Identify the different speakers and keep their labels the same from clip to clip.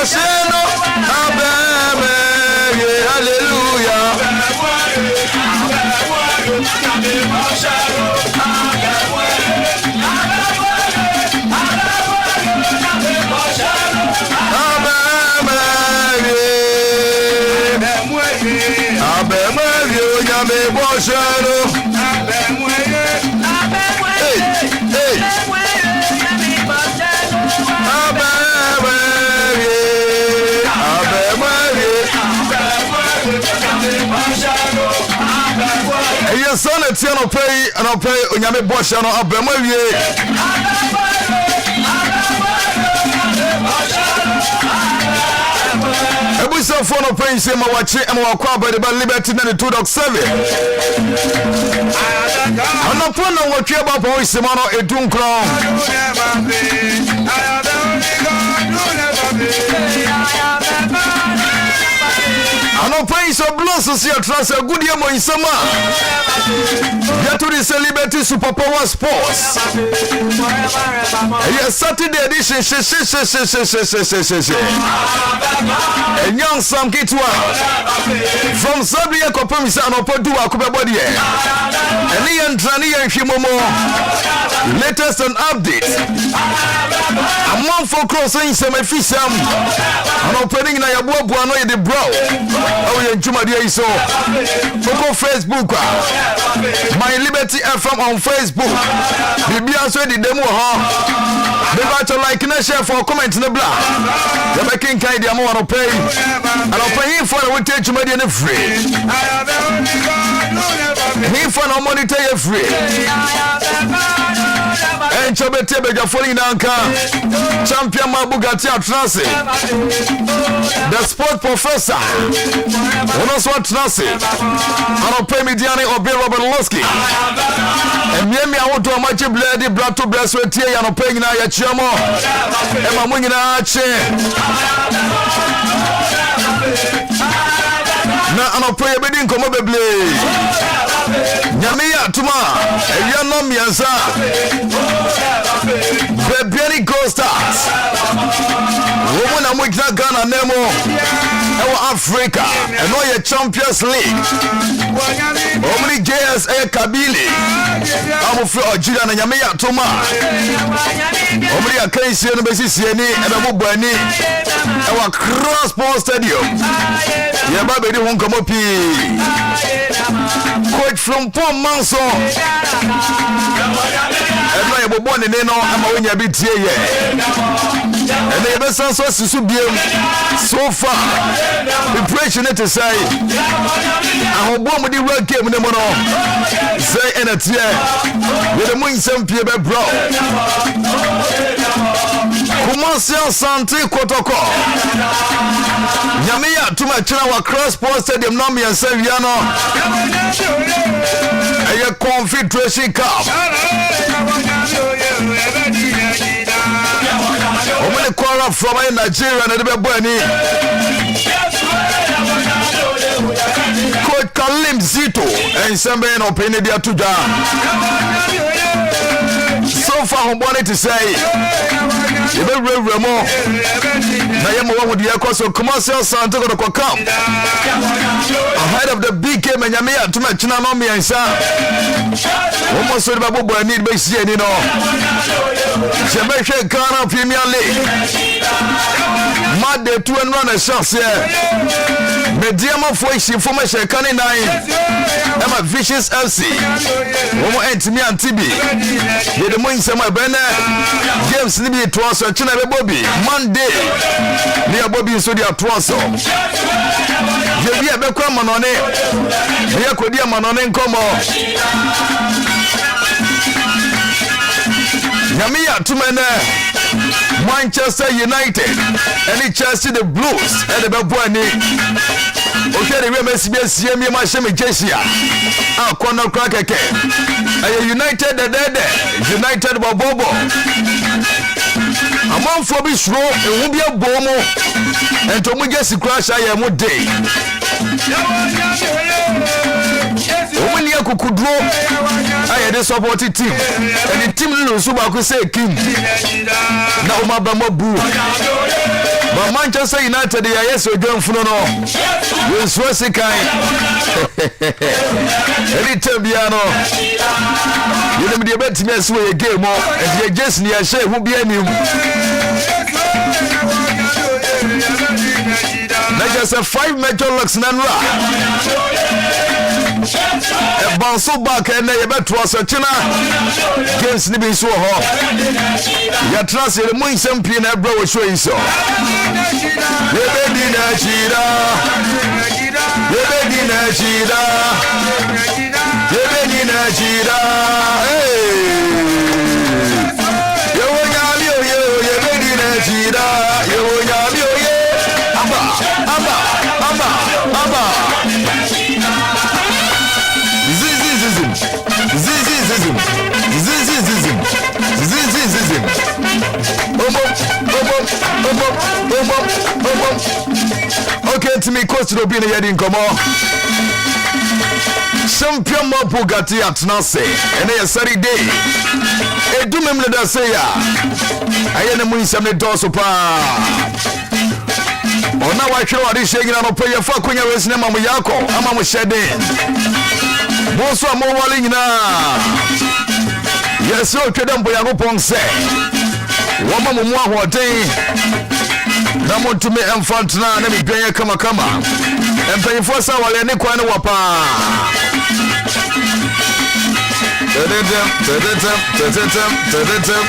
Speaker 1: bɔhyɛ no abɛmɛ ye. Hallelujah. Abɛmɛ ye. Abɛmɛ ye Onyame bɔhyɛ no. Hey, hey. Abɛmɛ ye. Abɛmɛ ye. Ɛyɛ sɛ na tia anɔpɛ yi, anɔpɛ yi Onyame bɔhyɛ no abɛmɛ wie. Abusuafoɔ, anɔpɛ yi sɛ ma wakye ma wakɔ abɛde ba Liberty 92.7. Anɔpɔ na wɔtwe ba pɔn nsɛm no 19. Anɔpɛ yi sɛ blos so yɛtra sɛ agudeɛ mmɔ nsɛm a yɛto de sɛ Liberty Super Power Sports. Ɛyɛ Saturday edition hyehyehyehyehyehyehyehyehye. Ɛnyɛ nsɛm ketewa. From Saturday yɛ kɔpem sɛ anɔpɔ 11 bɛbɔ deɛ, ɛne yɛ ntra ne yɛ nhwe momo latest and update, amanfoɔ kuro so nsɛm afisɛm, anɔpɛ no nyinaa yɛboaboa no yɛde brɛw ɛwɔ yɛn dwumadeɛ yi so. Wokɔ Facebook a, My Liberty FM on Facebook, biribia nso ɛdeda mu wɔ hɔ. Mebakyɛ like na share for comment no bla, yɛbɛkenkan de ama wɔ anɔpɛ yi. Anɔpɛ hefoɔ na wotie dwumadeɛ no firi hefoɔ na ɔmonitor yɛ firi? Ɛnkyɛ bɛtie badwafoɔ no nyinaa nka. Champion ma Bugatti atena ase, the sport professor, wɔn nso atena ase anɔpɛ. Media ne ɔbe Robert Losky, mmiamia ahodoɔ a magye berɛ de bra to berɛ so atie yɛ anɔpɛ nyinaa, yɛkyerɛ mo ɛma mo nyinaa kye. Na anɔpɛ yɛbɛdi nkɔmmɔ bebree. Nyame yɛ atom a, awia nɔ 3, Bibiani Gold Stars, wɔn mu na mogyina Ghana nan mu ɛwɔ Africa, ɛno yɛ Champions League. Wɔn ne JS ɛyɛ Kabylie a wɔfiri Algeria. Na Nyame yɛ atom a, wɔn de akansie no bɛsisi ani, ɛbɛbobɔ ani ɛwɔ Accra Sports Stadium. Yɛba bɛdi ho nkɔmmɔ pii. Coach Frimpong Manso, ɛno a yɛbobɔ ne ne no ama wonya bi tie yɛ. Ɛnɛ yɛbɛsan so asi so biam. So far preparation ne te sɛ ahoboa mu de wura game no mu no sɛ ɛna teɛ, yɛde mu nsɛm pie bɛbrɛ. Kumasi Asante Kotoko, Nyame yɛ atom akyerɛ wɔ Accra Sports Stadium na 3 wia no, ɛyɛ Confederation Cup. Wɔn ne Kwara from ɛyɛ Nigeria na ɛde bɛbɔ ani. Coach Kalim Zito, nsɛm bɛyɛ na ɔpɛn ne de ato dwa? So far ahobɔ ne te sɛ yɛbɛwurawura mu na yɛma wahu deɛ ɛkɔ so. Kumasi Asante Kɔtɔkɔ camp ahead of the big game, Anyame yɛ atom akyina no 3, wɔn nso de bɛbobɔ ani de bɛsi ani no. Yɛbɛhwɛ Ghana Premier League made tu nnura na ɛhyɛ aseɛ. Mediamafoɔ ahyi fam ahyɛ ka ne nan ɛma Visions FC, wɔn ɛntumi ante bi. Yɛde mu nsɛm a ɛbɛn nɛ games ne bi toa so. Ɛkyɛ na ɛbɛbɔ bi Monday ne yɛbɔ bi nso de atoa so. Yɛbi a ɛbɛkɔ amanɔne ne yɛkɔdi amanɔne nkɔmmɔ. Nyame yɛ atom, ɛnɛ Manchester United ɛne Chelsea, the Blues, ɛde bɛbɔ ani. Wohwɛ de wiem asi bi asie mi ma hyɛ me jersey a akɔ no kora kɛkɛ. Ɛyɛ United dɛdɛɛdɛ, United bɔbɔbɔ. Amanfoɔ bi suro ehu bi abɔ mu nti ɔmo jersey kora hyɛ ayɛ mo de. Wɔn Yɛnni akukuduro a yɛde sɔpɔte team. Ɛde team no nso baako sɛ kim na wɔn aba mu abu. Ba Manchester United yɛ ayɛ sɛ odwanfunu no. Yɛnsua sikan. Ɛde tɛm biara no yɛnim deɛ ɛbɛtumi asi wɔ yɛ game mu. Ɛnti yɛ gyesi ne yɛhyɛ ehu bi anim. Na kyerɛ sɛ five major locks na nnura ɛban so back ɛnɛ yɛbɛtoa so kyena games no bi nso wɔ hɔ yɛtena ase yɛde mu nsɛm pii na ɛbrɛ wɔ show yi so yɛbɛdi n'akyi daa yɛbɛdi n'akyi daa yɛbɛdi n'akyi daa yɛwɔ nyame oye yɛbɛdi n'akyi daa yɛwɔ nyame oye aba aba aba aba zizizizim zizizizim zizizizim zizizizim obom obom obom obom obom okay ntumi coach no bi ne yɛdi nkɔmmɔ champion ma bugatti atena ase ɛne yɛ saturday ɛdu mem ne da se a ɛyɛ ne mu nsɛm ne dɔɔso paa ɔna wahwere wade hyɛ nyina no pɛ yɛfa akonya wei sene ma mo yɛakɔ ama mo hyɛ den mo nso a mowale nyinaa yɛsrɛ otwa dɛ mpo nyankopɔn sɛ wɔma mo mu ahoɔden na montumi mfa ntena na biribiara yɛ kamakama mpanyinfoɔ sɛ awaleɛ ne kwan no wɔ paa tɛtɛtɛm tɛtɛtɛm tɛtɛtɛm tɛtɛtɛm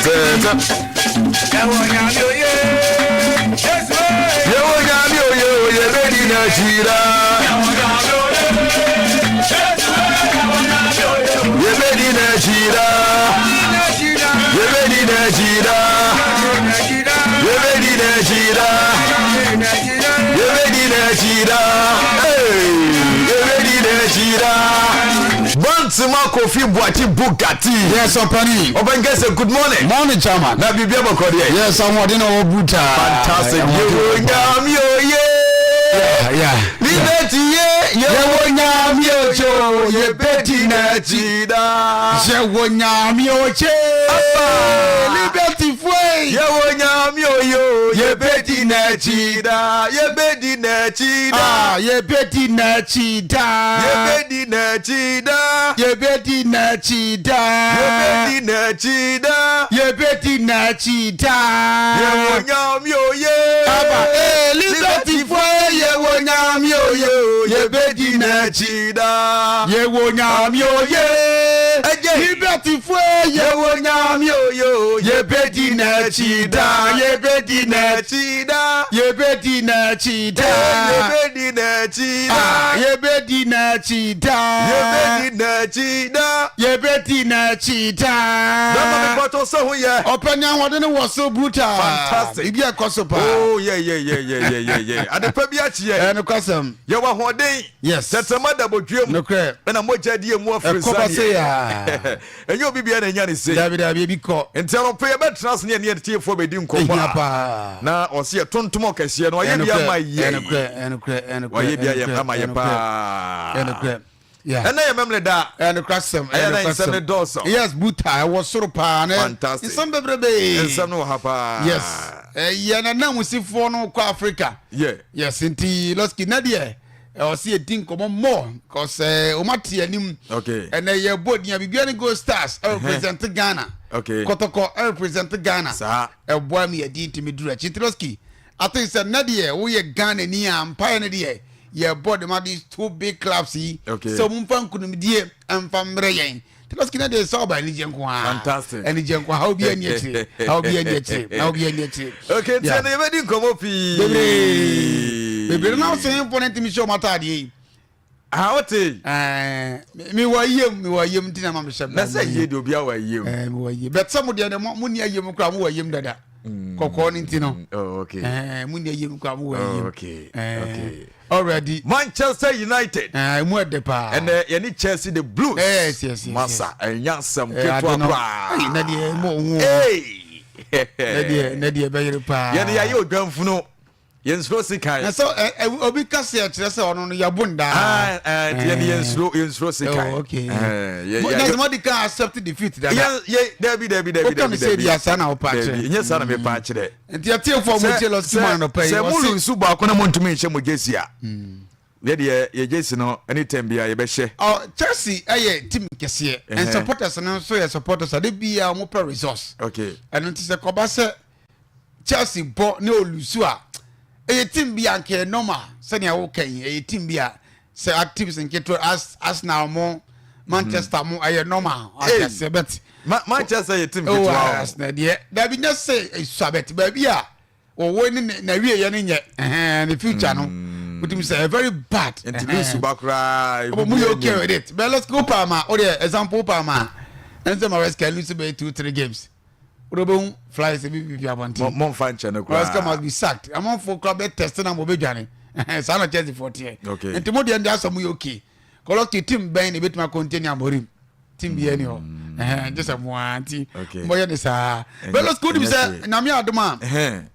Speaker 1: tɛtɛm yɛwɔ nyame oye oye bɛdi n'akyira yɛbɛdi n'akyira yɛbɛdi n'akyira yɛbɛdi n'akyira yɛbɛdi n'akyira yɛbɛdi n'akyira Bantama Kofi Boakye Bugatti.
Speaker 2: Yes, Ɔpani.
Speaker 1: Ɔpani kɛse, good morning.
Speaker 2: Morning, chairman.
Speaker 1: Na biribi abɔkɔ deɛ.
Speaker 2: Yes, ahoɔden na ɔwɔ brutal.
Speaker 1: Fantastic. Yɛwɔ nyame oye.
Speaker 2: Yeah, yeah.
Speaker 1: Liberty ye.
Speaker 2: Yɛwɔ nyame oye o, yɛbɛdi
Speaker 1: n'akyi daa.
Speaker 2: Yɛwɔ nyame oye. Liberty fue.
Speaker 1: Yɛwɔ nyame oye o, yɛbɛdi n'akyi daa. Yɛbɛdi n'akyi daa.
Speaker 2: Ah, yɛbɛdi n'akyi daa.
Speaker 1: Yɛbɛdi n'akyi daa.
Speaker 2: Yɛbɛdi n'akyi daa.
Speaker 1: Yɛbɛdi n'akyi daa.
Speaker 2: Yɛbɛdi n'akyi daa.
Speaker 1: Yɛwɔ nyame oye.
Speaker 2: Aba ee Liberty fo yɛwɔ nyame oye. Yɛbɛdi
Speaker 1: n'akyi daa.
Speaker 2: Yɛwɔ nyame oye.
Speaker 1: Ɛgye.
Speaker 2: Liberty fo yɛwɔ nyame
Speaker 1: oye.
Speaker 2: Yɛbɛdi n'akyi daa. Yɛbɛdi
Speaker 1: n'akyi daa.
Speaker 2: Yɛbɛdi n'akyi daa.
Speaker 1: Yɛbɛdi n'akyi daa.
Speaker 2: Yɛbɛdi n'akyi daa.
Speaker 1: Yɛbɛdi n'akyi daa.
Speaker 2: Yɛbɛdi n'akyi daa.
Speaker 1: Bɛma mi pɔtɔ sɛ ho yɛ.
Speaker 2: Ɔpɛ ni ahoɔden no wɔ so brutal.
Speaker 1: Fantastic.
Speaker 2: Ibi ɛkɔ so paa.
Speaker 1: Oh yeah yeah yeah yeah yeah yeah yeah. Adepa bi akyi yɛ.
Speaker 2: Ɛɛ nokwasɛm.
Speaker 1: Yɛ wɔ ahoɔden.
Speaker 2: Yes.
Speaker 1: Tɛtɛma da bɔdua mu.
Speaker 2: Nokorɛ.
Speaker 1: Ɛna mogya di emu afiri
Speaker 2: Ɛkɔ ba se yaa.
Speaker 1: Ɛnyɛ obi bia na enya ne se.
Speaker 2: Dabi dabi ebi kɔ.
Speaker 1: Nti anɔpɛ yɛbɛtena ase ne yɛne atiefoɔ bɛdi nkɔmmɔ
Speaker 2: Ehia
Speaker 1: a
Speaker 2: paa.
Speaker 1: na ɔse yɛ tontom ɔkɛseɛ no ɔyɛ bi ama yɛ.
Speaker 2: Ɛnokorɛ ɛnokorɛ ɛnokorɛ.
Speaker 1: Wayɛ bi ayɛ ama yɛ paa.
Speaker 2: Ɛnokorɛ. Yeah.
Speaker 1: Ɛnɛ yɛ mɛmle da.
Speaker 2: Ɛnokorɛ asɛm.
Speaker 1: Ɛyɛ na nsɛm ne dɔɔso.
Speaker 2: Yes buta ɛwɔ soro paa.
Speaker 1: Fantastic.
Speaker 2: Nsɛm bebrebe.
Speaker 1: Nsɛm no wɔ ha paa.
Speaker 2: Yes. Ɛyɛ na nanmusifoɔ no kɔ Africa.
Speaker 1: Yeah.
Speaker 2: Yes nti lɔski na deɛ ɛwɔ sɛ yɛdi nkɔmmɔ more cause wɔn ate anim.
Speaker 1: Okay.
Speaker 2: Ɛnɛ yɛ bɔ din a biribiara ne Gold Stars ɛrepresent Ghana.
Speaker 1: Okay.
Speaker 2: Kɔtɔkɔ ɛrepresent Ghana.
Speaker 1: Saa.
Speaker 2: Ɛboa mi yɛdi ntumi duru akyi nti lɔski I think sɛ nnɛ deɛ woyɛ Ghana ni a mpaeɛ no deɛ yɛbɔ de ma these two big clubs yi.
Speaker 1: Okay.
Speaker 2: Sɛ wɔn mfa nkunimdie mfa mmerɛ yɛn. Lɔski na deɛ sɛ ɔba anigye nko ara.
Speaker 1: Fantastic.
Speaker 2: Anigye nko ara obi ani akyire. Obi ani akyire. Na obi ani akyire.
Speaker 1: Okay, nti ɛno yɛbɛdi nkɔmmɔ pii.
Speaker 2: Bebree. Bebree na ɔsɛn mpo ne ntumi hyɛ ɔmo ataadeɛ yi.
Speaker 1: Ah, wote.
Speaker 2: Ɛɛ, mi wɔ ayiem, mi wɔ ayiem nti na ma mi hyɛ.
Speaker 1: Na sɛ yie de obi awɔ ayiem.
Speaker 2: Ɛɛ, mi wɔ ayiem. Bɛt sɛ mo deɛ de mo ni ayiem koraa mo wɔ ayiem dada. Kɔkɔɔ ne nti no.
Speaker 1: Oh, okay.
Speaker 2: Ɛɛ, mo ni ayiem koraa mo wɔ ayiem.
Speaker 1: Oh, okay. Okay.
Speaker 2: Already.
Speaker 1: Manchester United.
Speaker 2: Ɛɛ, emu ɛdɛ paa.
Speaker 1: Ɛnɛ yɛne Chelsea the Blues.
Speaker 2: Yes, yes, yes.
Speaker 1: Masa, ɛnya asɛm ketewa koraa.
Speaker 2: Ɛyi, na deɛ emu ohun.
Speaker 1: Ee.
Speaker 2: Na deɛ, na deɛ ɛbɛyere paa.
Speaker 1: Yɛde yɛayɛ odwanfunu. Yɛnsuro sekan.
Speaker 2: Na sɛ ɛ ɛ obi ka sɛ ɛkyerɛ sɛ ɔno no yɛbo no daa.
Speaker 1: Ah, eh, nti yɛne yɛnsuro yɛnsuro sekan.
Speaker 2: Oh, okay.
Speaker 1: Eh, yɛ
Speaker 2: Mo-
Speaker 1: yɛ
Speaker 2: Na sɛ mode ka accept defeat dada.
Speaker 1: yɛ yɛ dabi dabi dabi
Speaker 2: Woka
Speaker 1: dabi
Speaker 2: no sɛ
Speaker 1: dabi.
Speaker 2: bia saa na wopɛ akyerɛ.
Speaker 1: Dabi, nyɛ saa na mepɛ akyerɛ.
Speaker 2: Nti atiefoɔ a motie Lɔs Kimon anɔpa yi,
Speaker 1: sɛ mo
Speaker 2: wɔse
Speaker 1: lunsu baako na montumi nhyɛ mo gyesi a, yɛ deɛ yɛ gyesi no anytime biara yɛbɛhyɛ.
Speaker 2: Oh, Chelsea yɛ team kɛseɛ and
Speaker 1: Ɛhɛn.
Speaker 2: supporters no nso yɛ supporters a de biara wɔn pɛ results.
Speaker 1: Okay.
Speaker 2: Ɛno nti sɛ kɔba sɛ Chelsea bɔ ne olusu a, ɛyɛ team bi a nka ɛyɛ normal sɛnea woka yi, ɛyɛ team bi a sɛ a teams nketewa as Arsenal mo Manchester mo ɛyɛ normal
Speaker 1: Hey.
Speaker 2: akɛseɛ but
Speaker 1: Ma Manchester yɛ team
Speaker 2: oh,
Speaker 1: ketewa o.
Speaker 2: Arsenal deɛ dabi nyɛ sɛ esua but baabi a wɔwɔ ne ne n'awieɛ no nyɛ ɛhɛn ne future no wotumi sɛ ɛyɛ very bad.
Speaker 1: Nti
Speaker 2: ɛhɛn.
Speaker 1: lunsu ba koraa.
Speaker 2: Ɔbɔ mu yɛ okay with it but let's go Palmer o deɛ example Palmer ɛnsɛ ma West Ham lose bɛyɛ 2-3 games o de bɛhu flyers bi bi fi abɔnten.
Speaker 1: Mo nfa nkyɛn no koraa.
Speaker 2: West Ham must be sacked amanfoɔ koraa bɛ test na mo bɛ dwane saa na Chelsea foɔ teɛ.
Speaker 1: Okay.
Speaker 2: Nti mo deɛ ndi asɔ mo yɛ okay kɔlɔki team bɛn na ebetumi akɔntɛni Amorim team bi ɛni hɔ ɛhɛn gye sɛ mo ara nti
Speaker 1: Okay.
Speaker 2: mo yɛ ne saa but let's go nim sɛ
Speaker 1: Ɛnyɛ
Speaker 2: Nyame adom a
Speaker 1: Ɛhɛn.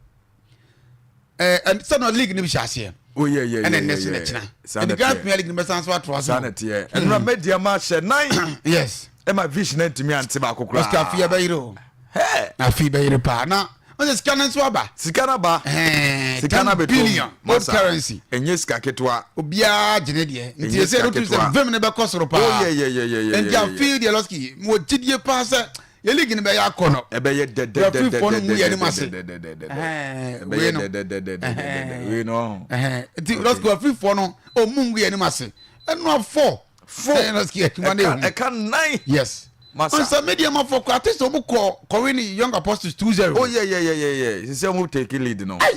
Speaker 2: ɛɛ sɛ na league ni bi hyɛ aseɛ.
Speaker 1: Oh yeah yeah yeah.
Speaker 2: Ɛna ɛnɛ
Speaker 1: yeah,
Speaker 2: so na
Speaker 1: yeah.
Speaker 2: kyena
Speaker 1: Saa
Speaker 2: ɛdi
Speaker 1: na
Speaker 2: Ghana
Speaker 1: teɛ.
Speaker 2: Premier League no bɛsan so atoa so.
Speaker 1: Saa na teɛ. Ɛnura media ma hyɛ nan.
Speaker 2: Yes.
Speaker 1: Ɛma vision ntumi ante baako koraa.
Speaker 2: Oscar afi ɛbɛyere o.
Speaker 1: Hɛ.
Speaker 2: Afi bɛyere paa na ɔsɛ sika no nso aba.
Speaker 1: Sika no aba.
Speaker 2: Ɛɛ
Speaker 1: Sika no
Speaker 2: 10
Speaker 1: abɛtɔ
Speaker 2: billion
Speaker 1: mu.
Speaker 2: old
Speaker 1: Masa,
Speaker 2: currency.
Speaker 1: Ɛnyɛ sika ketewa.
Speaker 2: Obiara gye ne deɛ. Nti
Speaker 1: Ɛnyɛ
Speaker 2: ɛsɛ
Speaker 1: sika
Speaker 2: no tumi sɛ
Speaker 1: ketewa.
Speaker 2: vim no bɛkɔ soro paa.
Speaker 1: Oh yeah yeah yeah yeah yeah.
Speaker 2: Nti
Speaker 1: yeah, yeah.
Speaker 2: afi deɛ Lɔski mo gyidie paa sɛ yɛ league no bɛyɛ akɔ no.
Speaker 1: Ɛbɛyɛ
Speaker 2: Referee-foɔ no mu yɛ anim ase.
Speaker 1: dɛdɛdɛdɛdɛdɛdɛdɛdɛ.
Speaker 2: Ɛhɛn, wei
Speaker 1: Ɛbɛyɛ
Speaker 2: no.
Speaker 1: dɛdɛdɛdɛdɛdɛdɛ. Wei no.
Speaker 2: Ɛhɛn, nti Lɔski referee-foɔ no ɔmu ngu yɛ anim ase. Ɛno afɔ.
Speaker 1: Four.
Speaker 2: Ɛhɛn, Lɔski adwuma no
Speaker 1: Ɛka
Speaker 2: ehu.
Speaker 1: ɛka nan.
Speaker 2: Yes.
Speaker 1: Masa.
Speaker 2: Nsa media ma fɔ kɔ ate sɛ ɔmo kɔ kɔwe ne Young Apostles 2-0.
Speaker 1: Oh yeah yeah yeah yeah yeah. Sisi ɔmo take lead no.
Speaker 2: Hey,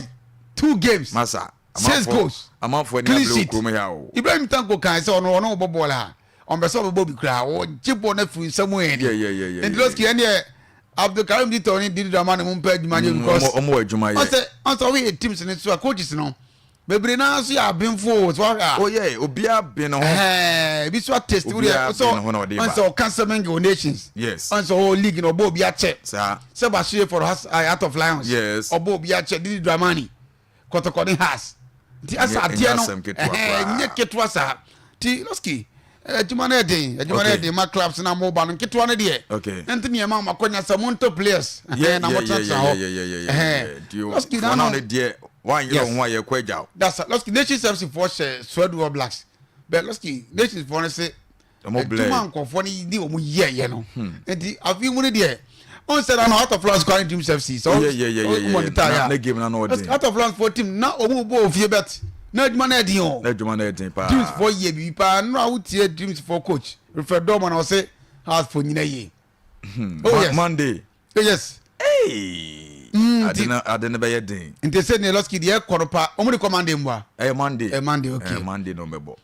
Speaker 2: two games.
Speaker 1: Masa.
Speaker 2: Six
Speaker 1: amanfoɔ-
Speaker 2: goals.
Speaker 1: Amanfoɔ ani
Speaker 2: Clean
Speaker 1: abere wɔ
Speaker 2: sheet.
Speaker 1: kurom ha o.
Speaker 2: Ibrahim Tanko kan sɛ ɔno ɔno bɔ bɔɔl a ɔmpɛ sɛ ɔbɛbɔ bi koraa ɔgye bɔɔl no afiri nsam ɛni.
Speaker 1: Yeah, yeah, yeah, yeah,
Speaker 2: Nti
Speaker 1: yeah,
Speaker 2: Lɔski ɛneɛ Abdulkarim Dito ne Didi Dramani mo mpɛ adwuma nyɛ because
Speaker 1: Ɔmo ɔmo wɔ adwuma yɛ.
Speaker 2: ɔsɛ ɔsɛ ɔyɛ teams ne so a coaches no bebree naa nso yɛ abenfo o so ɔhwɛ a.
Speaker 1: Oh yeah, obiara ben ne ho.
Speaker 2: Ɛhɛn, ebi so atest wo deɛ
Speaker 1: Obiara
Speaker 2: ɔsɛ
Speaker 1: ben ne ho na ɔde ba.
Speaker 2: ɔsɛ ɔka sɛ menge wɔ nations.
Speaker 1: Yes.
Speaker 2: Ɔsɛ ɔwɔ league na ɔbɔ obi akyɛ.
Speaker 1: Saa.
Speaker 2: Sɛ Bashir for Heart of Lions.
Speaker 1: Yes.
Speaker 2: Ɔbɔ obi akyɛ Didi Dramani Kɔtɔkɔ ne Hearts. Nti asa
Speaker 1: Ɛnyɛ-
Speaker 2: adeɛ
Speaker 1: ɛnyɛ
Speaker 2: no
Speaker 1: asɛm ketewa
Speaker 2: ɛhɛn,
Speaker 1: koraa.
Speaker 2: ɛnyɛ ketewa saa. Nti Lɔski adwuma no ɛden adwuma no
Speaker 1: Okay.
Speaker 2: ɛden ma clubs na mo ba no nketewa no deɛ.
Speaker 1: Okay.
Speaker 2: Nti nneɛma mo akɔnya sɛ mo ntɔ players.
Speaker 1: Yeah,
Speaker 2: Ɛhɛn, na
Speaker 1: yeah,
Speaker 2: mo
Speaker 1: yeah,
Speaker 2: tenatena
Speaker 1: yeah,
Speaker 2: hɔ.
Speaker 1: yeah, yeah, yeah, yeah,
Speaker 2: Ɛhɛn.
Speaker 1: yeah. Nti o-
Speaker 2: Lɔski
Speaker 1: wɔn
Speaker 2: na
Speaker 1: a
Speaker 2: no
Speaker 1: ne deɛ wɔanyere
Speaker 2: Yes.
Speaker 1: wɔn ho a yɛkɔ agya o.
Speaker 2: That's Lɔski Nations FC foɔ hyɛ Swedru All Blacks. But Lɔski Nations foɔ no se
Speaker 1: Ɔmo blɛ.
Speaker 2: adwuma nkɔfoɔ no de wɔn yɛɛyɛ no nti afei mu no deɛ ɔn sɛ na Heart of Lions kwan Dreams FC sɛ
Speaker 1: Oh, yeah, yeah, yeah, yeah, yeah.
Speaker 2: ɔmɔ ne
Speaker 1: Na- na game na na ɔden.
Speaker 2: Heart of Lions foɔ team na ɔmo bɔ ofie bet na adwuma no ɛden o
Speaker 1: Na adwuma no yɛ den paa.
Speaker 2: Dreams foɔ yɛ biribi paa nnora wotie Dreams foɔ coach Wilfred Dorman na ɔse Hearts foɔ nyina yie. Oh yes.
Speaker 1: Monday.
Speaker 2: Oh yes.
Speaker 1: Hey. Ade no ade no bɛyɛ den.
Speaker 2: Nti sɛ ne Lɔski deɛ ɛkɔ no pa ɔmo de kɔ Monday mboa.
Speaker 1: Ɛyɛ Monday.
Speaker 2: Ɛyɛ Monday okay.
Speaker 1: Ɛyɛ Monday na ɔmo bɛbɔ.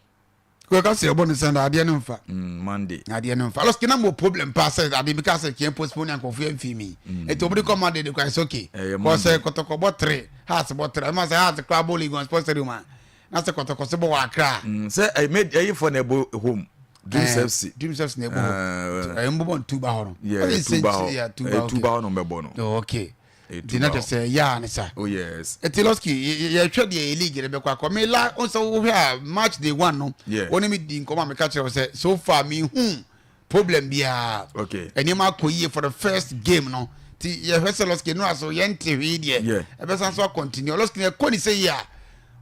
Speaker 2: Kò sɛ ɛbɔ ne sɛn da adeɛ no nfa.
Speaker 1: Monday.
Speaker 2: Adeɛ no nfa. Lɔski na mo problem paa sɛ adeɛ bi ka sɛ kìɛ postpone ankɔfo yɛ nfi mi. Nti ɔmo de kɔ Monday de kɔ ɛsɛ okay.
Speaker 1: Ɛyɛ
Speaker 2: Kɔ
Speaker 1: Monday.
Speaker 2: sɛ Kɔtɔkɔ bɔ 3 Hearts bɔ 3 ɛma sɛ Hearts kora bɔ league on sports stadium a na sɛ Kɔtɔkɔ so bɔ wɔ Accra.
Speaker 1: Sɛ ɛyɛ ɛyɛ fɔ na ɛbɔ home. Dreams FC.
Speaker 2: Dreams FC na ɛbɔ hɔ. Ɛyɛ mbɔbɔ ntuba hɔ no.
Speaker 1: Yeah,
Speaker 2: Ɔyɛ
Speaker 1: tuba hɔ.
Speaker 2: yeah, tuba
Speaker 1: Ɛyɛ
Speaker 2: okay.
Speaker 1: tuba hɔ na ɔmo bɛbɔ no.
Speaker 2: Oh, okay.
Speaker 1: Ɛyɛ
Speaker 2: Nti na
Speaker 1: tuba
Speaker 2: kyerɛ sɛ yɛ a ne sa.
Speaker 1: Oh yes.
Speaker 2: Ɛti Lɔski yɛhwɛ deɛ yɛ league no bɛkɔ akɔ. Me la nsɛ wohwɛ a match day one no.
Speaker 1: Yeah.
Speaker 2: Wɔne me di nkɔmɔ a meka kyerɛ wo sɛ so far mehu problem biara.
Speaker 1: Okay.
Speaker 2: Nneɛma akɔ yie for the first game no. Ti yɛhwɛ sɛ Lɔski no aso yɛnte hwee deɛ.
Speaker 1: Yeah.
Speaker 2: Ɛbɛsan so akɔntinue. Lɔski yɛkɔ ne sɛ yie a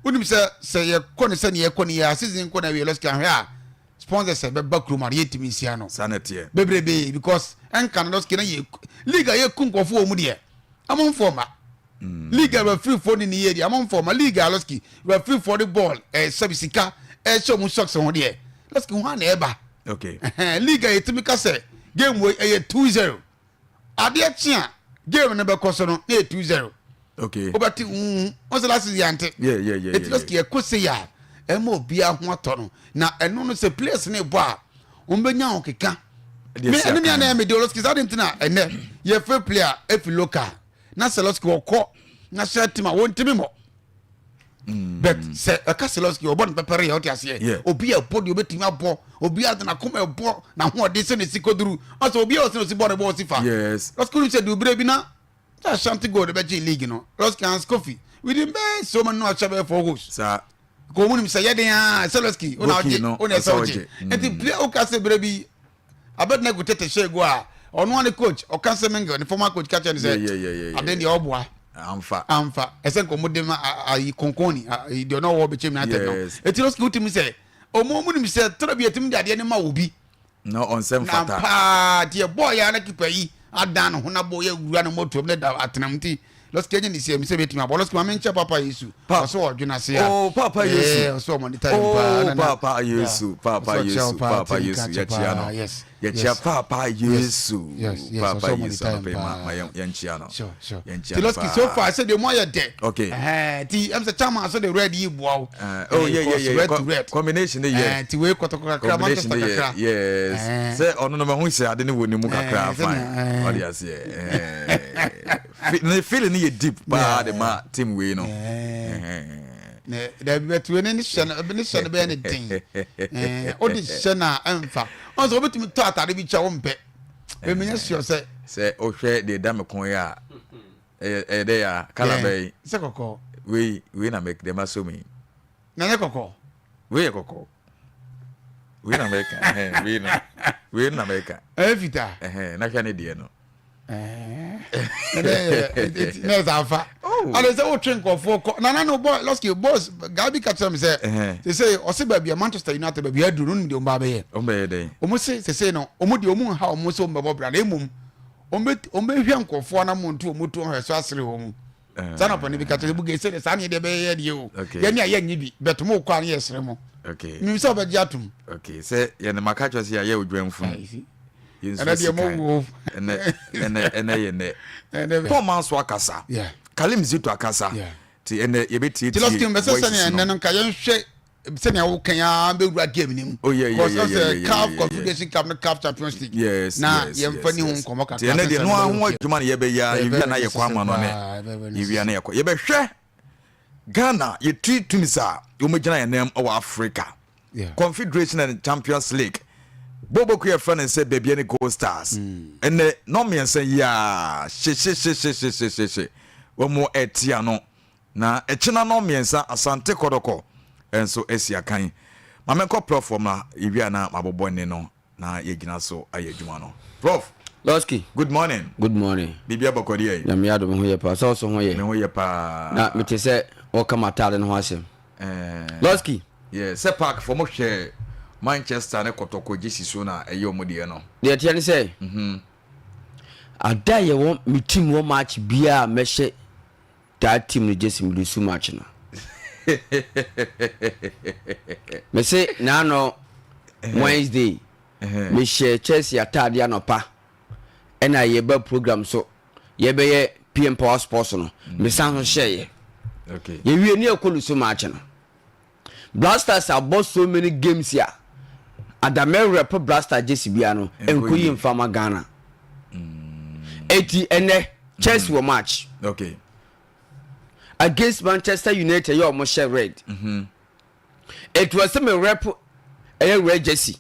Speaker 2: wonim sɛ sɛ yɛkɔ ne sɛ ne yɛkɔ ne yie a season kɔ na awie Lɔski ahwɛ a sponsors ɛbɛba kurom a yɛntumi nsia no.
Speaker 1: Saa na ɛteɛ.
Speaker 2: Bebrebe because ɛnka no Lɔski na yɛ league a yɛku nkɔfo wɔ mu deɛ amanfoɔ ma. League a referee ne ne yie deɛ amanfoɔ ma league a Lɔski referee foɔ de ball ɛsɛbi sika ɛhyɛ ɔmo socks ho deɛ Lɔski ho ana ɛba.
Speaker 1: Okay.
Speaker 2: Ɛhɛn, league a yɛtumi ka sɛ game wei ɛyɛ 2-0 adeɛ kye a game no bɛkɔ so no na yɛ 2-0.
Speaker 1: Okay.
Speaker 2: Wobɛte huhu wɔn sɛ last season yɛante.
Speaker 1: Yeah.
Speaker 2: Eti Lɔski ɛkɔ se yɛ a ɛma obiara ho atɔ no na ɛno no sɛ players ne bɔ a wɔn bɛnya ho keka.
Speaker 1: Deɛ
Speaker 2: Me
Speaker 1: si
Speaker 2: ɛne mi
Speaker 1: akan.
Speaker 2: anayɛ mi de Lɔski saa de ntina ɛnɛ yɛfɛ player efi local na sɛ Lɔski wɔkɔ national team a wɔntumi mɔ. But sɛ ɛka sɛ Lɔski ɔbɔ no pɛpɛrɛ yɛ ɔte aseɛ. Obi a ɛbɔ deɛ obɛtumi abɔ obi a de n'akoma ɛbɔ n'ahoɔden sɛ ne si koduru ɔsɛ obi a ɔsɛ ne si bɔ ne bɔ ɔsi fa.
Speaker 1: Yes.
Speaker 2: Lɔski nim sɛ dubere bi na sɛ Ashanti Gold bɛgye league no Lɔski Hans Kofi Within bɛɛ so many no ahyɛ bɛyɛ four goals.
Speaker 1: Saa.
Speaker 2: Kò wɔn nim sɛ yɛ den aa Selesky o na
Speaker 1: Goal
Speaker 2: ɔgye
Speaker 1: no,
Speaker 2: o na ɛsɛ
Speaker 1: ɛsɛ
Speaker 2: ɔgye.
Speaker 1: ɔgye.
Speaker 2: Nti player o ka se bere bi Abednego Tete hyɛ goal a ɔno ani coach ɔka sɛ Mengel ne former coach ka kyerɛ no
Speaker 1: Yeah, yeah, yeah, yeah,
Speaker 2: sɛ ade deɛ ɔboa
Speaker 1: Amfa.
Speaker 2: amfa ɛsɛ nka ɔmo de ma ayi konkoni ayi deɛ ɔno ɔwɔ bɛkyɛ United no.
Speaker 1: Yes.
Speaker 2: Eti Losky wotumi sɛ ɔmo nim sɛ tɔrɔ bi yɛtumi de adeɛ no ma obi
Speaker 1: Na ɔnsɛ
Speaker 2: na
Speaker 1: mfata.
Speaker 2: paa deɛ bɔɔl yɛ ana keeper yi adan ne ho na bɔɔl yɛ wura ne moto ne da atenam nti Losky enye ne sie mi sɛ betumi abɔ. Losky maame nkyɛn Papa Yesu
Speaker 1: Pa-
Speaker 2: ɔsɛ ɔdwene ase a
Speaker 1: Oh, Papa Yesu.
Speaker 2: Ɔsɛ ɔmɔ ne time paa
Speaker 1: Oh,
Speaker 2: na na
Speaker 1: Papa Yesu, Papa
Speaker 2: ɔsɛ ɔkyerɛ
Speaker 1: Yesu,
Speaker 2: wo paa,
Speaker 1: Papa
Speaker 2: ti
Speaker 1: Yesu,
Speaker 2: nka kyɛ
Speaker 1: yɛkyia
Speaker 2: paa,
Speaker 1: no.
Speaker 2: yes
Speaker 1: Yɛkyia
Speaker 2: yes
Speaker 1: Papa Yesu.
Speaker 2: yes,
Speaker 1: Papa
Speaker 2: ɔsɛ ɔmɔ ne
Speaker 1: Yesu
Speaker 2: time
Speaker 1: anɔpɛ yi ma
Speaker 2: paa.
Speaker 1: ma yɛnkyia no.
Speaker 2: Sure.
Speaker 1: Yɛnkyia
Speaker 2: Ti
Speaker 1: no
Speaker 2: Losky so
Speaker 1: paa.
Speaker 2: far sɛ deɛ mu ayɛ dɛ.
Speaker 1: Okay.
Speaker 2: Ɛhɛn, ti ɛm sɛ chairman so de red yi boa wo.
Speaker 1: Oh, yeah,
Speaker 2: Because
Speaker 1: yeah.
Speaker 2: Red to red.
Speaker 1: Combination ne yɛ.
Speaker 2: Ti wei Kɔtɔkɔ kakra,
Speaker 1: Combination
Speaker 2: Manchester
Speaker 1: ne yɛ.
Speaker 2: kakra.
Speaker 1: Yes. Sɛ ɔno no mahu sɛ ade ne wɔ ne mu kakra
Speaker 2: Sɛnea,
Speaker 1: fine. Ɔde aseɛ. Ne feeling ne yɛ deep paa de ma team wei no.
Speaker 2: Dabi bɛtu ne hyɛ no ne hyɛ no bɛyɛ ne den. Wode hyɛ no a ɛmfa ɔn sɛ wobɛtumi tɔ atade bi kyɛ wo mpɛ bɛmenya sure sɛ
Speaker 1: Sɛ wohwɛ deɛ ɛda me kɔn yi a ɛyɛ dɛ ya colour bɛyi.
Speaker 2: Sɛ kɔkɔɔ.
Speaker 1: Wei na mɛ deɛ ma so mi.
Speaker 2: Na nyɛ kɔkɔɔ.
Speaker 1: Wei yɛ kɔkɔɔ. Wei na mɛka ɛhɛn wei no wei na mɛka.
Speaker 2: Ɛyɛ fitaa.
Speaker 1: Ɛhɛn na hwɛ ne deɛ no.
Speaker 2: Na ɛsɛ afa ade sɛ wotwe nkɔfoɔ kɔ nana no bɔ Losky boss gabi ka kyerɛ me sɛ sese ɔse baabi a Manchester United baabi aduru no nim deɛ ɔmo ba bɛyɛ.
Speaker 1: Ɔmo bɛyɛ dɛn?
Speaker 2: Ɔmo se sese no ɔmo deɛ ɔmo nha ɔmo sɛ ɔmo bɛbɔ bra na emom ɔmo bɛhwɛ nkɔfoɔ na mo nto ɔmo to ɔhwɛ so asere wɔn saa na ɔpɔne bi ka kyerɛ buge sɛ saa ne yɛdeɛ bɛyɛ deɛ o yɛne a yɛnnye bi bɛto mo kɔ a ne yɛsere mo nim sɛ wobɛgye atom.
Speaker 1: Okay, sɛ yɛne maka kyerɛ sɛ yɛayɛ odwanfunu
Speaker 2: ɛnɛ deɛ mɔwuo.
Speaker 1: Ɛnɛ ɛnɛ yɛ nɛ Paul Manso akasa, Kalim Zito akasa, ti ɛnɛ yɛbɛtietie.
Speaker 2: Ti lɔskin bɛsɛ sɛnea ɛnɛ no nka yɛnhwɛ sɛnea wokan a bɛwura game no mu.
Speaker 1: Oh, yeah,
Speaker 2: Cause
Speaker 1: yeah,
Speaker 2: sɛ
Speaker 1: yeah,
Speaker 2: CAF
Speaker 1: yeah.
Speaker 2: Confederation Cup no CAF Champions League
Speaker 1: yes
Speaker 2: na
Speaker 1: yes,
Speaker 2: yɛmfa
Speaker 1: yes,
Speaker 2: ne ho
Speaker 1: yes.
Speaker 2: nkɔmmɔ kakra
Speaker 1: Nti ɛnɛ deɛ
Speaker 2: sɛ
Speaker 1: no
Speaker 2: sɛ
Speaker 1: ho adwuma no yɛbɛyɛ a yɛwia na yɛkɔ ama no ne yɛwia na yɛkɔ yɛbɛhwɛ Ghana yɛtiri teams a wɔmɛgyina yɛn nam wɔ Africa Confederation and Champions League bɔbɔku yɛfrɛ no sɛ Bibiani Gold Stars. Ɛnɛ nɔ mmiɛnsa yi a hyehyehyehyehyehye wɔn ɛte ano na ɛkyena nɔ mmiɛnsa Asante Kɔtɔkɔ nso asi akan. Maame nkɔ prof na yɛwia na mabobɔ ne no na yɛgyina so ayɛ adwuma no. Prof.
Speaker 3: Losky.
Speaker 1: Good morning.
Speaker 3: Good morning.
Speaker 1: Biribi abɔkɔdeɛ yi.
Speaker 3: Nyame adom ho yɛ paa. Sɛ ɔso ho yɛ.
Speaker 1: Me ho yɛ paa.
Speaker 3: Na mete sɛ wɔka m'ataade no ho asɛm. Losky.
Speaker 1: Yeah, sɛ park fɔ mo hwɛ Manchester ne Kɔtɔkɔ gye si so na ɛyɛ ɔmo deɛ no.
Speaker 3: Deɛ teɛ ne sɛ ada yɛwɔ me team wɔ match biara mɛhyɛ that team no jersey me lose match no. Mese naano Wednesday mehyɛ Chelsea ataade anɔpa ɛna yɛba program so yɛbɛyɛ PM Power Sports no mesan so hyɛeɛ. Yɛwie ne yɛkɔ lose match no. Blasters abɔ so many games a adamɛ rep Blaster jersey bia no ɛnkɔ yi mfa ma Ghana. Eti ɛnɛ Chelsea wɔ match against Manchester United yɛ ɔmo hyɛ red. Etu ɛsɛ mi rep ɛyɛ red jersey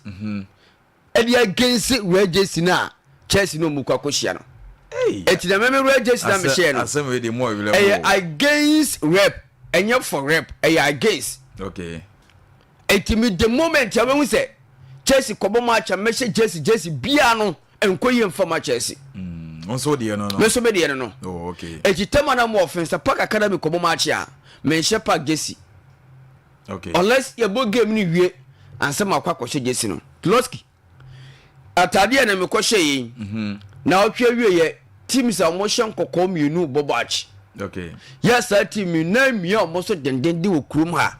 Speaker 3: ɛde against red jersey na Chelsea na ɔmo kɔ akɔhyia no. Eti na mɛmɛ red jersey na mi hyɛ no
Speaker 1: Asɛm wei de mu ɔwerɛ.
Speaker 3: Ɛyɛ against rep, ɛnyɛ for rep, ɛyɛ against. Eti mi the moment a wɔn sɛ Chelsea kɔbɔ match a mɛhyɛ jersey bia no nkɔ yie nfa ma Chelsea.
Speaker 1: Nso deɛ no no.
Speaker 3: Mɛ nso bɛ deɛ no no.
Speaker 1: Oh, okay.
Speaker 3: Eti tɛma na mo ɔfin sɛ Park Academy kɔbɔ match a mɛnhyɛ Park jersey. Unless yɛbɔ game ni wie ansa ma akɔ akɔhyɛ jersey no. Losky ataadeɛ na mekɔhyɛ yi na ɔtwe wie yɛ teams a wɔhyɛ nkɔkɔɔ mmienu bɔ match. Yɛ saa team yi na mmea a wɔn so dendenden wɔ kurom ha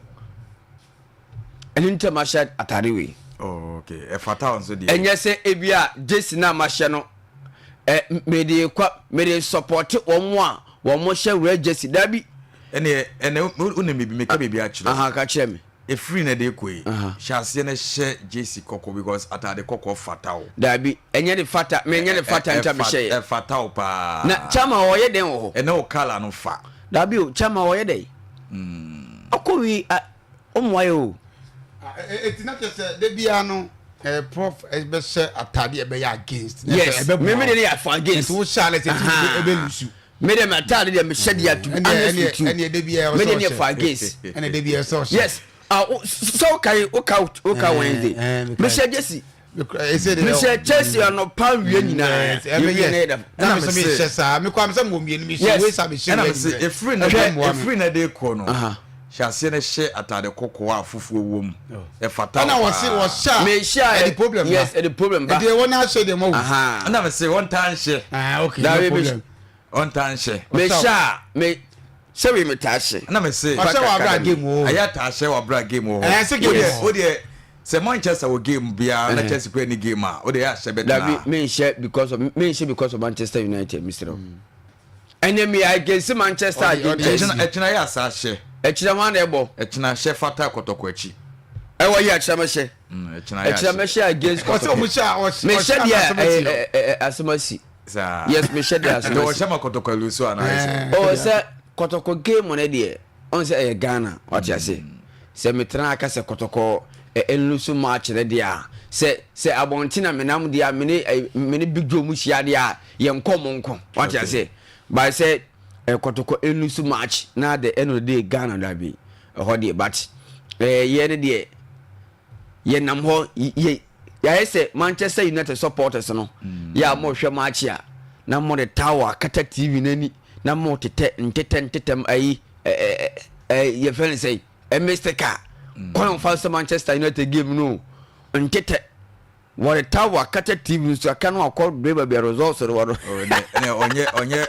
Speaker 3: ɛne ntɛm ahyɛ ataade wei.
Speaker 1: Oh, okay. Ɛfata nso deɛ.
Speaker 3: Ɛnyɛ sɛ ebi a jersey na mahyɛ no ɛ mede kɔ mede support wɔn a wɔn hyɛ red jersey dabi.
Speaker 1: Ɛnɛ ɛnɛ wonim biribi meka biribi akyerɛ.
Speaker 3: Aha, ka kyerɛ me.
Speaker 1: Ɛfiri na de kɔ yi hyɛ aseɛ no hyɛ jersey kɔkɔɔ because atade kɔkɔɔ fata wo.
Speaker 3: Dabi, ɛnyɛ ne fata, menyɛ ne fata nta mehyɛ yɛ.
Speaker 1: Ɛfata wo paa.
Speaker 3: Na chairman ɔyɛ dɛn wɔ hɔ?
Speaker 1: Ɛnɛ wo colour no fa.
Speaker 3: Dabi o, chairman ɔyɛ dɛn? Ɔkɔ wi ɔmo ayɛ o.
Speaker 2: Eti na kyerɛ sɛ de bia no prof bɛhyɛ atade ɛbɛyɛ against.
Speaker 3: Yes, mímí de ne yɛ for against.
Speaker 2: Nti wo hyɛ alɛ sɛ ti ebe lose.
Speaker 3: Me deɛ m'ataade deɛ mehyɛ deɛ to be honest with you. Me deɛ neɛ for against. Yes. Ah, sɛ wokae woka woka Wednesday. Mehyɛ jersey. Mehyɛ Chelsea anɔpa wia nyinaa. Yɛwie na yɛda.
Speaker 2: Ɛna me mehyɛ saa. Mekɔ am sɛ mewɔ mmienu mehyɛ wei sa mehyɛ wei.
Speaker 1: Ɛna efiri na efiri na de kɔ no. Hyɛ aseɛ no hyɛ ataade kɔkɔɔ a fufuo wɔ mu. Ɛfata
Speaker 2: wo paa. Ɛna wɔse wɔhyɛ a ɛde problem ba.
Speaker 3: Yes, ɛde problem ba.
Speaker 2: Ɛdeɛ wɔn ahyɛ deɛ ma wo.
Speaker 1: Ɛna mese wɔntaa nhyɛ.
Speaker 2: Ah, okay, no problem.
Speaker 1: Ɔntaa nhyɛ.
Speaker 3: Mehyɛ a me sɛ wei metaa hyɛ.
Speaker 1: Ɛna mese.
Speaker 2: Ɔhyɛ wɔ abira game wɔ hɔ.
Speaker 1: Ɛyɛ ataa hyɛ wɔ abira game wɔ hɔ.
Speaker 2: Ɛyɛ sɛ game wɔ hɔ.
Speaker 1: Wo deɛ sɛ Manchester wɔ game biara na Chelsea kura ni game a wo deɛ ɛyɛ ahyɛ bɛtena.
Speaker 3: Dabi menhyɛ because of menhyɛ because of Manchester United mesrɛ wo. Ɛnɛ mi against Manchester against Chelsea.
Speaker 1: Ɛkyina yɛ asa hyɛ.
Speaker 3: Ɛkyina hwan na ɛbɔ.
Speaker 1: Ɛkyina hyɛ fata kɔtɔkɔ akyi.
Speaker 3: Ɛwɔ yi ɛkyina mɛhyɛ.
Speaker 1: Ɛkyina yɛ
Speaker 3: ahyɛ. Ɛkyina mɛhyɛ against kɔtɔkɔ. Mehyɛ deɛ ɛɛ asɛm asi. Yes mehyɛ deɛ asɛm asi.
Speaker 1: Ɔhyɛ ma kɔtɔkɔ alusu anaa ayɛ
Speaker 3: sɛ. Ɔwɔ sɛ kɔtɔkɔ game no deɛ ɔn sɛ ɛyɛ Ghana wate ase. Sɛ metena aka sɛ kɔtɔkɔ ɛnlusu match no deɛ a sɛ sɛ abɔnten na menam deɛ a mene mene Big Joe mu hyia deɛ a yɛn kɔ mo nko wate ase but sɛ kɔtɔkɔ ɛnlusu match na the end of the day Ghana dabi ɛhɔ deɛ but ɛɛ yɛ ne deɛ yɛnam hɔ yɛ yɛayɛ sɛ Manchester United supporters no mm. yɛ a mohwɛ match a na mo de towel akata TV n'ani na mo tetɛ ntetɛ ntetɛm ayi ɛɛ ɛɛ yɛfrɛ no sɛ ɛmystica mm. kwan fa sɛ Manchester United game no ntetɛ Wɔde towel akata TV no so aka no akɔ dre baabi a results no wɔ no.
Speaker 1: Ɔnyɛ ɔnyɛ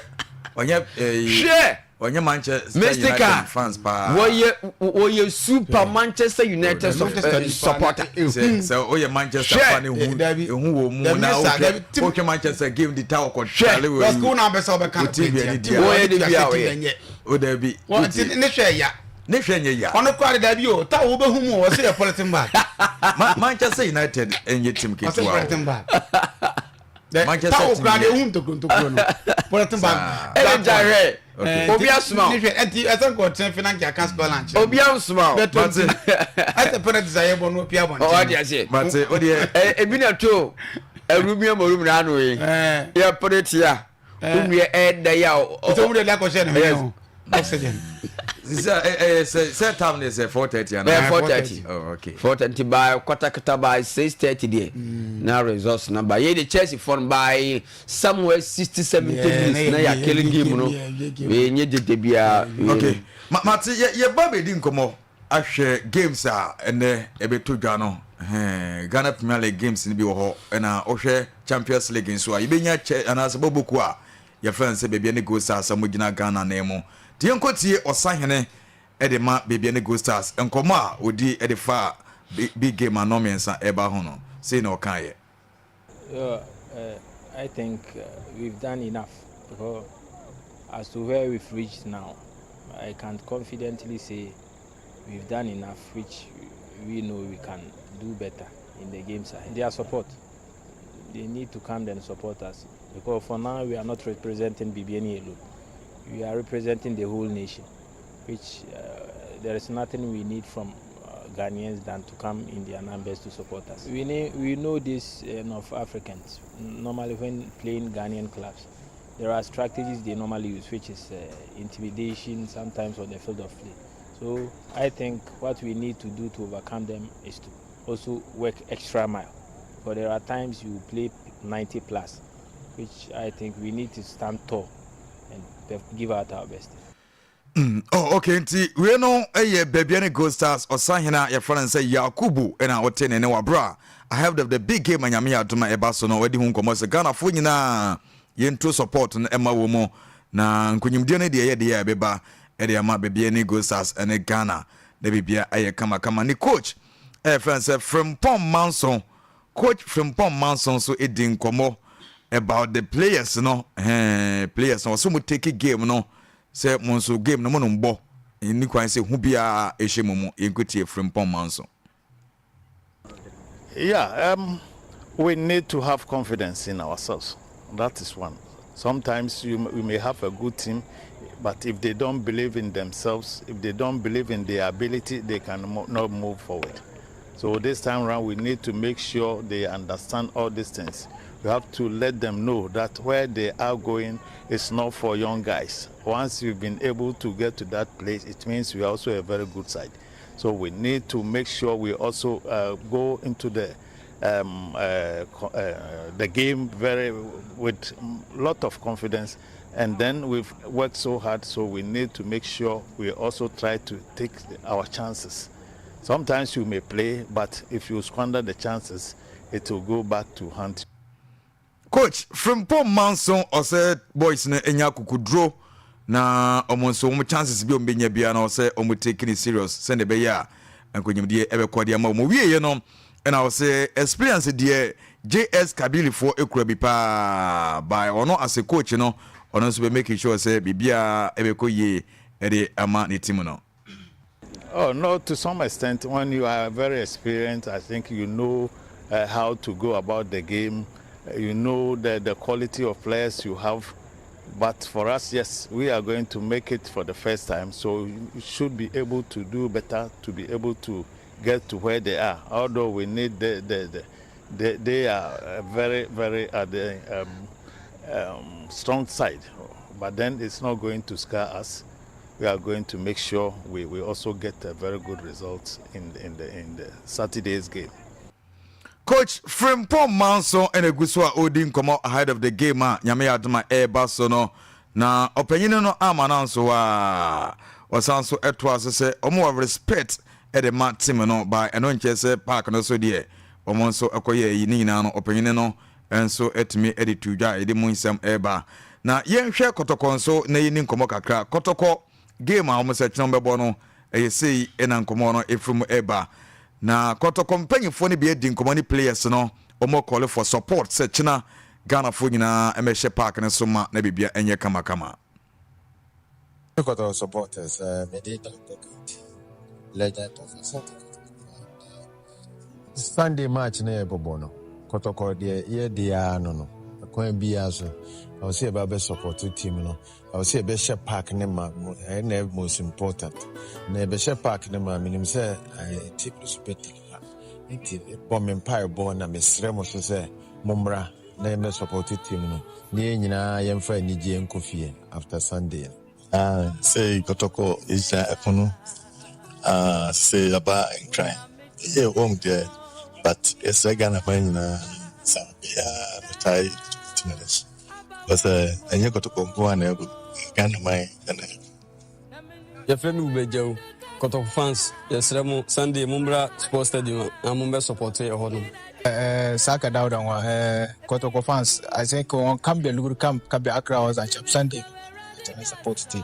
Speaker 1: ɔnyɛ ɛyi.
Speaker 3: Hwɛ.
Speaker 1: Ɔnyɛ Manchester United fans paa.
Speaker 3: Wɔyɛ wɔyɛ super Manchester United supporter.
Speaker 1: Sɛ sɛ ɔyɛ Manchester fan ehu ehu wɔ mu na ɔhwɛ ɔhwɛ Manchester game di towel kɔ
Speaker 2: twale wɔ yi. Lɔsiko na abɛsɛ ɔbɛka no
Speaker 1: TV ani di a.
Speaker 3: Wɔyɛ de bi a ɔyɛ.
Speaker 1: O dabi.
Speaker 2: Ne hwɛ ya.
Speaker 1: Ne hwɛ nyɛ ya.
Speaker 2: Ɔno koraa de dabi o ta wo bɛhu mu o ɔsɛ yɛ polythene bag.
Speaker 1: Ma Manchester United nyɛ team ketewa o.
Speaker 2: Ɔsɛ polythene bag.
Speaker 1: Manchester
Speaker 2: team yɛ. Ta wo koraa de ehu ntokuro ntokuro no polythene bag.
Speaker 3: Ɛyɛ gya hwɛ obi asoma o.
Speaker 2: Ne hwɛ ɛti ɛsɛ nkɔ ɔtɛn fi na nkyɛn aka spell ankyɛn.
Speaker 3: Obi ansoma o.
Speaker 2: Bɛtɔ nti ɛsɛ penalty a yɛbɔ no opia bɔ nkyɛn.
Speaker 3: Ɔwɔ ase.
Speaker 1: Mate o deɛ.
Speaker 3: Ebi na to ɛrumi amorum na ano yi. Yɛ penalty a. wo nua ɛda yi a
Speaker 2: sɛ wo de akɔhyɛ ne ho oxygen
Speaker 1: sɛ ɛyɛ sɛ sɛ time ne sɛ 4:30 ana
Speaker 3: ɛyɛ 4:30
Speaker 1: oh okay
Speaker 3: 4:30 by kɔtakata by 6:30 deɛ mm. na results na ba yɛ de Chelsea fɔ by somewhere 60 70 minutes na yɛ akele game no yɛ nye dede biara
Speaker 1: okay mate yɛ yɛ ba bɛ di nkɔmɔ Ahwɛ games a ɛnnɛ ɛbɛtɔ dwa no, ɛhɛn, Ghana Premier League games no bi wɔ hɔ, ɛna wohwɛ Champions League nso a, yɛbɛnya kyɛ anaasɛ bɔbɔkuo a yɛfrɛ no sɛ Bibiani Gold Stars a wɔgyina Ghana nan mu. Nti yɛnkɔtie Ɔsahene de ma Bibiani Gold Stars nkɔmmɔ a ɔdi de faa big game a nnɔnmiɛnsa ɛreba ho no, sei na ɔkaeɛ.
Speaker 4: Uh, I think uh, we've done enough because as to where we've reached now, I can confidently say we've done enough, which we know we can do better in the games ahead. Their support, they need to come and support us because for now we are not representing BBNE alone. We are representing the whole nation, which uh, there is nothing we need from uh, Ghanaians than to come in their numbers to support us. We, need, we know this uh, North Africans, normally when playing Ghanaian clubs, there are strategies they normally use, which is uh, intimidation sometimes on the field of play. So I think what we need to do to overcome them is to also work extra mile. But there are times you play 90 plus, which I think we need to stand tall and give out our best.
Speaker 1: Mm, oh, okay, nti wei no yɛ baabi ne Gold Stars ɔsahene a yɛfrɛ no sɛ Yakubu na ɔte ne ne wabra ahead of the big game a Nyame yɛ adom a ɛba so no wadi ho nkɔmmɔ sɛ Ghanafoɔ nyinaa yɛnto support no ɛma wɔ mu na nkunyimdie no deɛ ɛyɛ deɛ a ɛbɛba ɛde ama baabi ne Gold Stars ne Ghana na biribia ɛyɛ kamakama ne coach ɛyɛfrɛ no sɛ Frimpong Manso Coach Frimpong Manso nso di nkɔmmɔ about the players no ɛhɛn players no ɔsɛ mo take game no Sɛ mo nso game no mo nom bɔ nni kwan sɛ hu biara hyɛ mo mu yɛnkɔtie Frimpong Manso.
Speaker 5: Yeah, um, we need to have confidence in ourselves. That is one. Sometimes you, you may have a good team, but if they don't believe in themselves, if they don't believe in their ability, they can mo not move forward. So this time around, we need to make sure they understand all these things. We have to let them know that where they are going is not for young guys. Once you've been able to get to that place, it means we are also a very good side. So we need to make sure we also go into the the game very with lot of confidence and then we've worked so hard so we need to make sure we also try to take our chances sometimes you may play but if you squander the chances it will go back to hunt
Speaker 1: Coach Frimpong Manso ɔsɛ boys no nya akokoduro na ɔmo nso wɔn chances bi a wɔn bɛnya biara na ɔsɛ wɔn take ne serious sɛdeɛ ɛbɛyɛ a nkonyimdie ɛbɛkɔ de ama wɔn. Wieɛ no ɛna ɔsɛ experience deɛ JS Kabilifoɔ ekura bi paa by ɔno as a coach no, ɔno nso bɛ make sure sɛ biribiara ɛbɛkɔ yie ɛde ama ne team no.
Speaker 5: Oh, no, to some extent, when you are very experienced, I think you know how to go about the game. You know the quality of players you have. But for us, yes, we are going to make it for the first time. So you should be able to do better to be able to get to where they are. Although we need the they are very, very at the strong side. But then it's not going to scare us. We are going to make sure we also get a very good result in the Saturday's game.
Speaker 1: Coach Frimpong Manso ɛna egu so a ɔredi nkɔmɔ ahead of the game a Nyame yɛ adom a ɛreba so no. Na ɔpanyin no ama no nso a ɔsan so ɛtoa so sɛ ɔmo wɔ respect ɛde ma team no ba ɛno nkyɛn sɛ park no so deɛ ɔmo nso ɛkɔyɛ ayi ne nyinaa no, ɔpanyin no nso ɛtumi ɛde tu dwa a yɛde mu nsɛm ɛreba. Na yɛnhwɛ Kɔtɔkɔ nso na yɛni nkɔmɔ kakra. Kɔtɔkɔ game a wɔn sɛ kyerɛw bɛbɔ no ɛyɛ sei ɛna nkɔmɔ no ɛfiri mu ɛreba. Na Kɔtɔkɔ mpanyinfoɔ no bi adi nkɔmɔ ne players no, wɔn call for support sɛ kyena Ghanafoɔ nyinaa ɛmɛhyɛ park no so ma na biribia ɛnyɛ kamakama.
Speaker 6: Kotoko supporters, me din Dr. Legend of Asante Kotoko. Sunday match na yɛbɔbɔ no, Kɔtɔkɔ deɛ yɛde ara no, kwan biara so ɛwɔ sɛ yɛba bɛ support team no, ɛwɔ sɛ yɛbɛhyɛ park ne ma. Ɛna most important na yɛbɛhyɛ park ne ma. Menim sɛ team no so bɛ deliver, nti bɔ me mpaebɔ na mesrɛ mo so sɛ mommra na yɛmmɛ support team no na yɛn nyinaa yɛmfa anigyeɛ nkɔ fie after Sunday no.
Speaker 7: Ah, sɛ Kɔtɔkɔ ɛgyina ɛpono, ah, sɛ aba Nkran ɛyɛ wɔm deɛ, but yɛsrɛ Ghana man nyinaa sɛ biaa metae team no akyi because ɛnyɛ Kɔtɔkɔ nko a na ɛbɔ, Ghana man ɛna ɛbɔ.
Speaker 8: Yɛfrɛ me Wubagyaw. Kɔtɔkɔ fans, yɛsrɛ mo, Sunday mommra sports stadium na mommɛ support yɛ hɔ nom.
Speaker 9: Saka Dauda wa Kotoko fans, I think on come be luguru kam ka be Accra was and Sunday support ti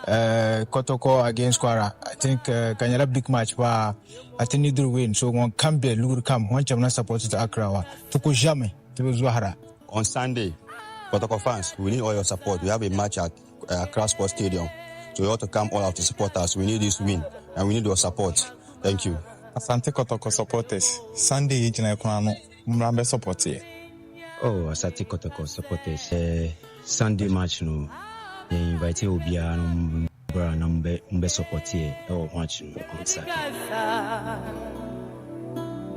Speaker 9: Kotoko against Kwara. I think kanyala big match ba, I think need to win, so on come be luguru kam one chamna support to Accra wa to ko jamais to zuhara.
Speaker 10: On Sunday, Kotoko fans, we need all your support. We have a match at Accra Sports Stadium. So you ought to come all out to support us. We need this win and we need your support. Thank you.
Speaker 11: Asante Kotoko supporters, Sunday gyina kwan no, mmra bɛ support yɛ.
Speaker 12: Oh, Asante Kotoko supporters, Sunday match no, yɛ invite obiara no mbra na mbɛ support yɛ ɛwɔ match no on Saturday.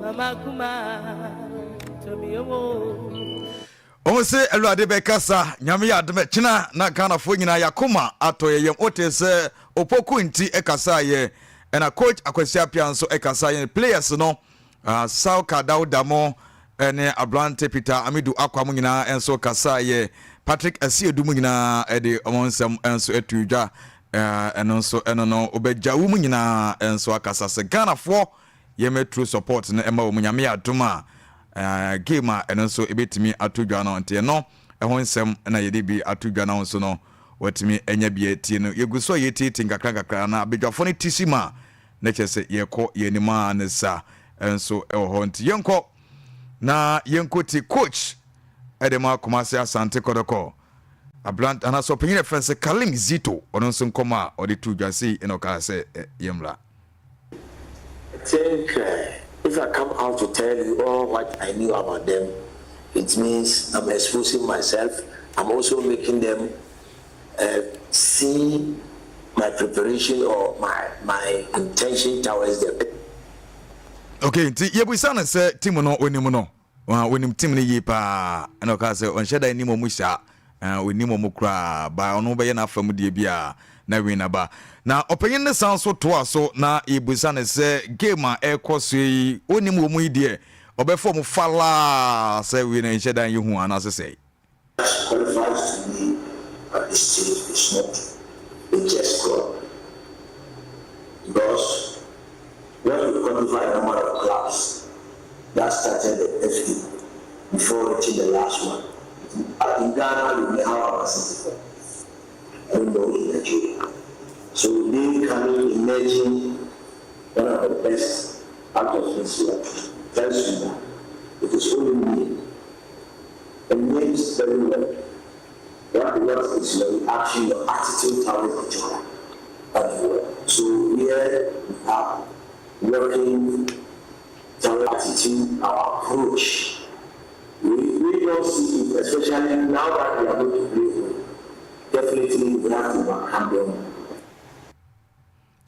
Speaker 13: Mama Kuma, Tomi.
Speaker 1: Ɔmo sɛ Awurade bɛkasa. Nyame yɛ adom kyena na Ghanafoɔ nyinaa yɛakoma atɔ yɛ yam. Wote sɛ Opoku nti ɛkasaeɛ, ɛna coach Akwasi Apia nso ɛkasaeɛ, players no Sauka Dauda mo ɛne aberante Peter Amidu Akwa mo nyinaa nso kasaeɛ, Patrick Asiedu mu nyinaa ɛde ɔmo nsɛm nso atu dwa. Ɛno nso ɛno no wobɛgya wo mu nyinaa nso akasa sɛ Ghanafoɔ yɛmɛturo support no ɛma wɔ mu. Nyame yɛ adom a game a ɛno nso ɛbɛtumi ato dwa no, nti ɛno ɛho nsɛm na yɛde bi ato dwa no nso no watumi anya bi atie no. Yɛgu so a yɛtietie nkakra nkakra na abadwafoɔ no ti si mu a na kyerɛ sɛ yɛkɔ yɛn a ne sa nso ɛwɔ hɔ. Nti yɛnkɔ na yɛnkɔ ti coach ɛde ma Kumase Asante Kɔtɔkɔ abrant anaasɛ ɔpanyin ɛfrɛ sɛ Kalim Zito, ɔno nso nkɔmɔ a ɔde to dwa sei ɛna ɔkaa sɛ yɛmmra.
Speaker 14: I think if I come out to tell you all what I knew about them, it means I'm exposing myself. I'm also making them see my preparation or my intention towards them.
Speaker 1: Okay, nti yɛbusa no sɛ team no onim no. Wɔnim team no yie paa ɛna ɔkaa sɛ ɔnhyɛ da nnim wɔn saa. Ɔnnim wɔn koraa ba ɔno bɛyɛ n'afa mu deɛ bi a na win aba. Na ɔpanyin no san so toa so na yɛbusa no sɛ game a ɛrekɔ so yi ɔnnim wɔn yi deɛ ɔbɛfa wɔn falaa sɛ wei no nhyɛ da nyɛ hu anaasɛ sɛe.
Speaker 14: Qualifies to be at this stage is not a chess club because when you quantify the number of clubs that started the FA before reaching the last one, in Ghana we may have about 64. I don't know in Nigeria. So they coming emerging one of the best out of this year tells you that it is only me. And names very well. What, what is your reaction, your attitude towards each other? That you were. So here we are working towards attitude, our approach. We, we don't see it, especially now that we are going to play. Definitely we have to overcome them.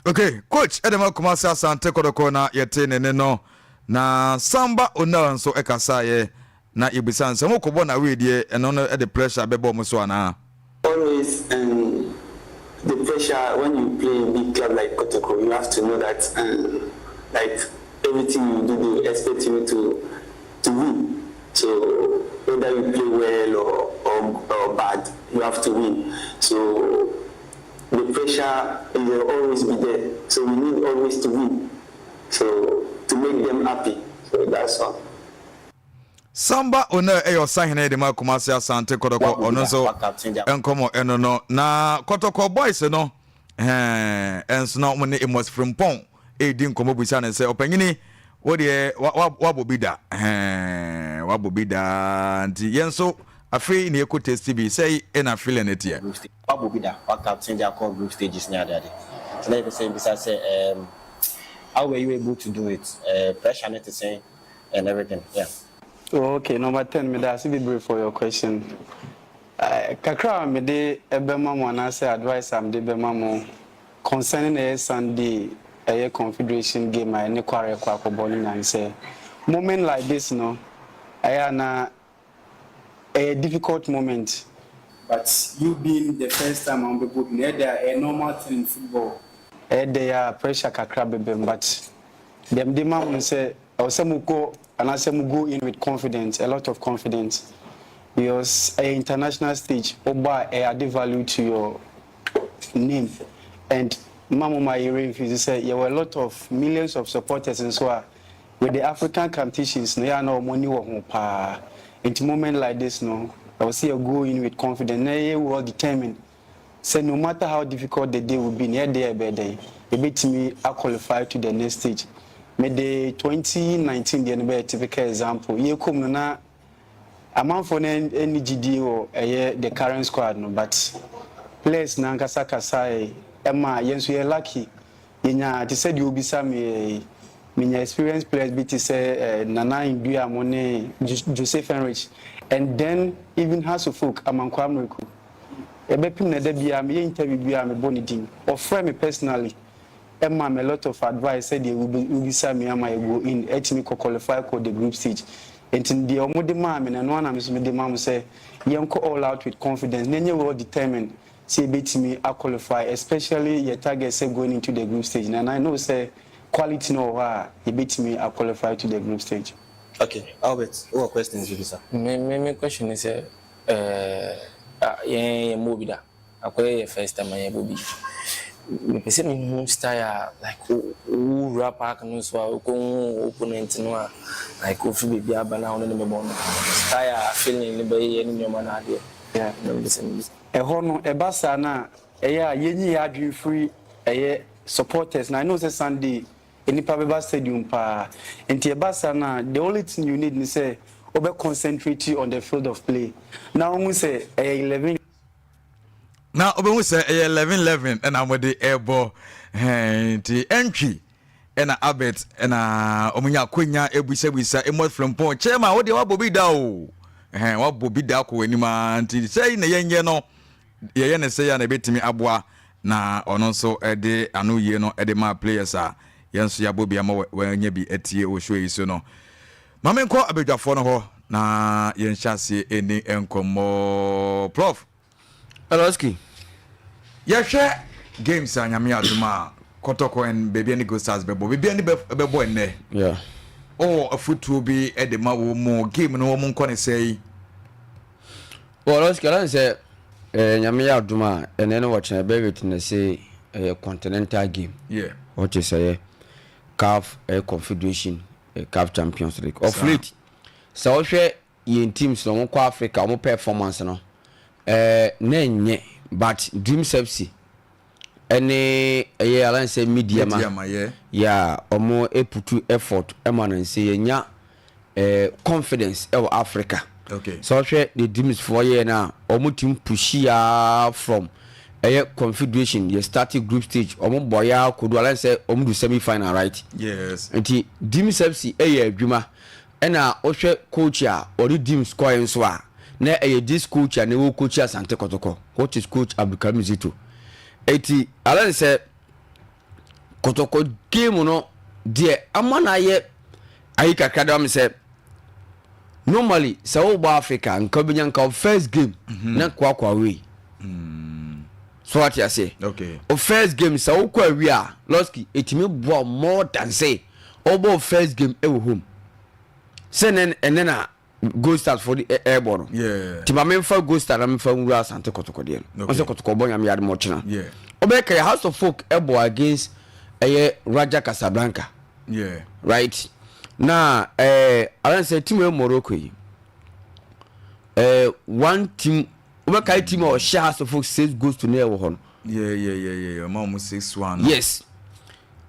Speaker 1: Okay, coach ɛde ma Kumasi Asante Kɔtɔkɔ na yɛte ne ne no na Samba Onel nso ɛkasaeɛ na yɛbisa nsɛm wokɔbɔ na wei deɛ ɛno no ɛde pressure bɛbɔ mo so anaa?
Speaker 15: Always the pressure when you play in big club like Kotoko, you have to know that like everything you do, they expect you to win. So whether you play well or bad, you have to win. So the pressure will always be there. So we need always to win. So to make them happy. So that's all.
Speaker 1: Samba Onel ɛyɛ ɔsahene de ma Kumasi Asante Kɔtɔkɔ, ɔno nso nkɔmɔ ɛno no na Kɔtɔkɔ boys no ɛnso na wɔn ne Amos Frimpong ɛredi nkɔmɔ busa ne sɛ ɔpanyini wo deɛ wabɔ bi da, wabɔ bi da nti yɛn nso afei na yɛkɔ taste bi sɛ ɛna feeling ne teɛ.
Speaker 16: Wabɔ bi da, wa captain de akɔ group stages ne ade ade, so na yɛ pɛ sɛ bisa sɛ how were you able to do it, pressure ne te sɛn and everything, yeah?
Speaker 15: Oh, okay, number 10, meda ase bebree for your question. Kakra a mede ɛbɛma mo anaasɛ advice a mede bɛma mo concerning ɛyɛ Sunday ɛyɛ Confederation game a ɛne Kware kɔ akɔbɔ no nyan sɛ moment like this no ɛyɛ ana ɛyɛ difficult moment. But you being the first time a wɔbɛbɔ bi no, ɛyɛ dɛ ɛyɛ normal thing in football. Ɛyɛ dɛ a pressure kakra bɛbɛm, but deɛ mede ma mo sɛ ɛwɔ sɛ mo kɔ anaasɛ mo go in with confidence, a lot of confidence, because ɛyɛ international stage, wobɔ a ɛyɛ add value to your name. And mma mo ma yɛrɛ mfi sɛ yɛwɔ a lot of millions of supporters nso a with the African competitions no yɛ ana wɔn ani wɔ ho paa. Nti moment like this no, ɛwɔ sɛ yɛ go in with confidence na yɛ well determined sɛ no matter how difficult the day will be, na yɛ de ɛbɛɛ dɛn yɛbɛtumi aqualify to the next stage. Mede 2019 deɛ no bɛyɛ typical example. Yɛkɔm no na amanfoɔ no ani gyidie wɔ ɛyɛ the current squad no, but players nankasa kasa ɛma yɛn nso yɛ lucky, yɛnya te sɛ deɛ obisa me, menya experience players bi te sɛ Nana Ndua mo ne Joseph Henrich and then even Hearts of Oak Amankwa Amreku. Ɛbɛpem na da biara meyɛ interview biara mebɔ ne din, ɔfrɛ me personally, ɛma me a lot of advice sɛdeɛ wobisa me ama yɛgo in ɛtumi kɔ qualify kɔ the group stage. Nti deɛ ɔmo de maa me na ɛno ana me nso mede maa mo sɛ yɛnkɔ all out with confidence na ɛnyɛ well determined sɛ yɛbɛtumi aqualify, especially yɛ target sɛ going into the group stage, and I know sɛ quality no wɔ hɔ a yɛbɛtumi aqualify to the group stage.
Speaker 16: Okay, Albert, what questions you bisa?
Speaker 4: Me question is yɛn yɛn mo bi da akɔyɛ yɛ first time a yɛbɔ bi, mepɛ sɛ mehu style a like wowura park no so a wokɔhu opponent no a like wofiri baabi aba na wo ne ne bɛbɔ no, style a feeling ne bɛyɛ ne nneɛma no adeɛ na mepɛ sɛ mebisa.
Speaker 15: Ɛhɔ no ɛba saa no a ɛyɛ a yɛnyi yɛ adwene firi ɛyɛ supporters na I know sɛ Sunday nipa bɛba stadium paa. Nti ɛba saa no a, the only thing you need ni sɛ wobɛ concentrate on the field of play na wohu sɛ ɛyɛ 11.
Speaker 1: Na wobɛhu sɛ ɛyɛ 11 11 ɛna mode ɛbɔ, nti ɛntwi ɛna Albert ɛna ɔmonya akonya ebisabisa Amos Frimpong, chairman, wodeɛ wabɔ bi da o, wabɔ bi da akɔ w'anim a, nti sɛi na yɛnyɛ no, yɛyɛ ne sɛ yɛ a na ɛbɛtumi aboa na ɔno nso ɛde ano yie no ɛde ma players a yɛn nso yɛabɔ bi ama wɔanya bi atie wɔ show yi so no. Ma menkɔ abadwafoɔ no hɔ na yɛnhyɛ aseɛ ɛni nkɔmmɔ. Prof.
Speaker 3: Elosky.
Speaker 1: Yɛhwɛ games a Nyame adom a Kɔtɔkɔ and Baabi ne Gold Stars bɛbɔ. Baabi ne bɛbɔ ɛnnɛ.
Speaker 3: Yeah.
Speaker 1: Ɔwɔ afotuo bi de ma wɔn mu game no wɔn nkɔ ne sɛe.
Speaker 3: Well, Elosky, ɔlɛn sɛ eh, Nyame yɛ adom a ɛnɛ no wɔkyena ɛbɛ witness ɛyɛ continental game.
Speaker 1: Yeah.
Speaker 3: Wɔte sɛ yɛ CAF ɛyɛ Confederation CAF Champions League. Of late, sɛ wohwɛ yɛn teams no wɔn kɔ Africa wɔn performance no ɛɛ na ɛnyɛ but Dreams FC ɛne ɛyɛ alansɛ Media ma yɛ a wɔn eputu effort ɛma no nse yɛnya ɛɛ confidence ɛwɔ Africa.
Speaker 1: Okay.
Speaker 3: Sɛ ɔhwɛ the Dreams foɔ yɛ no a wɔn team pushi aa from ɛyɛ confederation yɛ start group stage wɔn bɔ yɛ akodu alansɛ wɔn du semi final right.
Speaker 1: Yes.
Speaker 3: Nti Dreams FC ɛyɛ adwuma Ɛna wohwɛ coach a ɔde Dreams kɔɛ nso a, na ɛyɛ this coach a na ɛwɔ coach Asante Kɔtɔkɔ, which is coach Abdulkarim Zito. Eti alɛ ne sɛ Kɔtɔkɔ game no deɛ ama no ayɛ ayi kakra de ma me sɛ normally sɛ wobɔ Africa nka wobɛnya nka wo first game mm -hmm. na nka wakɔ away. Mm. So wate aseɛ?
Speaker 1: Okay.
Speaker 3: O first game sɛ wokɔ awie a Losky ɛtumi boa more than sɛ ɔbɔ first game ɛwɔ home sɛ nɛ ɛnɛ na gold stars fo de ɛɛbɔ no nti ma memfa gold star na memfa nwura asante kɔtɔkɔdeɛ no ɔsɛ kɔtɔkɔ bɔ nyame yade mɔkyena ɔbɛyɛ kɛyɛ house of folk ɛbɔ against ɛyɛ Raja Casablanca right na ɛɛ aran sɛ team ɛyɛ Morocco yi ɛɛ one team wobɛkae team a ɔhyɛ house of folk six goals to nil wɔ hɔ no
Speaker 1: yeah yeah yeah yeah ɔma ɔmo 6-1
Speaker 3: yes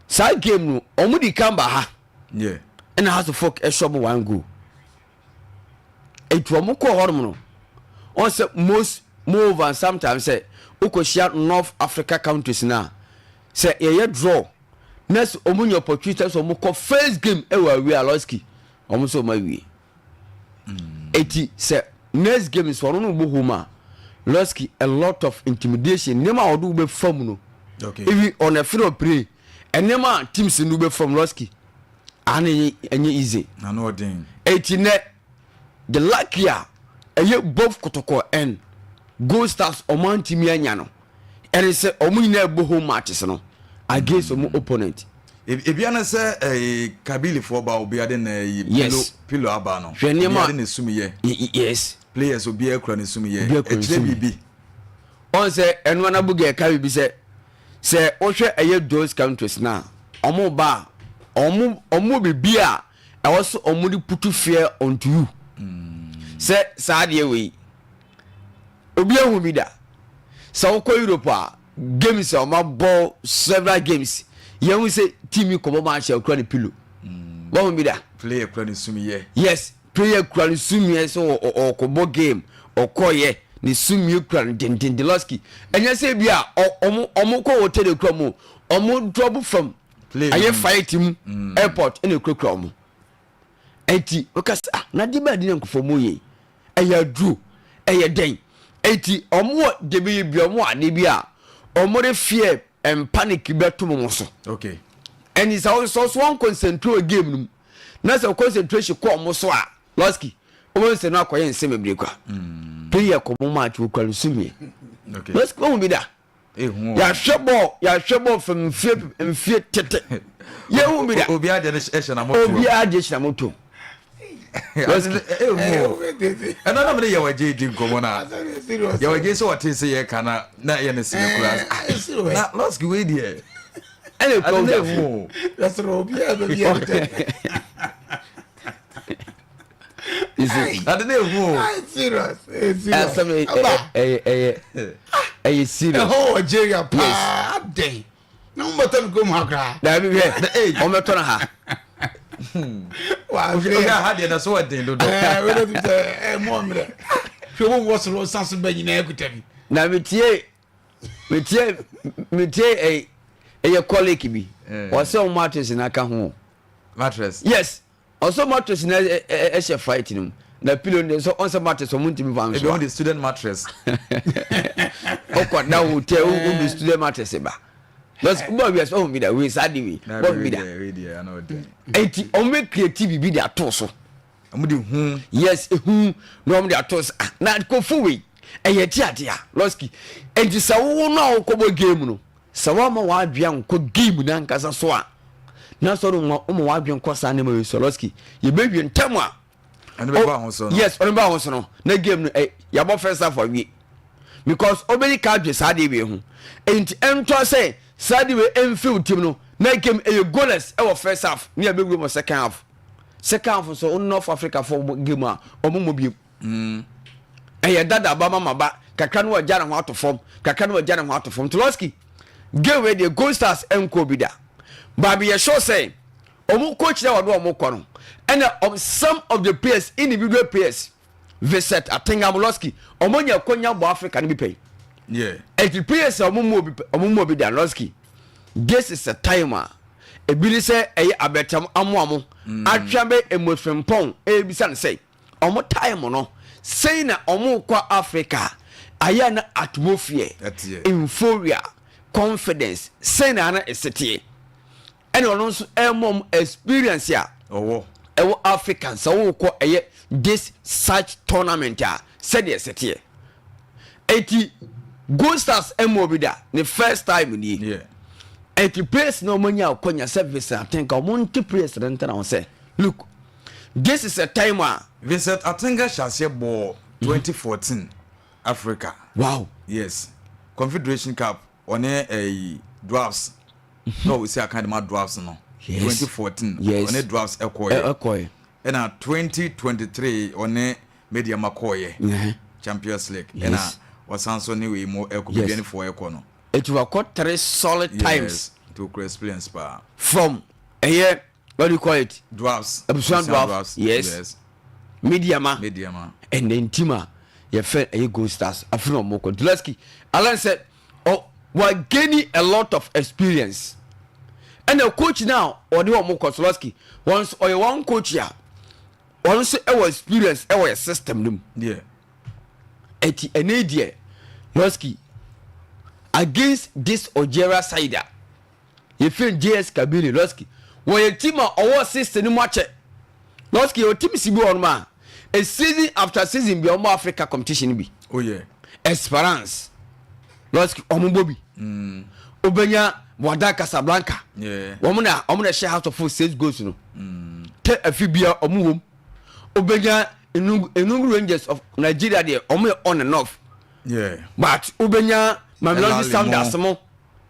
Speaker 3: Saa game no ɔmo di kan ba ha.
Speaker 1: Yeah.
Speaker 3: Ɛna House of Folk ɛhyɛ ɔmo one goal. Etu ɔmo kɔɔ hɔnom no ɔn sɛ most moreover sometimes sɛ wokɔ hyia North Africa countries na sɛ yɛyɛ draw na sɛ ɔmo nya opportunity sɛ ɔmo kɔ first game ɛwɔ awie a lɔski ɔmo sɛ ɔmo awie. Eti sɛ next game sɛ ɔno no bɔ home a Losky a lot of intimidation nneɛma a ɔde wo bɛfa mu no
Speaker 1: okay.
Speaker 3: even on a field of play nneɛma a teams no bɛfa mu Losky ana ɛnyɛ easy.
Speaker 1: Ano ɔden.
Speaker 3: Eti nɛ the lucky a ɛyɛ both Kotoko and Gold Stars ɔmo antumi anya no ɛne sɛ ɔmo nyinaa ɛbɔ home matches no against ɔmo opponent.
Speaker 1: Ebia ne sɛ ɛɛ Kabilifoɔ ba obiara de na ɛyi pillow pillow aba no.
Speaker 3: Hwɛ nneɛma
Speaker 1: obiara de ne sum yɛ.
Speaker 3: Yes.
Speaker 1: Players obiara kura ne sum yɛ. Ɛkyerɛ biribi.
Speaker 3: Ɔn sɛ ɛno anabuga ɛka biribi sɛ sɛ wohwɛ ɛyɛ those countries na ɔmo ba a ɔmo ɔmo biribi a ɛwɔ so ɔmo de putu fear onto you. Sɛ saa adeɛ wei obi ahu bi da sɛ wokɔ Europe a games a wɔn abɔ several games yɛn ho sɛ team yi kɔbɔ match a okura ne pillow mm. wɔn ho bi da.
Speaker 1: Player kura ne sumiyɛ.
Speaker 3: Yes player kura ne sumiyɛ sɛ ɔkɔbɔ game ɔkɔyɛ ne sumiyɛ kura no dendenden lɔski ɛnyɛ sɛ bi a ɔmo ɔmo kɔ hotel ekura mu ɔmo drop from ɛyɛ fight mu mm. airport ɛna ekurakura ɔmo. Enti woka sɛ ah na adeɛ bɛn ade na nkurɔfoɔ mu yɛ yi ɛyɛ aduro ɛyɛ dɛn enti wɔn wɔ debi bi wɔn wɔ adeɛ bi a wɔn de fear and panic bɛto wɔn so
Speaker 1: okay
Speaker 3: ɛni sɛ wɔn sɔ so wɔn concentrate wɔ game no mu na sɛ concentration kɔ wɔn so a lɔski wɔn nsɛm no akɔyɛ nsɛm bebree kwa mm. player kɔ mo match wɔ kura no sumie lɔski wɔn bi da. Yɛahwɛ bɔɔl, yɛahwɛ bɔɔl fam mfie mfie tete. Yɛhu bi da.
Speaker 1: Obiara deɛ hyɛ na moto.
Speaker 3: Obiara deɛ hyɛ na moto.
Speaker 1: Ɛno na mene yɛwɔ gye di nkɔmmɔ no a yɛwɔ gye sɛ ɔte sɛ yɛka na na ɛyɛ ne sene kora na lɔski wei deɛ
Speaker 3: ɛna ekura wogya
Speaker 1: Ade na ehu o.
Speaker 2: Serious, serious.
Speaker 3: Asɛm ɛyɛ ɛyɛ ɛyɛ serious.
Speaker 2: Ɛhɔ wɔ Algeria paa adɛn. Na wɔn bɛtɔ no kurom ha koraa.
Speaker 3: Dabi hwɛ wɔn bɛtɔ no ha.
Speaker 1: Wohwɛ ha deɛ na so wɔ den dodo.
Speaker 2: Ɛɛ wei de sɛ ɛɛ mu ɔmmerɛ. Hwɛ wɔn wɔ soro san so bɛ nyinaa kuta bi.
Speaker 3: Na metie metie metie ɛyɛ ɛyɛ colleague bi. Wɔsɛ wɔn mattress na aka ho.
Speaker 1: Mattress.
Speaker 3: Yes. Ɔsɔ mattress na ɛhyɛ fight no mu na pillow no sɛ ɔnsɛ mattress ɔmo ntumi fa nso.
Speaker 1: Ebi wɔn de student mattress.
Speaker 3: Ɔkɔ da hotel wo de student mattress ba. Bɛs bɔ wiase ɔmo bi da wei saa de wei bɔ bi da. Eti ɔmo bɛ create biribi de ato so.
Speaker 2: Ɔmo de hu.
Speaker 3: Yes, ehu na ɔmo de ato sɛ ah na kofo wei ɛyɛ ti ade a Lɔski. Enti sɛ wo no a wokɔbɔ game no sɛ woama w'adwene ankɔ game no ankasa so a na sɛ ɔde woma w'adwene kɔ saa nneɛma wei so Lɔski yɛbɛwie ntɛm a
Speaker 2: Ɔno bɛba ho so no.
Speaker 3: Yes, ɔno bɛba ho so no. Na game no eh, yɛabɔ first half awie. Because ɔbɛyi ka adwe saa adeɛ wei ho. Enti ɛntɔ sɛ saa adeɛ wei ɛmfi wo team no na game ɛyɛ goalless ɛwɔ first half ne yɛbɛwura mu second half. Second half nso wo North Africa fo game a ɔmo mmɔ biem. Mm. Ɛyɛ dada ba mama ba kakra no wagya ne ho ato fam kakra no wagya ne ho ato fam. Toloski game wei deɛ Gold Stars ɛnkɔ bi da. Baabi yɛ sure sɛ Wɔn coach na wɔde wɔn kɔ no ɛna wɔn some of the players individual players Vincent Atengamoloski wɔn nya konya bɔ Africa no bi pɛn.
Speaker 2: Yeah.
Speaker 3: Eti players a wɔn mu obi wɔn mu obi dan Losky this is a time a ebi ne sɛ ɛyɛ abɛtam amoamo mm. atwa bɛ emosfempɔn ebisa ne sɛ wɔn time no sɛn na wɔn kɔ Africa ayɛ na atmosphere euphoria confidence sɛn na ana ɛsɛteɛ. Ɛna ɔno nso ɛmɔ ɔmo experience a
Speaker 2: ɔwɔ
Speaker 3: ɛwɔ Africa sɛ wokɔ ɛyɛ this such tournament a sɛdeɛ ɛsɛ teɛ. Eti Gold Stars ɛmɔ obi da ne first time nie.
Speaker 2: Yeah.
Speaker 3: Eti players na ɔmo anya akonya sɛ Vincent Atenka ɔmo nte players no ntena ho sɛ look this is a time a.
Speaker 2: Vincent Atenka hyɛ aseɛ bɔɔ 2014 Africa.
Speaker 3: Wow.
Speaker 2: Yes. Confederation Cup ɔne ɛyi Dwarfs na ɔsi akan de ma Dwarfs no.
Speaker 3: Yes.
Speaker 2: 2014
Speaker 3: Yes.
Speaker 2: ɔne Dwarfs ɛkɔɔyɛ.
Speaker 3: Ɛkɔɛ.
Speaker 2: Ɛna 2023 ɔne Medeama kɔɔyɛ.
Speaker 3: Ɛhɛn.
Speaker 2: Champions League.
Speaker 3: Yes.
Speaker 2: Ɛna ɔsan so ne wei mu ɛkɔ
Speaker 3: Yes.
Speaker 2: Bibianifoɔ ɛkɔ no.
Speaker 3: Eti wakɔ three solid times.
Speaker 2: Yes. Nti okura experience paa.
Speaker 3: From ɛyɛ what do you call it?
Speaker 2: Dwarfs.
Speaker 3: Abusua Dwarfs. Yes.
Speaker 2: Yes.
Speaker 3: Medeama.
Speaker 2: Medeama.
Speaker 3: Ɛnɛ ntim a yɛfɛ ɛyɛ Gold Stars afei na ɔmo kɔ. Dulaski Alan sɛ ɔ wa gaining a lot of experience ɛna coach na ɔde wɔn kɔ Soloski wɔn nso ɔyɛ wɔn coach a wɔn nso ɛwɔ experience ɛwɔ yɛ system no mu.
Speaker 2: Yeah.
Speaker 3: Ɛti ɛnɛ deɛ Losky against this Algeria side a yɛfrɛ no JS Kabylie Losky wɔyɛ team a ɔwɔ system no mu akyɛ Losky yɛwɔ team si bi wɔ nom a a season after season bi ɔmo Africa competition bi
Speaker 2: oh yeah
Speaker 3: Esperance Losky ɔmo bɔ bi
Speaker 2: mm.
Speaker 3: obenya Wydad Casablanca
Speaker 2: yeah.
Speaker 3: wɔn na wɔn na ɛhyɛ Hearts of Oak six goals no
Speaker 2: mm.
Speaker 3: tɛ afi bia ɔmo wɔm obenya Enugu Enugu Rangers of Nigeria deɛ ɔmo yɛ on and off
Speaker 2: yeah.
Speaker 3: but obenya Mamelodi Sundowns mo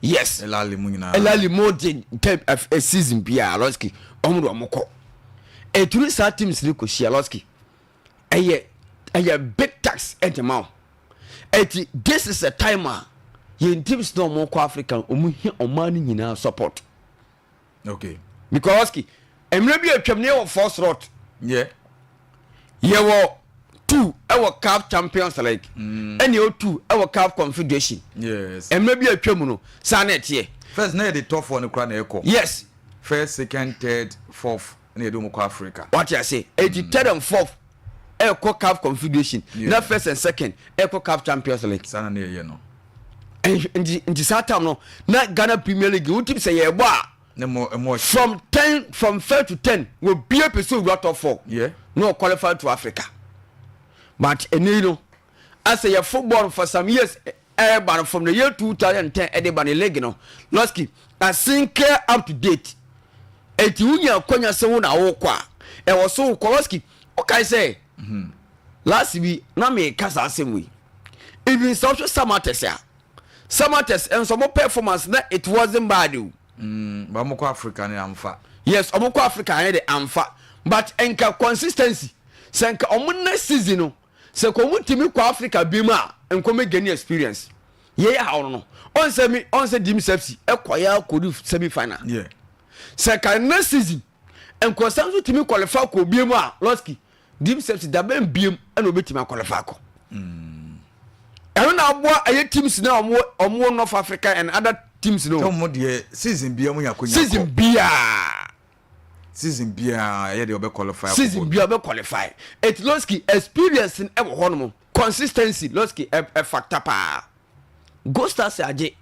Speaker 3: yes
Speaker 2: Elali mu nyinaa
Speaker 3: Elali mo de term a season biara Losky ɔmo de ɔmo kɔ eturu saa teams ni kò hyia Losky ɛyɛ ɛyɛ big tax ɛde ma o eti this is a time a yɛn teams na ɔmo kɔ Africa ɔmo hia ɔmo ani nyinaa support.
Speaker 2: Okay.
Speaker 3: Because mmerɛ bi atwam ne yɛwɔ four slot.
Speaker 2: Yeah.
Speaker 3: Yɛwɔ two ɛwɔ CAF Champions League.
Speaker 2: Mm.
Speaker 3: Ɛna yɛwɔ two ɛwɔ CAF Confederation.
Speaker 2: Yes.
Speaker 3: Mmerɛ bi atwam no saa na ɛteɛ.
Speaker 2: First na yɛde top four no kora na ɛkɔ.
Speaker 3: Yes.
Speaker 2: First, second, third, fourth na yɛde wɔn kɔ Africa.
Speaker 3: Wate ase. Eti mm. third and fourth ɛkɔ CAF Confederation.
Speaker 2: Yeah.
Speaker 3: Na first and second ɛkɔ CAF Champions League.
Speaker 2: Saa na yɛyɛ no.
Speaker 3: Nti nti saa time no na Ghana Premier League wotim sɛ yɛbɔ a.
Speaker 2: Ne mo mo
Speaker 3: from ten from five to ten wɔ bie pɛ sɛ owura top four.
Speaker 2: Yeah.
Speaker 3: Na ɔqualify to Africa. But ɛnɛ yi no asɛ yɛ football for some years ɛɛba no from the year 2010 ɛde ba ne league no Losky asen clear up to date. Eti wonya akwanya sɛ wo na wokɔ a ɛwɔ so wokɔ Losky wokae sɛ
Speaker 2: mhm.
Speaker 3: last bi na meka saa asɛm wei even sɛ wohwɛ Samatex a Samatex nso ɔmo performance na it wasn't bad o.
Speaker 2: Mm, but ɔmo kɔ Africa ne amfa.
Speaker 3: Yes, ɔmo kɔ Africa ne de amfa but nka consistency sɛ nka ɔmo next season no sɛ nka ɔmo tumi kɔ Africa bi mu a nka ɔmo gain experience yɛ yɛ haw no no ɔnsɛ mi ɔnsɛ Dreams FC ɛkɔ yɛ akɔdu semi final.
Speaker 2: Yeah.
Speaker 3: Sɛ nka next season nka ɔsan so tumi qualify kɔ obi mu a Losky Dreams FC dabɛn biem ɛna obetumi akɔlɛfa akɔ ɛno na aboa ɛyɛ teams na ɔmo ɔmo North Africa and other teams no.
Speaker 2: Sɛ ɔmo deɛ season bia ɔmo nya akonya
Speaker 3: season bia
Speaker 2: season bia ɛyɛ deɛ ɔbɛ qualify
Speaker 3: season bia ɔbɛ qualify eti Losky experience ɛwɔ hɔ nom consistency Losky ɛ ɛ factor paa Gold Stars agye.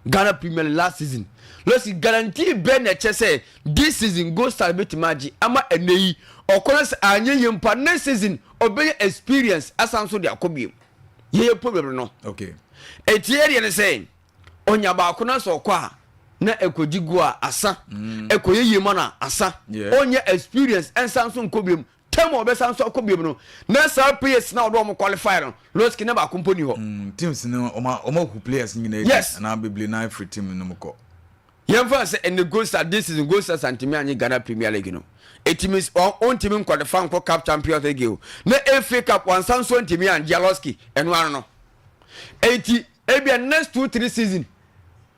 Speaker 3: Ghana Premier League last season. Lɔsi guarantee bɛn na ɛkyɛ sɛ this season Gold Stars bɛtumi agye ama ɛnɛ yi ɔkɔ no sɛ anyɛ yie mpo a next season ɔbɛnya experience asan so de akɔ biom. Yɛyɛ problem no.
Speaker 1: Okay.
Speaker 3: Eti yɛ deɛ ne sɛ ɔnya baako na sɛ ɔkɔ a na ɛkɔgye gu a asa ɛkɔyɛ yie ma no a asa ɔnyɛ experience ɛnsan so nkɔ biom term a ɔbɛsan so akɔ biom no na saa players na ɔde wɔn qualify no Losky na baako mpo ni hɔ.
Speaker 1: Mm, teams no ɔma ɔma hu players nyinaa
Speaker 3: yes
Speaker 1: anaa bebree na afiri team no mu kɔ.
Speaker 3: Yɛmfa sɛ ɛnɛ Gold Stars this season Gold Stars antumi anye Ghana Premier League no ɛtumi ɔntumi nkwalifa nkɔ Cup Champions League o na FA Cup wansan so antumi angye Losky ɛno ano no eti ebia next 2, 3 season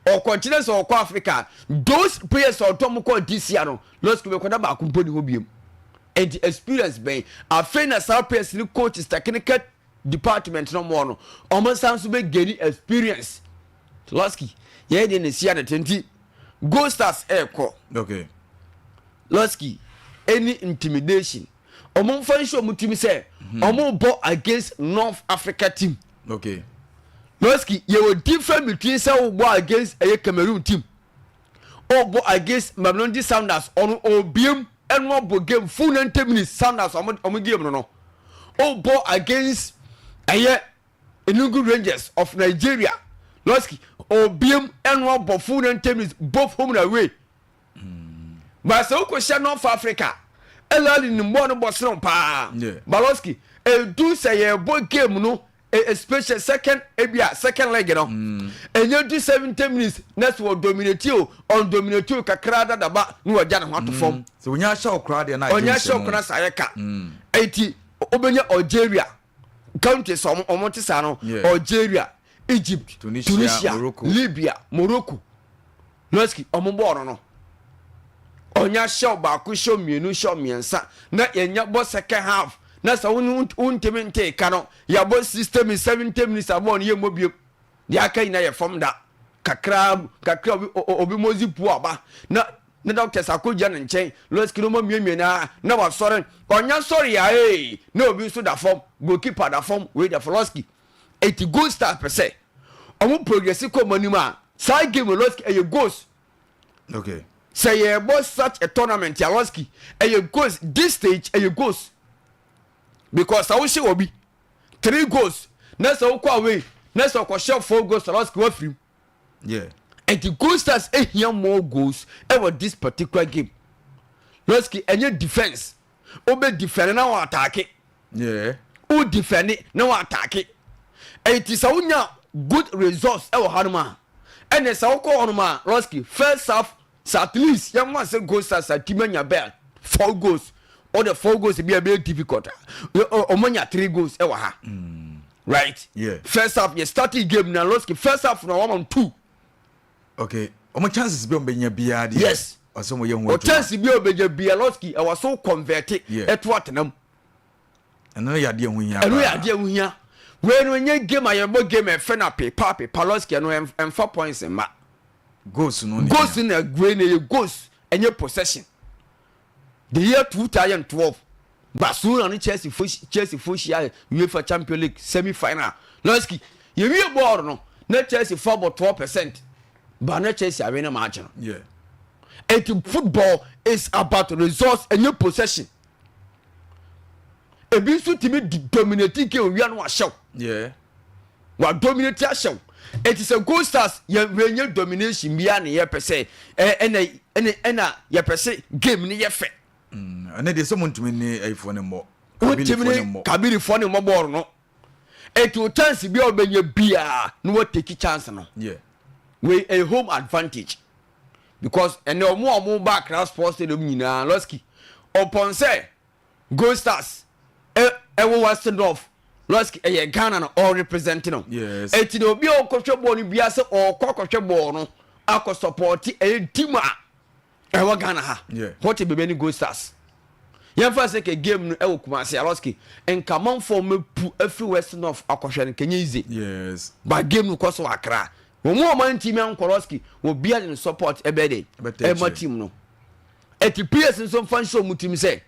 Speaker 3: ɔkɔkyerɛ sɛ ɔkɔ Africa those players a ɔtɔ mo kɔ this year no Losky bɛkɔ na baako mpo ni hɔ biom. Enti experience bɛn afei na saa players ne coaches, technical department no mmoa no wɔn nsa nso bɛ gain experience. Losky yɛn deɛ na esia ne te nti Gold Stars ɛɛkɔ.
Speaker 1: Okay.
Speaker 3: Losky any intimidation wɔn nfa nhyɛ wɔn tirim sɛ wɔn bɔ against North Africa team.
Speaker 1: Okay.
Speaker 3: Losky yɛ wɔ difference between sɛ wɔbɔ against ɛyɛ Cameroon team ɔbɔ against Mamelodi Sundowns ɔno ɔbiem ɛno abɔ game full 90 minutes Sundowns ɔmo ɔmo game no no ɔbɔ against ɛyɛ Enugu Rangers of Nigeria Losky ɔbiem ɛno abɔ full 90 minutes both home and away but sɛ wokɔhyɛ North Africa ɛlali ne mbɔ no bɔ serew paa Balosky edu sɛ yɛbɔ game no especially second ebia second leg no ɛnyɛ du 70 minutes na sɛ wɔ dominate o ɔn dominate o kakra dadaba na wɔgya ne ho ato fam.
Speaker 1: Sɛ onya ahyɛ ɔkora deɛ na
Speaker 3: ɔnya ahyɛ ɔkora saa yɛ ka eti wobɛnya Algeria countries ɔmo ɔmo te saa no, Algeria, Egypt,
Speaker 1: Tunisia,
Speaker 3: Tunisia,
Speaker 1: Morocco.
Speaker 3: Libya, Morocco. Lɔski ɔmo bɔɔl no ɔnya hyɛw baako, hyɛw mmienu, hyɛw mmiɛnsa na yɛnya bɔ second half na sɛ wontumi ntee ka no yɛabɔ 60 minutes, 70 minutes a bɔɔl no yɛ mmɔ biom deɛ aka nyina yɛ fam da kakra kakra obi obi mozi pu aba na ne doctors akɔgyina ne nkyɛn. Lɔski no ma mmiemie na na wasɔre ɔnya sɔre ya ee na obi nso da fam, goalkeeper da fam, wei da fam. Lɔski eti Gold Stars pɛ sɛ ɔmo progress kɔ ɔmo anim a saa game Lɔski ɛyɛ goals. Sɛ yɛbɔ such a tournament a Lɔski ɛyɛ goals, this stage ɛyɛ goals because sɛ wohyɛ wɔ bi three goals na sɛ wokɔ away na sɛ ɔkɔhyɛ four goals, Lɔski wafirim. Nti Gold Stars ehia more goals ɛwɔ this particular game. Lɔski ɛnyɛ defence, wobɛ defend na wɔ attack. Wo defend na wɔ attack. Eti sɛ wonya good results ɛwɔ hanom a ɛnɛ sɛ wokɔ hɔnom a Lɔski first half sɛ at least yɛn mo asɛ Gold Stars a team anya bɛɛ four goals ɔde four goals bi a ɛbɛyɛ difficult a ɔmo nya three goals ɛwɔ ha, right? First half yɛ starting game na Lɔski first half na wɔn ma two.
Speaker 1: Okay, ɔmo chances bi a ɔmo bɛnya biara deɛ ɔsɛ ɔmo yɛ ho
Speaker 3: o
Speaker 1: adwuma.
Speaker 3: Chance bi a ɔbɛnya bia Lɔski ɛwɔ so convert ɛto atenam.
Speaker 1: Ɛno no yɛ adeɛ ho hia
Speaker 3: ɛno yɛ
Speaker 1: paa.
Speaker 3: Adeɛ ho hia. Wei no nyɛ game a yɛbɔ game ɛfɛ na pepa pepa. Lɔski ɛno ɛmfa points mma.
Speaker 1: Goals no ne
Speaker 3: goals na wei na yɛ goals ɛnyɛ possession. The year 2012 Barcelona ne Chelsea fo hyia UEFA Champions League semi final. Lɔski yɛwie bɔɔl no na Chelsea fo abɔ 12% ba na Chelsea awe ne match no. Eti football is about results, ɛnyɛ possession. Ebi nso tumi di dominate game owia no ahyɛw. Wa dominate ahyɛw. Eti sɛ Gold Stars yɛ wɛnyɛ domination bia ne yɛpɛ sɛ ɛ ɛna ɛna ɛna yɛpɛ sɛ game ne yɛ fɛ.
Speaker 1: Ɛne deɛ sɛ montumi ne ayifoɔ ne mmɔ.
Speaker 3: Wontumi ne kabilifoɔ ne mmɔ bɔɔl no. Eti o chance bi a ɔbɛnya biara na wɔ take chance no. Wei a home advantage because ɛnɛ ɔmo a ɔmo ba Accra Sports Stadium nyinaa Lɔski ɔpɔn sɛ Gold Stars ɛwɔ Western North. Lɔski ɛyɛ Ghana no ɔrepresent no. Eti na obi a ɔkɔhwɛ bɔɔl no bia sɛ ɔkɔ akɔhwɛ bɔɔl no akɔ support ɛyɛ team a ɛwɔ Ghana ha. Wɔte baabi ne Gold Stars yɛmfa sɛ kɛ game no ɛwɔ Kumasi Alɔski nkamanfoɔ mɛpu afiri West North akɔhwɛ no kɛnyɛ easy. But game no kɔ so wɔ Accra wɔn mu a wɔn ntumi ankɔ Lɔski obiara de ne support ɛbɛ de
Speaker 1: Ɛbɛtɛ
Speaker 3: ɛma
Speaker 1: akyire.
Speaker 3: team no. Ɛti ps nso nfa nhyɛ wɔn team sɛ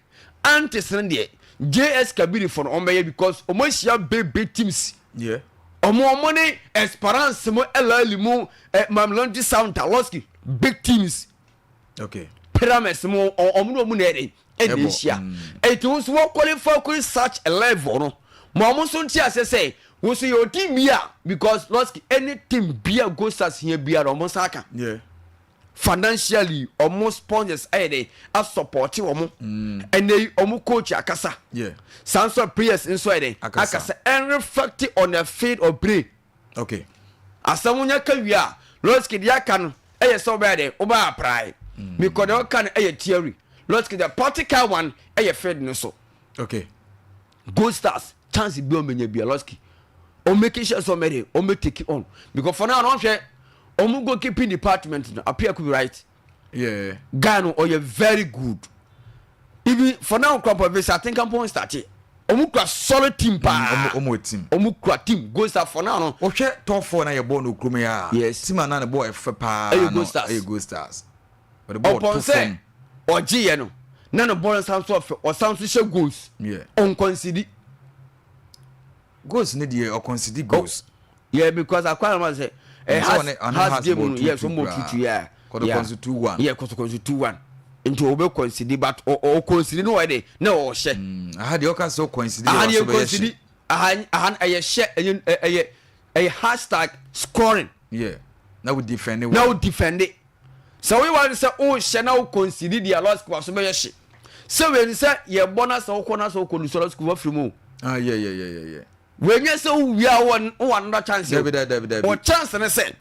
Speaker 3: antes no deɛ JS Kabirifo no wɔn bɛyɛ because wɔn ahyia big big teams. Ɔmo ɔmo ne Esperance mo Al Ahly mo eh, Mamelodi Sundowns Losky big teams.
Speaker 2: Okay.
Speaker 3: Pyramids mo ɔmo ne ɔmo na ɛde ɛna ehyia. Eti wo nso wɔ qualify kɔ such a level no ma ɔmo nso nte aseɛ sɛ wo nso yɛ team bi a because Losky any team bi a Gold Stars hia biara ɔmo nsa aka.
Speaker 2: Yeah.
Speaker 3: Financially ɔmo sponsors ɛyɛ dɛ asupporte ɔmo. Ɛnɛ yi ɔmo coach akasa.
Speaker 2: Yeah.
Speaker 3: Saa nso players nso ɛyɛ dɛ
Speaker 2: Akasa.
Speaker 3: akasa and reflect on the field of play.
Speaker 2: Okay.
Speaker 3: Asɛm nya ka wie a Losky deɛ aka no ɛyɛ sɛ wobɛyɛ dɛ wobɛyɛ aprae. Because deɛ ɔka no ɛyɛ theory. Losky the practical one ɛyɛ field no so.
Speaker 2: Okay.
Speaker 3: Gold Stars chance bi ɔmo bɛnya bi a Losky ɔmo make sure sɛ ɔmo de ɔmo take it on because for now no ɔhwɛ ɔmo goalkeeping department no Appiah Kubi right.
Speaker 2: Yeah.
Speaker 3: Guy no ɔyɛ very good even for now kura pɔ visa atenka mpɔn start ɔmo kura solid team paa.
Speaker 2: Ɔmo wɔ team.
Speaker 3: Ɔmo kura team Gold Stars for now no.
Speaker 2: Wɔhwɛ top four na yɛ bɔɔl no kurom yi a.
Speaker 3: Yes.
Speaker 2: Team a na ne bɔɔl ɛfɛ paa
Speaker 3: Ɛyɛ
Speaker 2: no
Speaker 3: Gold Stars.
Speaker 2: ɛyɛ Gold Stars. Wɔde bɔɔl
Speaker 3: Ɔpɔn
Speaker 2: to
Speaker 3: sɛ
Speaker 2: fam.
Speaker 3: ɔgye yɛ no na ne bɔɔl nsan so ɔfɛ ɔsan so hyɛ goals.
Speaker 2: Yeah.
Speaker 3: Ɔnconcede.
Speaker 2: Goals ne deɛ ɔconcede goals.
Speaker 3: Yeah, because akwa na ma sɛ
Speaker 2: Sɛ
Speaker 3: has
Speaker 2: ɔne
Speaker 3: has
Speaker 2: Hearts
Speaker 3: game
Speaker 2: bɔ
Speaker 3: no
Speaker 2: 2-2
Speaker 3: yes ɔmo
Speaker 2: koraa.
Speaker 3: tutu yeah.
Speaker 2: Kɔtɔkɔ
Speaker 3: Yeah.
Speaker 2: nso 2-1.
Speaker 3: Yeah, kɔtɔkɔ nso 2-1. Nti ɔbɛ concede but ɔ concede no ɔyɛ de na ɔhyɛ.
Speaker 2: Aha deɛ ɔka sɛ ɔconcede
Speaker 3: Aha
Speaker 2: deɛ
Speaker 3: deɛ
Speaker 2: ɔso bɛyɛ
Speaker 3: concede
Speaker 2: hye.
Speaker 3: aha aha ɛyɛ hyɛ ɛyɛ ɛyɛ ɛyɛ hashtag scoring.
Speaker 2: Yeah. Na wo defend
Speaker 3: Na wo defend. Sɛ woyɛ wade sɛ wohyɛ na wo concede deɛ lɔs wa so bɛyɛ hye. Sɛ wei ni sɛ yɛbɔ na sɛ wokɔ na sɛ wokɔ lusu lɔs wafiri mu o.
Speaker 2: Ah yeah yeah yeah yeah yeah.
Speaker 3: Wei nyɛ sɛ wowie a wowɔ wowɔ another chance o.
Speaker 2: Dabi dabi dabi dabi.
Speaker 3: Wɔ chance ne sɛ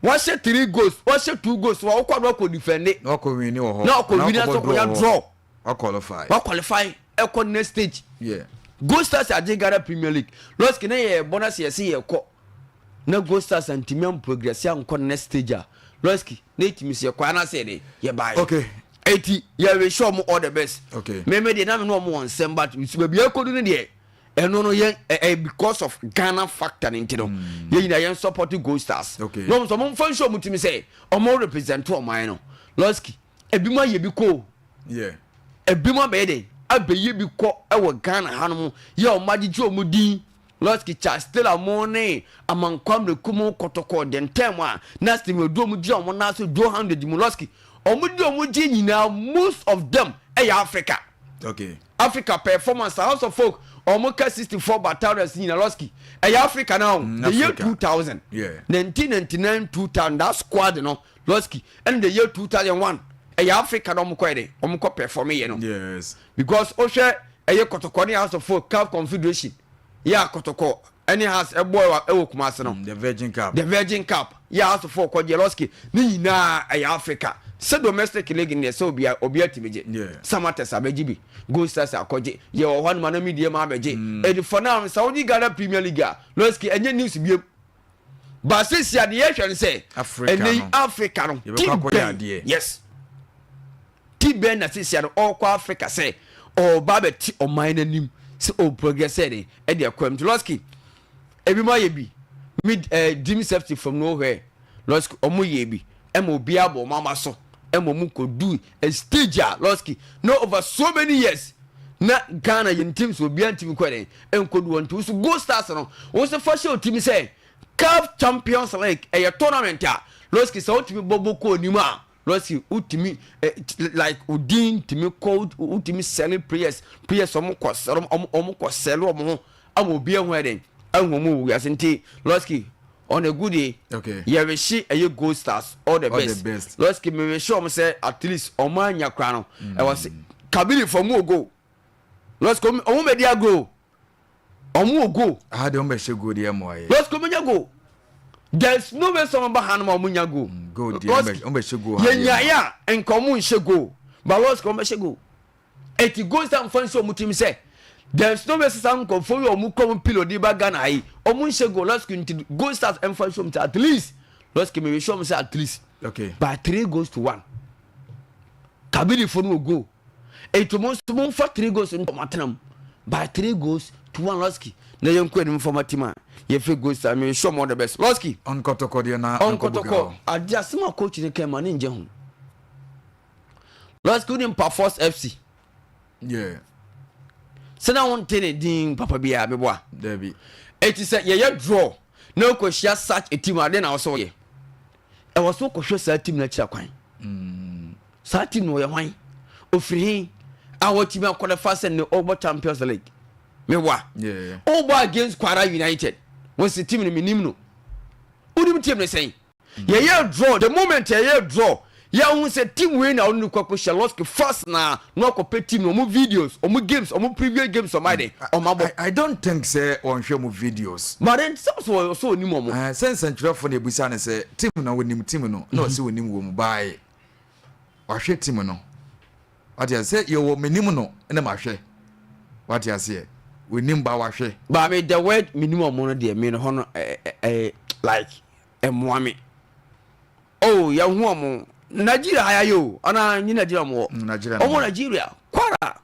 Speaker 3: wahyɛ three goals wahyɛ two goals wa wokɔ na wakɔ defend.
Speaker 2: Na wakɔ win wɔ hɔ.
Speaker 3: Na wakɔ win na sɛ wokɔnya draw.
Speaker 2: Wa qualify.
Speaker 3: Wa qualify ɛkɔ next stage.
Speaker 2: Yeah.
Speaker 3: Gold Stars agye Ghana Premier League. Lɔs ne yɛ bɔ na sɛ yɛse yɛkɔ na Gold Stars antumi amprogress ankɔ next stage a Lɔski na ɛtumi sɛ yɛkɔ anaasɛ yɛde yɛbaeɛ.
Speaker 2: Okay.
Speaker 3: Eti yɛrehyɛ ɔmo all the best.
Speaker 2: Okay.
Speaker 3: Meme deɛ na me ne ɔmo wɔ nsɛm but baabi akɔdu no deɛ ɛno no yɛn ɛ because of Ghana factor ne nti no yɛn nyinaa yɛn support Gold Stars.
Speaker 2: Okay.
Speaker 3: Na ɔmo nso ɔmo nfa nhyɛ ɔmo timi sɛ ɔmo represent ɔman no Lɔski ebi mo ayɛ bi kɔ o.
Speaker 2: Yeah.
Speaker 3: Ebi mo abɛyɛ dɛ abɛyɛ bi kɔ ɛwɔ Ghana hanom yɛ ɔmo agyegye ɔmo din Lɔski Charles Taylor mo ne Amankwa Mreku mo kɔtɔkɔ den term a na Stephen Oduo mo gyina ɔmo nan so Joe 100 mu Lɔski ɔmo di ɔmo gye nyinaa most of them ɛyɛ Africa.
Speaker 2: Okay.
Speaker 3: Africa performance House of Folk ɔmo ka 64 battalions nyinaa Lɔski ɛyɛ Africa now the year
Speaker 2: Africa.
Speaker 3: 2000
Speaker 2: Yeah.
Speaker 3: 1999 2000 that squad no Lɔski ɛne the year 2001 ɛyɛ Africa na ɔmo kɔ yɛ de ɔmo kɔ perform yɛ no.
Speaker 2: Yes.
Speaker 3: Because wohwɛ ɛyɛ kɔtɔkɔ ne House of Folk CAF Confederation yɛ a kɔtɔkɔ ɛne House ɛbɔ ɛwɔ ɛwɔ Kumasi no.
Speaker 2: The Virgin Cup.
Speaker 3: The Virgin Cup yɛ House of Folk kɔgye Lɔski ne nyinaa ɛyɛ Africa sɛ domestic league ne sɛ obia obia tumi gye.
Speaker 2: Yeah.
Speaker 3: Samatex abɛgye bi Gold Stars akɔgye yɛ wɔ hɔ nom ana media ma abɛgye. Ɛdi for now sɛ wogye Ghana Premier League a Lɔski ɛnyɛ news biem. Ba sisi a deɛ yɛhwɛ no sɛ
Speaker 2: Africa
Speaker 3: ɛnɛ yi
Speaker 2: no.
Speaker 3: Africa no
Speaker 2: Yɛbɛkɔ
Speaker 3: team
Speaker 2: akɔyɛ
Speaker 3: bɛn
Speaker 2: adeɛ.
Speaker 3: yes team bɛn na sisi a no ɔrekɔ Africa sɛ ɔreba abɛte ɔman n'anim sɛ ɔreprogress ɛde ɛde ɛkɔ mu nti Lɔski ebi mo ayɛ bi mid ɛɛ Dream Safety from nowhere Lɔski ɔmo yɛ bi ɛma obiara bɔ ɔmo ama so ɛma ɔmo kɔ du a stage a Lɔski no over so many years na Ghana yɛn team so obiara ntumi kɔ ɛdɛn ɛnkɔ du wɔn nti woso Gold Stars no woso fa hyɛ otimi sɛ CAF Champions League ɛyɛ tournament a Lɔski sɛ wotumi bɔ bɔ kɔ onim a Lɔski wotumi ɛ like odin tumi kɔ wotumi sell players players ɔmo kɔ sell ɔmo ɔmo kɔ sell ɔmo ho ama obi ɛho ɛdɛn ɛho ɔmo wɔ wiase nti Lɔski on a good day
Speaker 2: Okay.
Speaker 3: yɛrehye ɛyɛ Gold Stars all the
Speaker 2: All the
Speaker 3: best
Speaker 2: best.
Speaker 3: Lɔski mewehye ɔmo sɛ at least ɔmo anya kora no ɛwɔ sɛ kabili fɔ ɔmo wɔ goal Lɔski ɔmo bɛ di agro ɔmo wɔ goal
Speaker 2: Aha deɛ ɔmo bɛhyɛ goal deɛ ɛmo ayɛ.
Speaker 3: Lɔski ɔmo nya goal there is no way sɛ ɔmo ba ha no ma ɔmo nya goal
Speaker 2: Goal deɛ ɔmo bɛ- ɔmo bɛhyɛ goal ha deɛ.
Speaker 3: yɛnyaeɛ a nka ɔmo nhyɛ goal but Lɔski ɔmo bɛhyɛ goal eti goal star nfa nhyɛ ɔmo team sɛ there is no way sɛ saa nkɔfoɔ yi a ɔmo kɔ ɔmo pillow de ba Ghana ha yi ɔmo nhyɛ goal Lɔski nti goal stars nfa nhyɛ ɔmo team at least Lɔski mi hyɛ ɔmo sɛ at least
Speaker 2: Okay.
Speaker 3: by 3 goals to 1 kabilifo no wɔ goal eti mo nso mo nfa 3 goals ntɔm atena mu by 3 goals to 1 Lɔski na yɛn kɔ anim fama team a yɛfɛ goal star mi hyɛ ɔmo all the best Lɔski
Speaker 2: Ɔnkɔtɔkɔ deɛ na
Speaker 3: ɔnkɔtɔkɔ ade asɛm a coach ne kɛn ma ne ngye ho Lɔski wo ne mpa Force FC
Speaker 2: Yeah.
Speaker 3: sɛ na wonte ne din papa biara meboa
Speaker 2: Dabi.
Speaker 3: eti sɛ yɛyɛ draw na wokɔhyia such a team ade na wo sɛ woyɛ ɛwɔ so wokɔhwɛ saa team no akyira kwan. Saa team no ɔyɛ hwan, ofiri he a wɔtumi akɔlɛfa sɛ ne ɔbɔ Champions League mewa wobɔ against Kwara United, wɔsi team no menim no, wonim team no sɛn? Yɛyɛ draw, the moment yɛyɛ draw, yɛhu sɛ team wei na ɔno ne kɔ akɔhyia Losky first na ɔkɔpɛ team no ɔmo videos, ɔmo games, ɔmo previous games, ɔmo ayɛ dɛ ɔmo abɔ.
Speaker 1: I don't think sɛ wɔnhwɛ mu videos.
Speaker 3: But then sɛ ɔsɛ onim ɔmo.
Speaker 1: Sɛ nsɛntwerɛfoɔ na ebusa ne sɛ team na wɔnim team no na ɔsɛ wɔnim wɔ mu baae wahwɛ team no, wate ase, sɛ yɛwɔ menim no ɛna mahwɛ, wate aseɛ, wɔnim ba wahwɛ.
Speaker 3: But me, the word menim ɔmo no deɛ, me no hɔ no ɛ ɛ like ɛmoa me. Oh, yɛhu ɔmo Nigeria ha yɛ o, ɔna nyi Nigeria ɔmo wɔ.
Speaker 1: Nigeria.
Speaker 3: Ɔmo Nigeria Kwara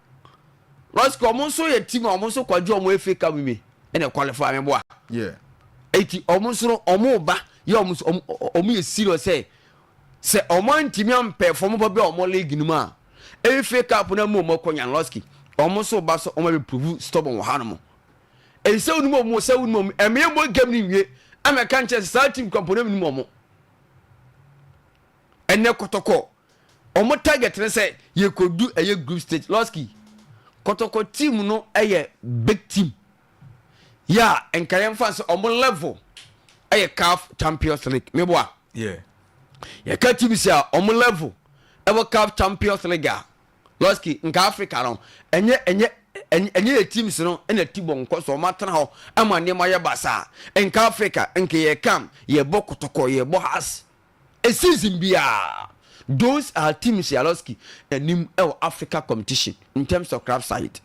Speaker 3: lɔsiki, ɔmo nso yɛ team a ɔmo nso kwadwo ɔmo FA Cup mi ɛna qualify mi boa. Eti ɔmo nso no ɔmo ba yɛ ɔmo nso ɔmo yɛ serious sɛ ɔmo antumi ampɛ fɔm bɔ bi a ɔmo league no mu a FA Cup na mu ɔmo kɔ nyanlɔsiki, ɔmo nso ba so ɔmo bɛ prove stubborn wɔ ha nom. Eyi sɛ onim ɔmo, sɛ onim ɔmo ɛmɛ bɔ game ni nwie ɛmɛ ka nkyɛn sɛ saa team kɔmpɔnɛ mi nim ɔmo. Ɛnɛ Kɔtɔkɔ ɔmo target ne sɛ yɛkɔdu ɛyɛ group stage. Lɔski, Kɔtɔkɔ team no ɛyɛ big team yɛ a nka yɛmfa sɛ ɔmo level ɛyɛ CAF Champions League meboa. Yɛka team sɛ a ɔmo level ɛwɔ CAF Champions League a, lɔski, nka Africa no ɛnyɛ yɛ teams no ɛna ti bɔ nkɔ so ɔmo atena hɔ ɛma nneɛma yɛ basaa. Nka Africa nka yɛ kam yɛbɔ Kɔtɔkɔ, yɛbɔ Hearts a season biara, those are teams yalɔski anim ɛwɔ Africa competition in terms of club side.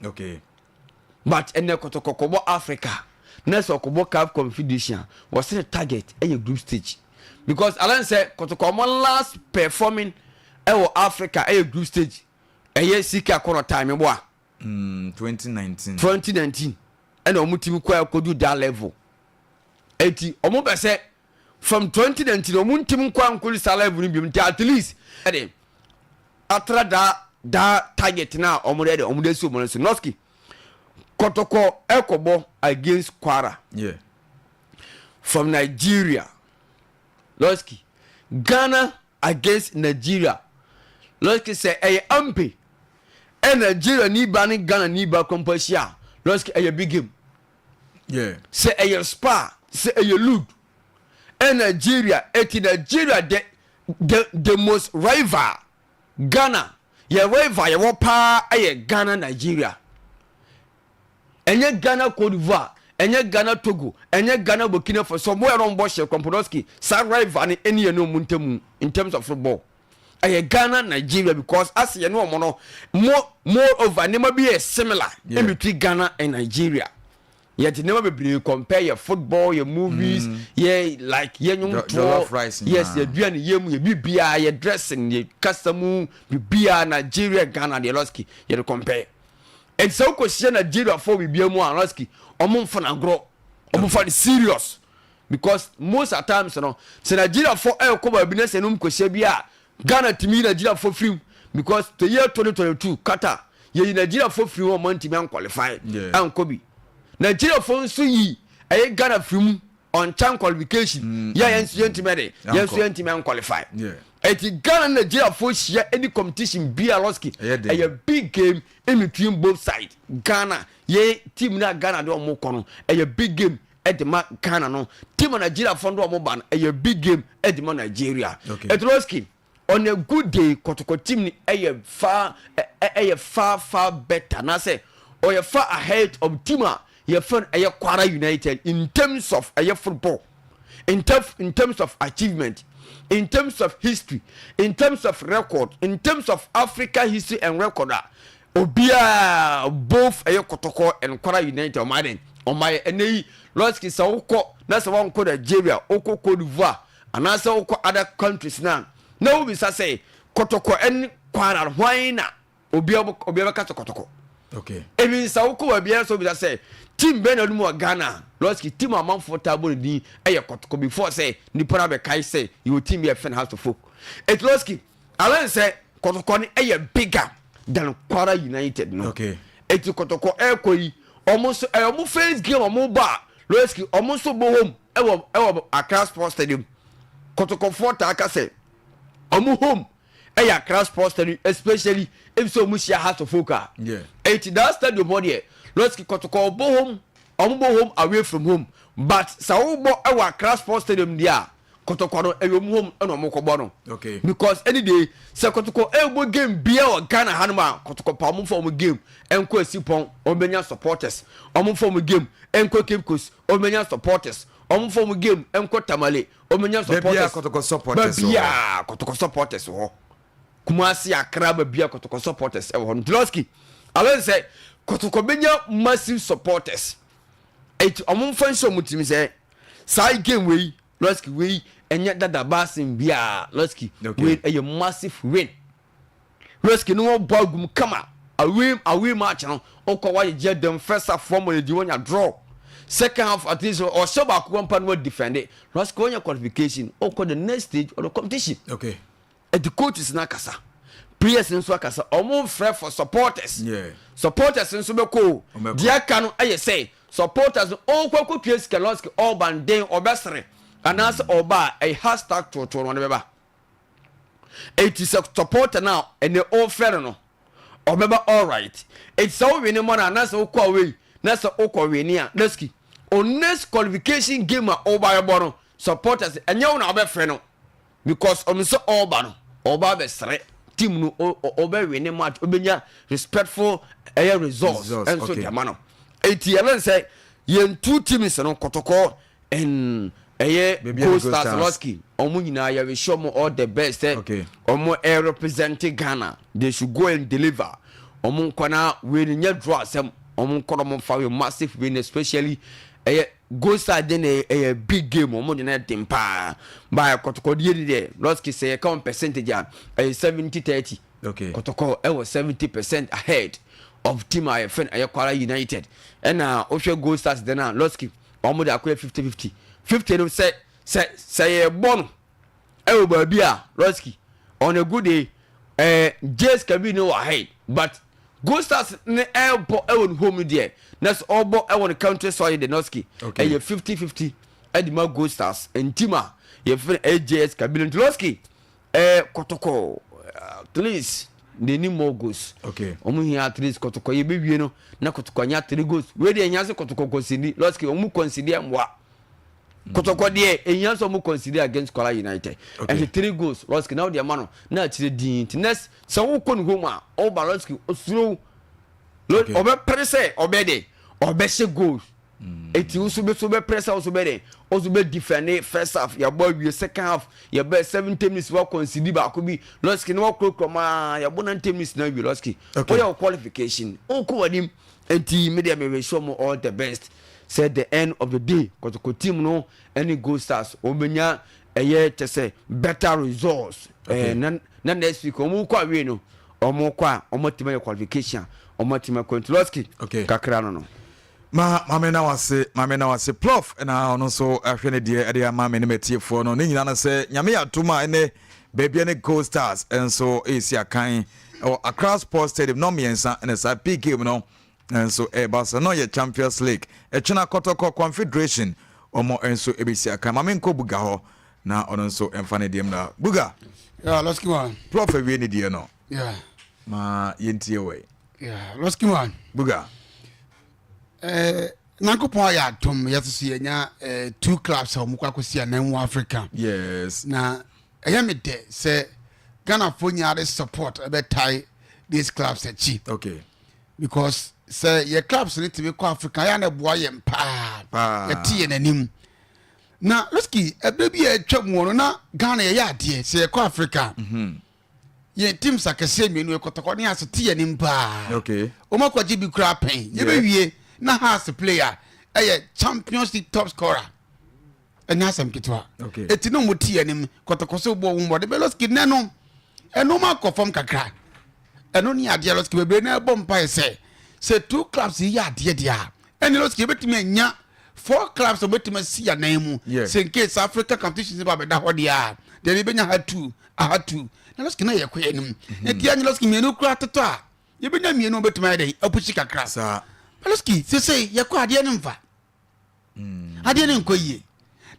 Speaker 3: But ɛnɛ Kɔtɔkɔ kɔbɔ Africa na sɛ ɔkɔbɔ CAF Confederation a, wɔsɛ ne target ɛyɛ group stage because alan sɛ Kɔtɔkɔ ɔmo last performing ɛwɔ Africa ɛyɛ group stage, ɛyɛ sika kɔnɔ time bɔ a.
Speaker 1: 2019.
Speaker 3: 2019 ɛna ɔmo team kɔ ɛkɔdu that level. Eti ɔmo bɛ sɛ from 2019 ɔmo ntim nkɔ ankɔdu saa level no biom, nti at least ɛde atra daa target na ɔmo de ɔmo de si ɔmo no so. Noski, Kɔtɔkɔ ɛkɔbɔ against Kwara from Nigeria. Lɔski, Ghana against Nigeria, lɔski, sɛ ɛyɛ ampe ɛ Nigeria ni ba ne Ghana ni ba kɔmpa hyia, lɔski, ɛyɛ big game. Sɛ ɛyɛ spa, sɛ ɛyɛ lud ɛ Nigeria, eti Nigeria the most rival. Ghana yɛ rival yɛwɔ paa ɛyɛ Ghana Nigeria, ɛnyɛ Ghana Cote d'Ivoire, ɛnyɛ Ghana Togo, ɛnyɛ Ghana Burkina Faso. Ɔmo yɛ no ɔmo bɔ hyɛ kɔmpɔdɔski saa rival ne ɛne yɛ no ɔmo ntamu in terms of football ɛyɛ Ghana Nigeria because ase yɛ no ɔmo no more over nneɛma bi yɛ similar in between Ghana and Nigeria. Yɛte nneɛma bebree compare yɛ football, yɛ movies, yɛ like yɛ nnwomtoɔ.
Speaker 1: Jollof rice
Speaker 3: yes.
Speaker 1: nyinaa.
Speaker 3: Yɛ aduane yɛ mu, yɛ biribiara, yɛ dressing, yɛ kasa mu, biribiara Nigeria Ghana deɛ, lɔski, yɛde compare. Ɛnti sɛ wokɔhyia Nigeria fo biribiara mu a, lɔski, ɔmo mfa no agorɔ, ɔmo fa no serious because most at times no sɛ Nigeria fo ɛɛkɔ baabi na sɛ nom kɔhyia bi a, Ghana tumi yi Nigeria fo firim because the year 2022 Qatar, yɛyi Nigeria fo firi hɔ, ɔmo ntumi anqualify. Ankɔ bi. Nigeria fo nso yi ɛyɛ Ghana firi mu on CHAN qualification yɛ, yɛn nso yɛntumi ɛde yɛn nso
Speaker 1: Ankɔ.
Speaker 3: yɛntumi anqualify. Eti Ghana ne Nigeria fo hyia any competition bi a, lɔski,
Speaker 1: Ɛyɛ den.
Speaker 3: ɛyɛ big game in between both sides. Ghana yɛ team na Ghana de ɔmo kɔ no ɛyɛ big game ɛde ma Ghana no, team a Nigeria fo de ɔmo ba no ɛyɛ big game ɛde ma Nigeria. Eti lɔski, on a good day, Kɔtɔkɔ team ni ɛyɛ far ɛyɛ far far better na sɛ ɔyɛ far ahead of team a yɛfɛ no ɛyɛ Kwara United in terms of ɛyɛ football, in terms of achievement, in terms of history, in terms of record, in terms of Africa history and record a obiara, both ɛyɛ Kɔtɔkɔ and Kwara United, ɔmo aden ɔmo ayɛ. Ɛnɛ yi, lɔski, sɛ wokɔ na sɛ wankɔ Nigeria, wokɔ Cote d'Ivoire anaasɛ wokɔ other countries na wobisa sɛ Kɔtɔkɔ ɛne Kwara hwan na obiara obiara bɛka sɛ Kɔtɔkɔ. Ebi nsa wokɔ baabi ara sɛ obisa sɛ team bɛn na ɔnom wɔ Ghana, lɔski, team amanfoɔ taa bɔ ne din ɛyɛ Kɔtɔkɔ before sɛ nipa no abɛkae sɛ yɛwɔ team bi a yɛfrɛ no Hearts of Oak. Eti lɔski, alɛn sɛ Kɔtɔkɔ no ɛyɛ bigger than Kwara United no. Eti Kɔtɔkɔ ɛɛkɔ yi, ɔmo nso ɛyɛ ɔmo first game ɔmo ba a, lɔski, ɔmo nso bɔ home. ɛwɔ ɛwɔ Accra Sports Stadium. Kɔtɔkɔfoɔ taa ka sɛ ɔmo home ɛyɛ Accra Sports Stadium, especially if sɛ ɔmo hyia Hearts of Oak a. Eti that stadium hɔ deɛ, Lɔski, Kɔtɔkɔ bɔ home, ɔmo bɔ home away from home, but sɛ wobɔ ɛwɔ Accra Sports Stadium deɛ a, Kɔtɔkɔ no ɛyɛ ɔmo home ɛna ɔmo kɔbɔ no. Because any day sɛ Kɔtɔkɔ ɛbɔ game bia wɔ Ghana hanom a, Kɔtɔkɔ pa ɔmo fa ɔmo game ɛnkɔ Esipɔn, ɔmo bɛnya supporters. Ɔmo fa ɔmo game ɛnkɔ Cape Coast, ɔmo bɛnya supporters. Ɔmo fa ɔmo game ɛnkɔ Tamale, ɔmo bɛnya
Speaker 1: Baabi a
Speaker 3: supporters.
Speaker 1: Kɔtɔkɔ supporters wɔ hɔ.
Speaker 3: Baabi a Kɔtɔkɔ supporters wɔ hɔ, Kumasi, Accra, baabi a Kɔtɔkɔ supporters ɛwɔ hɔ no, Lɔski alɛ sɛ Kɔtɔkɔ bɛnya massive supporters. Eti ɔmo nfa nhyɛ ɔmo tirim sɛ saa game wei, Lɔski, wei ɛnyɛ dada baasin bia. Lɔski, wei ɛyɛ massive win. Lɔski ne wɔn bɔ agum kama. Away match no, ɔkɔ wayɛ gye dɛm first half fɔm ɔyɛ di wɔnya draw, second half at least ɔhyɛ baako wɔn pa no wɔ defend. Lɔski, wɔnya qualification, ɔkɔ the next stage of the competition. Ɛdi coaches na akasa, players nso akasa, ɔmo nfrɛ for supporters. Supporters nso bɛ kɔ o.
Speaker 1: Ɔmo bɛkɔ.
Speaker 3: Deɛ aka no ɛyɛ sɛ supporters no ɔnkɔ akɔtua sika. Lɔski, ɔba nden ɔbɛsere anaasɛ ɔba a ɛyɛ hashtag totoɔ no ɔde bɛba. Eti sɛ supporter no a ɛnɛ ɔfrɛ no, ɔbɛba, alright. Eti sɛ wowin mɔ no anaasɛ wokɔ away na sɛ wokɔ win a, lɔski, o next qualification game a ɔba bɛbɔ no, supporters ɛnyɛ wo na ɔbɛfrɛ no, because ɔmo sɛ ɔba no ɔba bɛsrɛ team no, ɔbɛwin match, ɔbɛnya respectful ɛyɛ results.
Speaker 1: Results,
Speaker 3: ɛnso deɛ no eti ɛlɛn sɛ yɛn two teams no, Kɔtɔkɔ and ɛyɛ
Speaker 1: Baabi a
Speaker 3: Gold
Speaker 1: Gold
Speaker 3: Stars,
Speaker 1: Stars.
Speaker 3: Lɔski, ɔmo nyinaa yɛ wish ɔmo all the best sɛ ɔmo ɛ represent Ghana. They should go and deliver. Ɔmo nkɔ na wei ni nyɛ draw asɛm. Ɔmo nkɔ na ɔmo fa wei massive win, especially ɛyɛ Gold Stars de na ɛyɛ big game. Ɔmo de na ɛden paa baa Kɔtɔkɔ deɛ ni deɛ, Lɔski, sɛ yɛ count percentage a, ɛyɛ 70-30. Kɔtɔkɔ ɛwɔ 70% ahead of team a yɛfɛ no ɛyɛ Kwara United. Ɛna wohwɛ Gold Stars de no a, Lɔski, ɔmo de akɔyɛ 50-50. 50 no sɛ yɛbɔ no ɛwɔ baabi a, Lɔski, on a good day, JS Kabylie no wɔ ahead, but Gold Stars ne ɛbɔ ɛwɔ ne home deɛ na sɛ ɔbɔ ɛwɔ ne country soil de, Lɔski, ɛyɛ 50-50 ɛde ma Gold Stars ntim a yɛfɛ no ɛyɛ JS Kabylie. Nti Lɔski, Kɔtɔkɔ, at least they need more goals. Ɔmo hia at least Kɔtɔkɔ yɛ bɛ wie no na Kɔtɔkɔ anya three goals. Wei deɛ, ehia sɛ Kɔtɔkɔ concede. Lɔski, ɔmo concede ɛmoa Kɔtɔkɔ deɛ, ehia sɛ ɔmo concede against Kwara United. Ɛnti three goals, Lɔski, na ɔde ɛma no na akyerɛ diin. Ti next sɛ wokɔ ne home a, ɔba, Lɔski, osuro ɔbɛpere sɛ ɔbɛ de ɔbɛhyɛ goals. Eti woso bɛ so bɛpere sɛ woso bɛ de woso bɛ defend. First half yɛbɔ awie, second half yɛbɛ 70 minutes wa concede baako bi, Lɔski, na wakurakura maa yɛbɔ 90 minutes na awie. Lɔski, woyɛ wo qualification, wokɔ w'anim. Nti mi deɛ, mi wish wɔn all the best sɛ the end of the day, Kɔtɔkɔ team no ɛne Gold Stars wɔn bɛnya ɛyɛ kyɛ sɛ better results. Na next week wɔn kɔ awie no, wɔn kɔ a, wɔn atumi ayɛ qualification a wɔn atumi akɔ. Nti Lɔski, kakra no.
Speaker 1: Ma maame na wase, maame na wase plof, ɛna ɔno nso ahwɛ ne deɛ ɛde ama me ne matiefoɔ no ne nyinaa no sɛ Nyame yɛ atom a, ɛnɛ baabi ne Gold Stars nso ɛresi akan ɛwɔ Accra Sports Stadium no 3, ɛna saa big game no nso ɛreba so no yɛ Champions League. Ɛkyena Kɔtɔkɔ Confederation ɔmo nso ɛbɛsi akan. Maame nkɔ Buga hɔ na ɔno nso ɛmfa ne deɛ mu na Buga.
Speaker 2: Yeah, Lɔski man.
Speaker 1: Plof awie ne deɛ no. Ma yɛntie wɔ.
Speaker 2: Yeah, Lɔski man.
Speaker 1: Buga.
Speaker 2: Nankopɔn ayɛ atom, yɛsoso yɛnya two clubs a wɔn kɔ akɔsi anan wɔ Africa. Na ɛyɛ me dɛ sɛ Ghanafoɔ nyinaa de support ɛbɛtae these clubs akyi. Because sɛ yɛ clubs no tumi kɔ Africa, yɛ ana ɛboa yɛn paa.
Speaker 1: Paa.
Speaker 2: Yɛte yɛn anim. Na Lɔski, ɛbɛ bi a atwa mu no na Ghana yɛyɛ adeɛ sɛ yɛkɔ Africa, yɛn teams akɛseɛ mmienu, Kɔtɔkɔ ne ase te yɛn anim paa. Wɔn akɔgye bi kura pɛn. Yɛbɛwie na Hearts player ɛyɛ Champions League top scorer, ɛnyɛ asɛm ketewa. Eti na wɔn ti yɛn anim. Kɔtɔkɔ so bɔ wɔn bɔde bɛ. Lɔski, nɛ no ɛno ma akɔ fam kakra. Ɛno ne adeɛ, Lɔski, bebree na ɛbɔ mpa yɛ sɛ two clubs yi yɛ adeɛ deɛ a, ɛne Lɔski yɛbɛtumi anya four clubs a wɔbɛtumi asi anan mu. Sɛ in case Africa competitions ba bɛda hɔ deɛ a, deɛ ne bɛnya ha two aha two na Lɔski na yɛ kɔ yɛn anim. Eti anyi Lɔski mmienu kura totɔ a, yɛbɛnya mmienu a wɔbɛtumi ayɛ dɛ apusi kakra. Lɔski, sese yɛkɔ adeɛ no mfa adeɛ no nkɔ yie.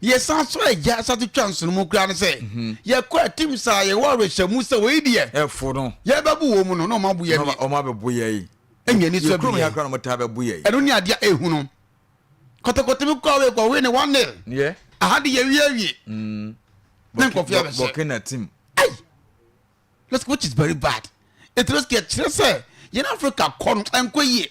Speaker 2: Yɛsan so agya sa to twa nsono mu koraa ne sɛ mhm. yɛkɔ teams a yɛwɔ awerɛhyɛmu sɛ wei deɛ
Speaker 1: ɛfo no
Speaker 2: yɛbɛbo wɔ mu no na ɔma bo yɛ
Speaker 1: deɛ ɔma bɛbo yɛ yi
Speaker 2: ɛnyɛ ni so
Speaker 1: bi yɛ kurom yɛ taa bɛbo yɛ yi
Speaker 2: ɛno ne adeɛ a ehu no kɔtɔkɔtɔ bi kɔ away kɔ win ne one nil
Speaker 1: yɛ
Speaker 2: aha de yɛ wie awie mm. ne nkɔfo yɛ bɛhyɛ
Speaker 1: Burkina team
Speaker 2: ayi let's which is very bad ètò lọ́sìkì ɛkyerɛ sɛ yɛn Africa kɔ no ɛnkɔ yie.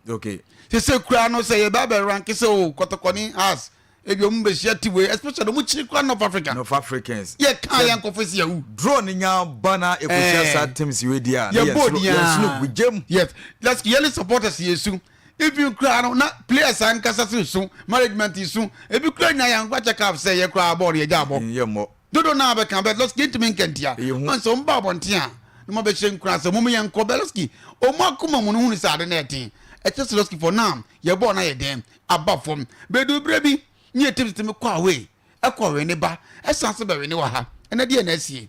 Speaker 1: okay
Speaker 2: sese kura no sɛ yɛbɛ abɛ ranke sɛ o kɔtɔkɔni has ebi ɔmu bɛ hyia ti wei especially ɔmu kyiri kura North Africa
Speaker 1: North Africans
Speaker 2: yɛ kan yɛn nkɔfo si yɛ wu
Speaker 1: draw ne nya ba na ekohyia eh. saa teams wei di a
Speaker 2: yɛ bɔ di
Speaker 1: yɛn sunu gu gyem
Speaker 2: yes let's yɛn ne supporters yɛ su even kura no na players ankasa so su management su ebi kura nya yɛn nkɔ check up sɛ yɛ kura bɔɔl yɛ gya abɔ
Speaker 1: yɛ mmɔ
Speaker 2: Dodow no ara bɛka Berlowski ntumi nka ntia. Ɔn sɛ wɔba abɔnten a, na wɔabɛhyɛ nkuran sɛ mom yɛnkɔ. Berlowski, wɔn akoma mu no hunu sɛ ade no yɛ den. Ɛkyerɛ sɛ Lowski for now, yɛ bɔɔl no ayɛ dɛn? Aba fam. Bɛduru berɛ bi, ne yɛ teams tumi kɔ away, ɛkɔ wene ba, ɛsan so bɛwene wɔ ha. Ɛnɛ deɛ na asie.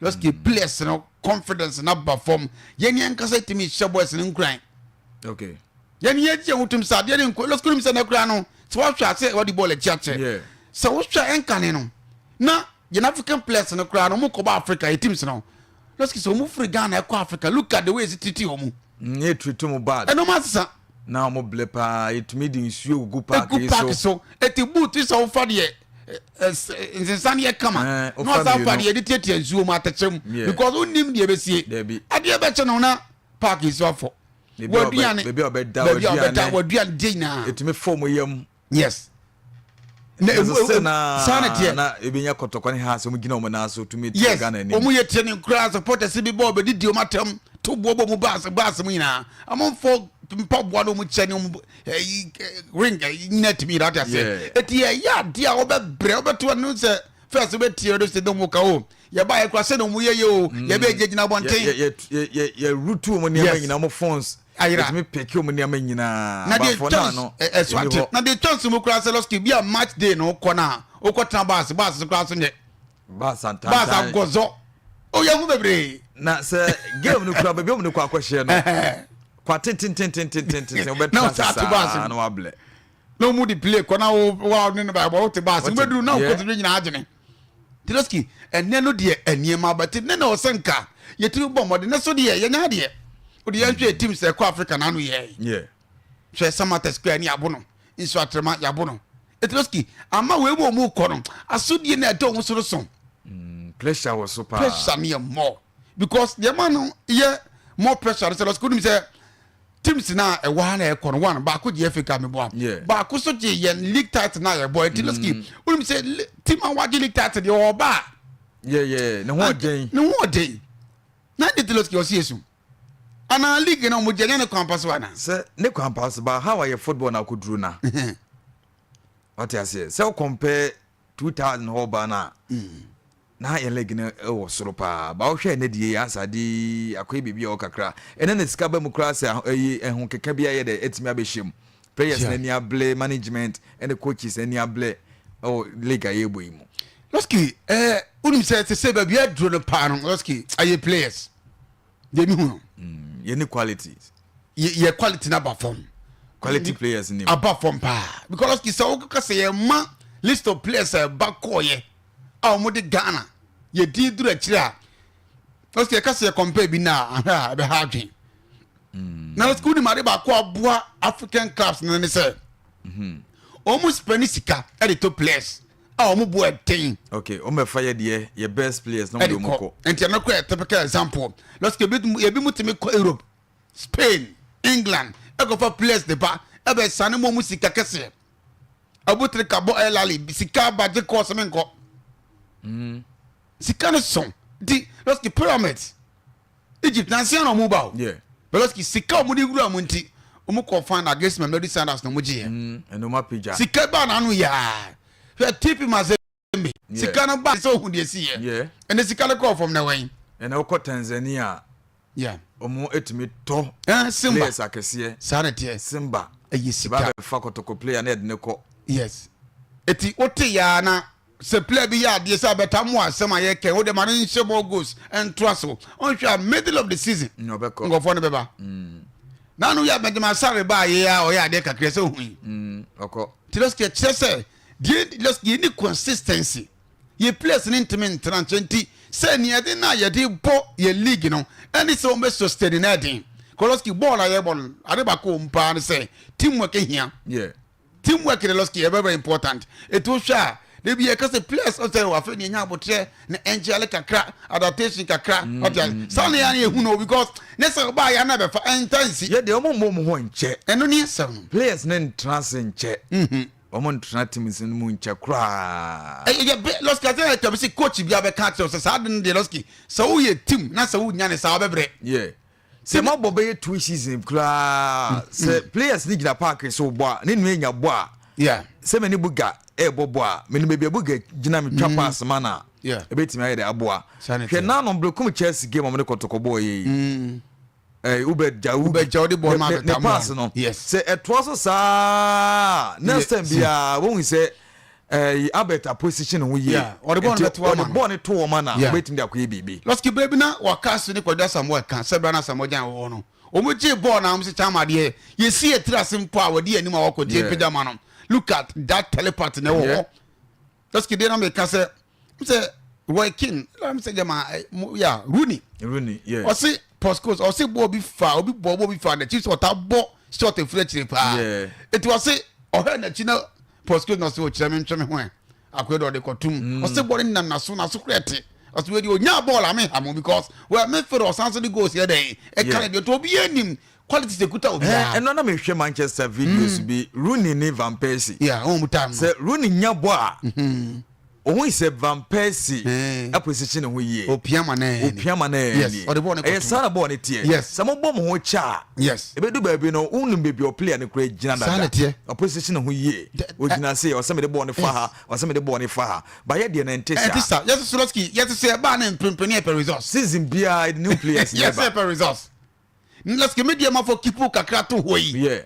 Speaker 2: Lowski players no confidence no aba fam. Yɛn ankasa tumi hyɛ boys no nkuran.
Speaker 1: Okay.
Speaker 2: Yɛn yɛn gye ho tom sɛ adeɛ no nkɔ. Lowski nim sɛ na kura no, sɛ wɔhwɛ ase wɔde bɔɔl akyi akyɛ. Sɛ wohwɛ ɛnkane no, na yɛn African players no koraa no wɔn kɔbɔ Africa yɛ teams no lɔsiki sɛ wɔn firi Ghana ɛkɔ Africa look at the way esi treat wɔn.
Speaker 1: Mm, yɛ treat wɔn bad.
Speaker 2: Ɛnum asesa.
Speaker 1: Na wɔn blɛ paa yɛtumi de nsuo gugu paaki
Speaker 2: so. Egu paaki so eti boot sɛ wofa deɛ nsensan yɛ kama na ɔsan fa deɛ yɛde tiatia nsuo mu atɛkyɛ mu because wonim deɛ ɛbɛsie adeɛ bɛkyɛ no na paaki so afɔ waduane
Speaker 1: baabi a ɔbɛda
Speaker 2: waduane deɛ nyinaa
Speaker 1: ɛtumi fɔm yam
Speaker 2: yes na
Speaker 1: emu
Speaker 2: emu saa na teɛ
Speaker 1: na ebi nya kɔtɔkɔ ne ha sɛ wɔn gyina wɔn nan so tumi
Speaker 2: tia Ghana anim yes wɔn yɛ tie ne nkura supporters bi bɔ ɔbɛdi di wɔn atam to boɔ bɔ mu baasi baasi mu nyinaa amanfoɔ mpaboa na wɔn kyɛ ne wɔn ɛyi ring ɛyi nyinaa tumi yɛrɛ ate aseɛ eti yɛ yɛ adeɛ a wɔbɛbrɛ wɔbɛto ɛno sɛ first wɔbɛtie ɛdo sɛ dɔm ka o yɛ ba yɛ kura sɛ na wɔn yɛ yɛ o yɛ bɛ gyina abɔnten
Speaker 1: yɛ yɛ yɛ yɛ rutu wɔn nneɛma nyinaa wɔn phones.
Speaker 2: ayera.
Speaker 1: Yɛtumi pɛki wɔn nneɛma nyinaa.
Speaker 2: Na deɛ twɛn ɛso ate na deɛ twɛn so mu koraa sɛ lɔski bi a match day na wokɔ na wokɔ tena baasi baasi so koraa so nyɛ.
Speaker 1: Baasi antantan.
Speaker 2: Baasi agɔzɔ o yɛ ho bebree.
Speaker 1: Na sɛ game no kura baabi wɔn de kɔ akɔhyɛ no kwa tentententententen wobɛtena ase saa na wablɛ.
Speaker 2: Na wɔn de play kɔ na wo wa ne no ba bɔ wote baasi wobɛduru na wokɔtumi nyinaa agyene. Tiroski, ɛnɛ no deɛ nneɛma aba ti ne na ɔsɛ nka yɛtumi bɔ mmɔden ne so deɛ yɛnya adeɛ wode yɛnhwɛ team sɛ ɛkɔ Africa na ano yɛ hwɛ Samatex kura ne yɛabo no nso atrema yɛabo no Tiroski ama wei mu ɔmu kɔ no asodie na ɛdɔ ɔmo so no so
Speaker 1: mm, pressure wɔ so paa
Speaker 2: pressure no yɛ more because deɛ ma no yɛ more pressure no sɛ lɔsiko nim sɛ teams na ɛwɔ ha na ɛkɔ no one baako gye FA Cup meboa baako so gye yɛn league title na yɛbɔ nti lɔski mm. wonim sɛ team a wagye league title deɛ ɔba a
Speaker 1: yɛyɛ ne ho ɔden
Speaker 2: ne ho ɔden na de ti lɔski ɔsi esu ana league na ɔmo gye ɛnyɛ ne kwan pa so ana.
Speaker 1: Sɛ ne kwan pa so ba how ayɛ football na akoduru na wate aseɛ sɛ wo compare 2000 hɔ ba no a na yɛn league no wɔ soro paa ba wohwɛ ɛnɛ deɛ yɛ asa de akɔyɛ biribi a ɛwɔ kakra ɛnɛ na sika ba mu koraa sɛ ɛyi ɛho keka bi ayɛ dɛ ɛtumi abɛhyɛ mu players no ani abere management ɛne coaches ani abere ɛwɔ league a yɛrebɔ yi mu.
Speaker 2: Lɔski ɛɛ wonim sɛ te sɛ baabi aduro no paa no lɔski ayɛ players deɛ mi hu no.
Speaker 1: Mm, yɛ ne quality.
Speaker 2: Yɛ quality na ba fam.
Speaker 1: Quality players ni.
Speaker 2: Aba fam paa because lɔski sɛ wokeka sɛ yɛ ma list of players a ɛba kɔɔyɛ a wɔn de Ghana yɛ din duru akyire a lɔski yɛka sɛ yɛ compare bi na ahwɛ a ɛbɛha adwen. Mm. Na lɔski wonim ade baako aboa African clubs no ne sɛ wɔn mm-hmm. spend sika ɛde to players. a wɔn bo ɛden.
Speaker 1: okay wɔn bɛ fa yɛ deɛ yɛ best players na wɔn de wɔn kɔ.
Speaker 2: nti ɛno kɔ yɛ typical example lɔsike ebi ebi mu tumi kɔ Europe Spain England ɛkɔfa players de ba ɛbɛ sani mu wɔn sika kɛseɛ abotire ka bɔ ɛlali sika abagye kɔɔso mi nkɔ mm. sika no sɔn nti lɔsike pyramids. Egypt nansa na ɔmo ba o.
Speaker 1: Yeah.
Speaker 2: Because sika ɔmo de wura mu nti ɔmo kɔ fan against Mamelodi Sundowns na ɔmo gye yɛ.
Speaker 1: Mm, ɛna ɔmo apagya.
Speaker 2: Sika ba n'ano yaa. Hwɛ TP Mazembe. Sika no ba sɛ ohun deɛ si yɛ.
Speaker 1: Yeah.
Speaker 2: Ɛna sika no kɔɔ fam na wɛn.
Speaker 1: Ɛna wokɔ Tanzania.
Speaker 2: Yeah.
Speaker 1: Ɔmo etumi tɔ.
Speaker 2: Eh, Simba.
Speaker 1: Players akɛseɛ.
Speaker 2: Saa na teɛ.
Speaker 1: Simba.
Speaker 2: Ɛyɛ sika.
Speaker 1: Ba bɛ fa kɔtɔkɔ player na yɛde ne kɔ.
Speaker 2: Yes. Eti wote yaa na Sɛ player bi yɛ adeɛ sɛ abɛta mo asɛm a yɛkɛn wode ma no nhyɛ more goals ntoa so ɔnhwɛ a middle of the season nkɔfoɔ no bɛba mm. na no yɛ Benjamin Asare ba yɛ a ɔyɛ adeɛ kakra sɛ ohui mm, nti lɔsike kyerɛ sɛ Deɛ Lɔski yɛ ni consistency. Yɛ players ne ntumi ntena nkyɛn nti sɛ nea yɛde na yɛde bɔ yɛ league no ɛne sɛ wɔn bɛ sustain na ɛden. Lɔski bɔɔl a yɛbɔ no ade baako wɔ mu paa ne sɛ teamwork hia.
Speaker 1: Yeah.
Speaker 2: Teamwork de Lɔski yɛ very very important. Etu hwɛ a debi yɛ kasa players ɔsɛ wɔ afei ne nya abotrɛ na ɛnkyɛle kakra adaptation kakra ɔte ase saa na yɛn yɛ hu no because ne sɛ ɔbaa yɛn anabɛfa ɛnta nsi.
Speaker 1: Yɛ deɛ ɔmo mbɔ ɔmo ho nkyɛ.
Speaker 2: Ɛno ne asɛm no.
Speaker 1: Players ne ntena ase nkyɛ. Ɔmo ntena teams no mu nkyɛ koraa.
Speaker 2: Ɛyɛ bɛ Lɔski ase yɛ tɛm si coach bi abɛka akyerɛ sɛ saa de no deɛ Lɔski sɛ woyɛ team na sɛ wonya ne saa ɔbɛbrɛ.
Speaker 1: Yeah. Sɛ mabɔ bɛyɛ two season koraa sɛ players ne gyina park so bɔ a ne nua nya bɔ a.
Speaker 2: Yeah.
Speaker 1: Sɛ mene Buga ɛɛbɔ bɔ a mene baabi a Buga gyina metwa pass ma na
Speaker 2: Yeah.
Speaker 1: ɛbɛtumi ayɛ de aboa.
Speaker 2: Saa ne
Speaker 1: Hwɛ
Speaker 2: teɛ.
Speaker 1: nanom Berekum Chelsea game a ɔmo ne Kɔtɔkɔ bɔɔ yɛ yi. Eh, Ubed Jawu
Speaker 2: Ubed Jawu de bɔɔl ma
Speaker 1: ne
Speaker 2: abɛta
Speaker 1: pass
Speaker 2: mu.
Speaker 1: no.
Speaker 2: Yes.
Speaker 1: Sɛ ɛtoa so saa next time biara wɔn sɛ ɛɛ Albert aposition ho yie.
Speaker 2: Yeah, ɔde bɔɔl no
Speaker 1: Nti
Speaker 2: bɛto ama
Speaker 1: ɔde
Speaker 2: no.
Speaker 1: bɔɔl no to wɔn ma na
Speaker 2: Yeah.
Speaker 1: ɔbɛtumi de akɔyɛ biribi.
Speaker 2: Lɔski bere bi na waka so ne Kwadwo Asamoah ka sɛ bere na Asamoah gyan wɔ hɔ no wɔn gye bɔɔl na wɔn sɛ kyama adeɛ yɛsi yɛ tiri ase mpo a wɔde yɛn anim a wɔkɔ tie
Speaker 1: Yeah.
Speaker 2: mpagya ma no look at that telepathy na ɛwɔ
Speaker 1: Yeah.
Speaker 2: hɔ Lɔski deɛ na meka sɛ m sɛ Roy Keane m sɛ gyama ya Rooney
Speaker 1: Rooney yeah.
Speaker 2: ɔse Pascos ɔse bɔɔl bi fa obi bɔ bɔɔl bi fa n'akyi sɛ ɔta bɔ shot efiri akyire paa
Speaker 1: Yeah.
Speaker 2: eti ɔse ɔhwɛ n'akyi na Pascos na ɔse ɔkyerɛ me ntwe me ho ɛ akoe de ɔde kɔtum ɔse bɔɔl no nam n'aso n'aso kora ɛte ɔse wei deɛ onya bɔɔl a me ha mo because wɛ me fere ɔsan so de goals yɛ dɛn ɛka
Speaker 1: Yeah.
Speaker 2: ne deɛ nti obi anim quality sɛ kuta obiara
Speaker 1: Ɛno na mehwɛ Manchester videos bi Rooney ne Van Persie.
Speaker 2: Yeah, wɔn mu time no.
Speaker 1: Sɛ Rooney nya bɔ a ohun sɛ Van Persie aposition ne ho yie.
Speaker 2: Opia ma naa ni.
Speaker 1: Opia ma naa
Speaker 2: Yes,
Speaker 1: ni.
Speaker 2: ɔde bɔɔl no
Speaker 1: Ɛyɛ
Speaker 2: kɔtum.
Speaker 1: saa na bɔɔl no teɛ.
Speaker 2: Yes.
Speaker 1: Sɛ mobɔ mo ho kyɛ a.
Speaker 2: Yes.
Speaker 1: Ebedu baabi no wonim baabi a ɔplayer no kura gyina dada.
Speaker 2: Saa na teɛ.
Speaker 1: Ɔposition ne ho yie. Ogyina se ɔsɛ mede bɔɔl no fa ha ɔsɛ mede bɔɔl no fa ha. Bayɛ deɛ no ɛnte
Speaker 2: Ɛnte
Speaker 1: saa.
Speaker 2: saa yɛsɛ Lɔski yɛsɛ sɛ ɛbaa ne mprempren yɛ pɛ results.
Speaker 1: Season biara yɛde new players na
Speaker 2: Yɛsɛ
Speaker 1: ɛba.
Speaker 2: yɛ pɛ results. Lɔski mi deɛ ma fɔ kipu kakra to hɔ yi.
Speaker 1: Yeah.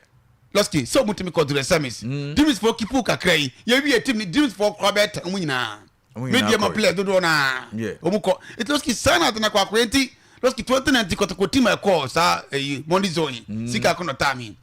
Speaker 2: Lɔski sɛ ɔmo tumi kɔ to the semis. Dreams fɔ kipu kakra yi yɛwie team ni Dreams fɔ kora bɛyɛ tɛn ɔmo nyinaa.
Speaker 1: Ɔmo
Speaker 2: Mi
Speaker 1: nyinaa
Speaker 2: deɛ ma
Speaker 1: kɔ.
Speaker 2: players dodoɔ naa.
Speaker 1: Yeah.
Speaker 2: Ɔmo kɔ eti Lɔski saa na atena kɔ akɔyɛ nti Lɔski 2019 Kɔtɔkɔ team a ɛkɔ saa ɛyi Monday zone yi. Sika akɔ nɔtaa mi.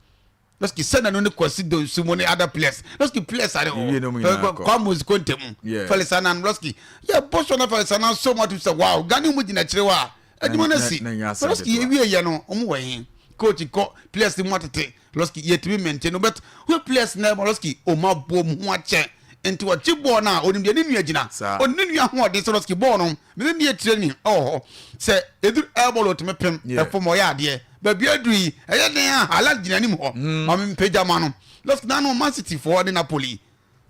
Speaker 2: Lɔski sɛ nanu ne Kwasi Donsu mu ne other players. Lɔski players are
Speaker 1: Yɛwie na ɔmo nyinaa kɔ.
Speaker 2: Kwame Konte mu.
Speaker 1: Yeah.
Speaker 2: Felix Anan Lɔski yɛ bɔ so na Felix Anan so mu atum sɛ wow Ghana mu gyina akyire hɔ a adwuma no si.
Speaker 1: Na- na nyɛ asɛm
Speaker 2: Lɔski
Speaker 1: ketewa.
Speaker 2: yɛwie yɛ no ɔmo wɔ he coach kɔ players mu atete Lɔski yɛtumi maintain no but wo players na ɛbɔ Lɔski ɔmo abɔ mu ho akyɛ nti wɔkye bɔɔl no a onim deɛ ne nua gyina
Speaker 1: Saa.
Speaker 2: ɔne ne nua ahoɔden sɛ Lɔski bɔɔl no mene ne yɛ training ɛwɔ hɔ sɛ ɛduru airball ɔtumi pem
Speaker 1: Yeah.
Speaker 2: ɛfam ɔyɛ adeɛ baabi aduru yi ɛyɛ den a Haaland gyina anim hɔ maame mpagya ma no Lɔski nanu Man City foɔ ne Napoli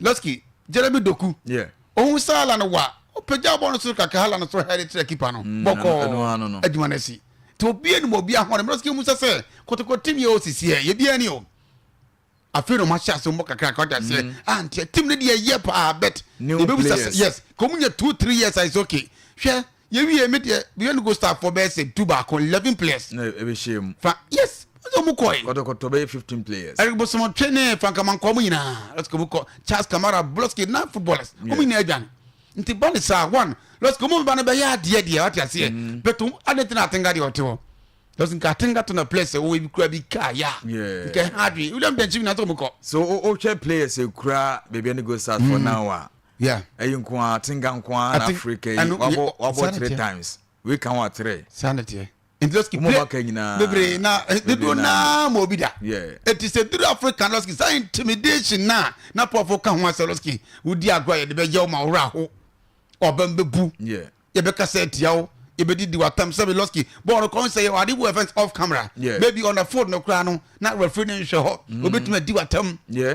Speaker 2: Lɔski Jeremy Doku
Speaker 1: Yeah.
Speaker 2: ohun sɛ Haaland wa ɔpagya bɔɔl no soro kakra Haaland so hɛre kyerɛ keeper no bɔkɔɔ
Speaker 1: ɛno ano no.
Speaker 2: adwuma no asi nti obi anim obi ahoɔden Lɔski mu sɛ sɛ kotoko team yɛ osisi yɛ yɛbi ani o afei na ɔmo ahyɛ ase mbɔ kakra kakra ɔda aseɛ ah nti team no deɛ yɛ paa bet
Speaker 1: New
Speaker 2: ebi bisa sɛ
Speaker 1: players.
Speaker 2: yes kò mu nyɛ 2, 3 years a is okay hwɛ yɛwie mi deɛ biyɛn go star fɔ bɛyɛ sɛ du baako 11 players
Speaker 1: Na ɛbɛhyɛ mu.
Speaker 2: fa yes ɔsɛ ɔmo kɔ yi
Speaker 1: Kɔtɔkɔtɔ bɛyɛ 15 players.
Speaker 2: Eric Bosomotwe ne Fankamankɔ mu nyinaa Lɔski ɔmo kɔ Charles Kamara Lɔski nine footballers ɔmo nyinaa adwane nti ba ne saa one Lɔski ɔmo ba no bɛyɛ adeɛ deɛ wate aseɛ but ade tena atenga deɛ ɔte hɔ Lɔski nka atenga to na players ɛwɔ ebi kura bi kaa ya
Speaker 1: Yeah.
Speaker 2: nka ɛha adwene William Dɛnkyim na sɛ ɔmo kɔ
Speaker 1: So o wohwɛ players ekura baabi a ne go start for now a.
Speaker 2: Yeah.
Speaker 1: Ɛyi nko ara Tenga nko ara na Africa yi wabɔ
Speaker 2: saa
Speaker 1: wabɔ
Speaker 2: na
Speaker 1: three
Speaker 2: teɛ.
Speaker 1: times. Wei ka ho a three.
Speaker 2: Saa na teɛ nti Lɔski
Speaker 1: Wɔn a wɔaka nyinaa.
Speaker 2: bebree na dodoɔ naa ma obi da
Speaker 1: Yeah.
Speaker 2: eti sɛ duru Africa Lɔski saa intimidation na na pɔfo ka ho asɛ Lɔski wodi agorɔ a yɛde bɛyɛ wo ma worɛ aho ɔbɛn bɛbu
Speaker 1: Yeah.
Speaker 2: yɛbɛkasa atia wo yɛbɛdidi watam sɛbi Lɔski bɔɔl no kɔn sɛ yɛ ade bu ɛfɛn off camera
Speaker 1: Yeah.
Speaker 2: maybe on the phone no koraa no na referee no nhwɛ hɔ obɛtumi adi watam
Speaker 1: Yeah.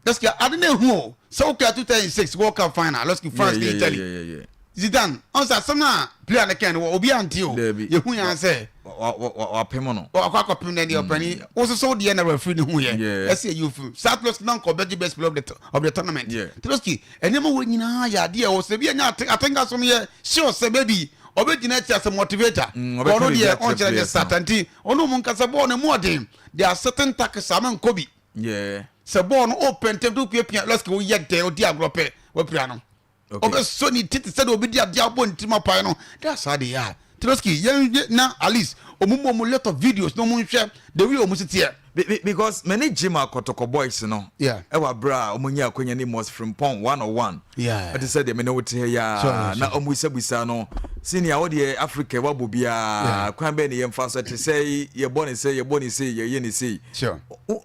Speaker 2: Lɔski ade na ehu o sɛ wokura 2006 World Cup final Lɔski France ne
Speaker 1: Yeah, yeah,
Speaker 2: Italy
Speaker 1: yeah, yeah, yeah.
Speaker 2: Zidane ɔn sɛ asɛm a player no kɛn no wɔ obi ante o
Speaker 1: Dabi.
Speaker 2: yɛhu yɛn sɛ
Speaker 1: Wapem no.
Speaker 2: Ɔkɔ akɔpem no deɛ ɔpani wososo deɛ na referee no hu yɛ
Speaker 1: Yeah.
Speaker 2: ɛsɛ ɛyi ofim saa Lɔski na nkɔ bɛgye best player of the tournament.
Speaker 1: Yeah.
Speaker 2: Lɔski ɛnneɛma wɔ nyinaa yɛ adeɛ wɔ sɛ bi ɛnya atenga so no yɛ sure sɛ bɛbi ɔbɛgyina akyi as a motivator.
Speaker 1: Ɔbɛka
Speaker 2: ɔno
Speaker 1: biribi
Speaker 2: deɛ
Speaker 1: akyerɛ
Speaker 2: ɔnkyerɛ deɛ
Speaker 1: players no.
Speaker 2: sata nti ɔno mu nkasa bɔɔl no mu ɔden. There are certain tactics a menkɔ bi
Speaker 1: Yeah.
Speaker 2: sɛ bɔɔl no ɔpɛ ntɛm to piapia Lɔski woyɛ dɛn ɔdi agorɔ pɛ wapira no ɔbɛsɔ ne ti te sɛ deɛ obi di adeɛ abɔ ne tirim apae no. That's how they are. Lɔski yɛn na at least ɔmo mu ɔmo lot of videos na ɔmo nhwɛ the way ɔmo si teɛ.
Speaker 1: Because m'ani gye ma Kɔtɔkɔ boys no ɛwɔ abere a ɔmo nya akonya ne Mos Frimpong one on one. Ɛte sɛ deɛ me ne wo te ha yi a na ɔmo bisabisa no senior wo deɛ Africa wabɔ biara kwan bɛn ne yɛmfa so ɛte sɛ yɛbɔ ne sɛ yɛbɔ ne sei yɛyɛ ne sei.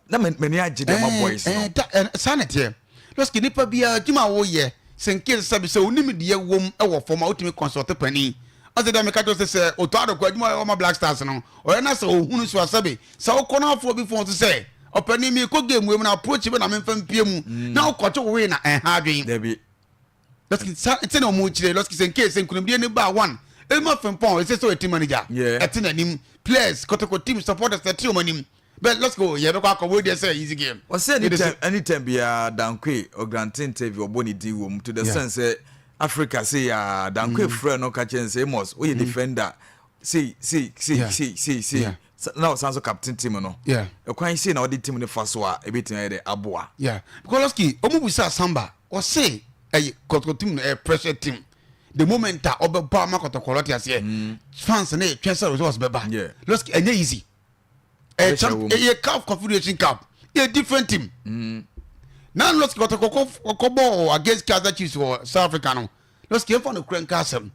Speaker 1: Na m'ani agye deɛ ma boys no.
Speaker 2: Saa na ɛteɛ. Lɔski nipa biara adwuma a woyɛ sɛ nkee sɛ sɛbi sɛ onim deɛ wom wɔ fam a wotumi consult panin. Ɔsɛ dɛ meka kyerɛ sɛ sɛ otɔ adokɔ adwuma a ɔyɛ ma Black Stars no ɔyɛ na sɛ ohunu so a sɛbi sɛ wokɔ no afoɔ bi fon so sɛ ɔpanin meekɔ game wei mu na approach bɛ na memfa mpie mu mm. na wokɔto wee na ɛha adwen.
Speaker 1: Dabi.
Speaker 2: Lɔski sa sɛ na ɔmo kyerɛ lɔski sɛ nkee sɛ nkunimdie ne ba one Elma Frimpong ɛsɛ sɛ ɔyɛ team manager ɛte n'anim players kotoko team supporters ɛte wɔn anim. But let's go yɛ bɛkɔ akɔ wei deɛ sɛ easy game.
Speaker 1: Ɔsɛ anytime anytime biara Dankwe ɔgrante interview ɔbɔ ne din wɔ mu to the sense sɛ Africa sei aa Dankwe frɛ no ka kyerɛ no sɛ Amos woyɛ defender sei sei sei sei sei sei na ɔsan so captain team no ɛkwan sei na ɔde team no fa so a ebetumi ayɛ dɛ aboa.
Speaker 2: Yeah because Losky ɔmo bisa Samba ɔse ɛyɛ kɔtɔkɔ team no ɛyɛ pressure team the moment a ɔbɛbɔ ama kɔtɔkɔ lɔte aseɛ fans no yɛ twɛn sɛ results bɛba Losky ɛnyɛ easy. ɛyɛ champ ɛyɛ CAF Confederation Cup yɛ different team mm. na lɔski kɔtɔ kɔkɔ bɔɔl against Kaizer Chiefs wɔ South Africa no lɔski yɛn fa no kura nka asɛm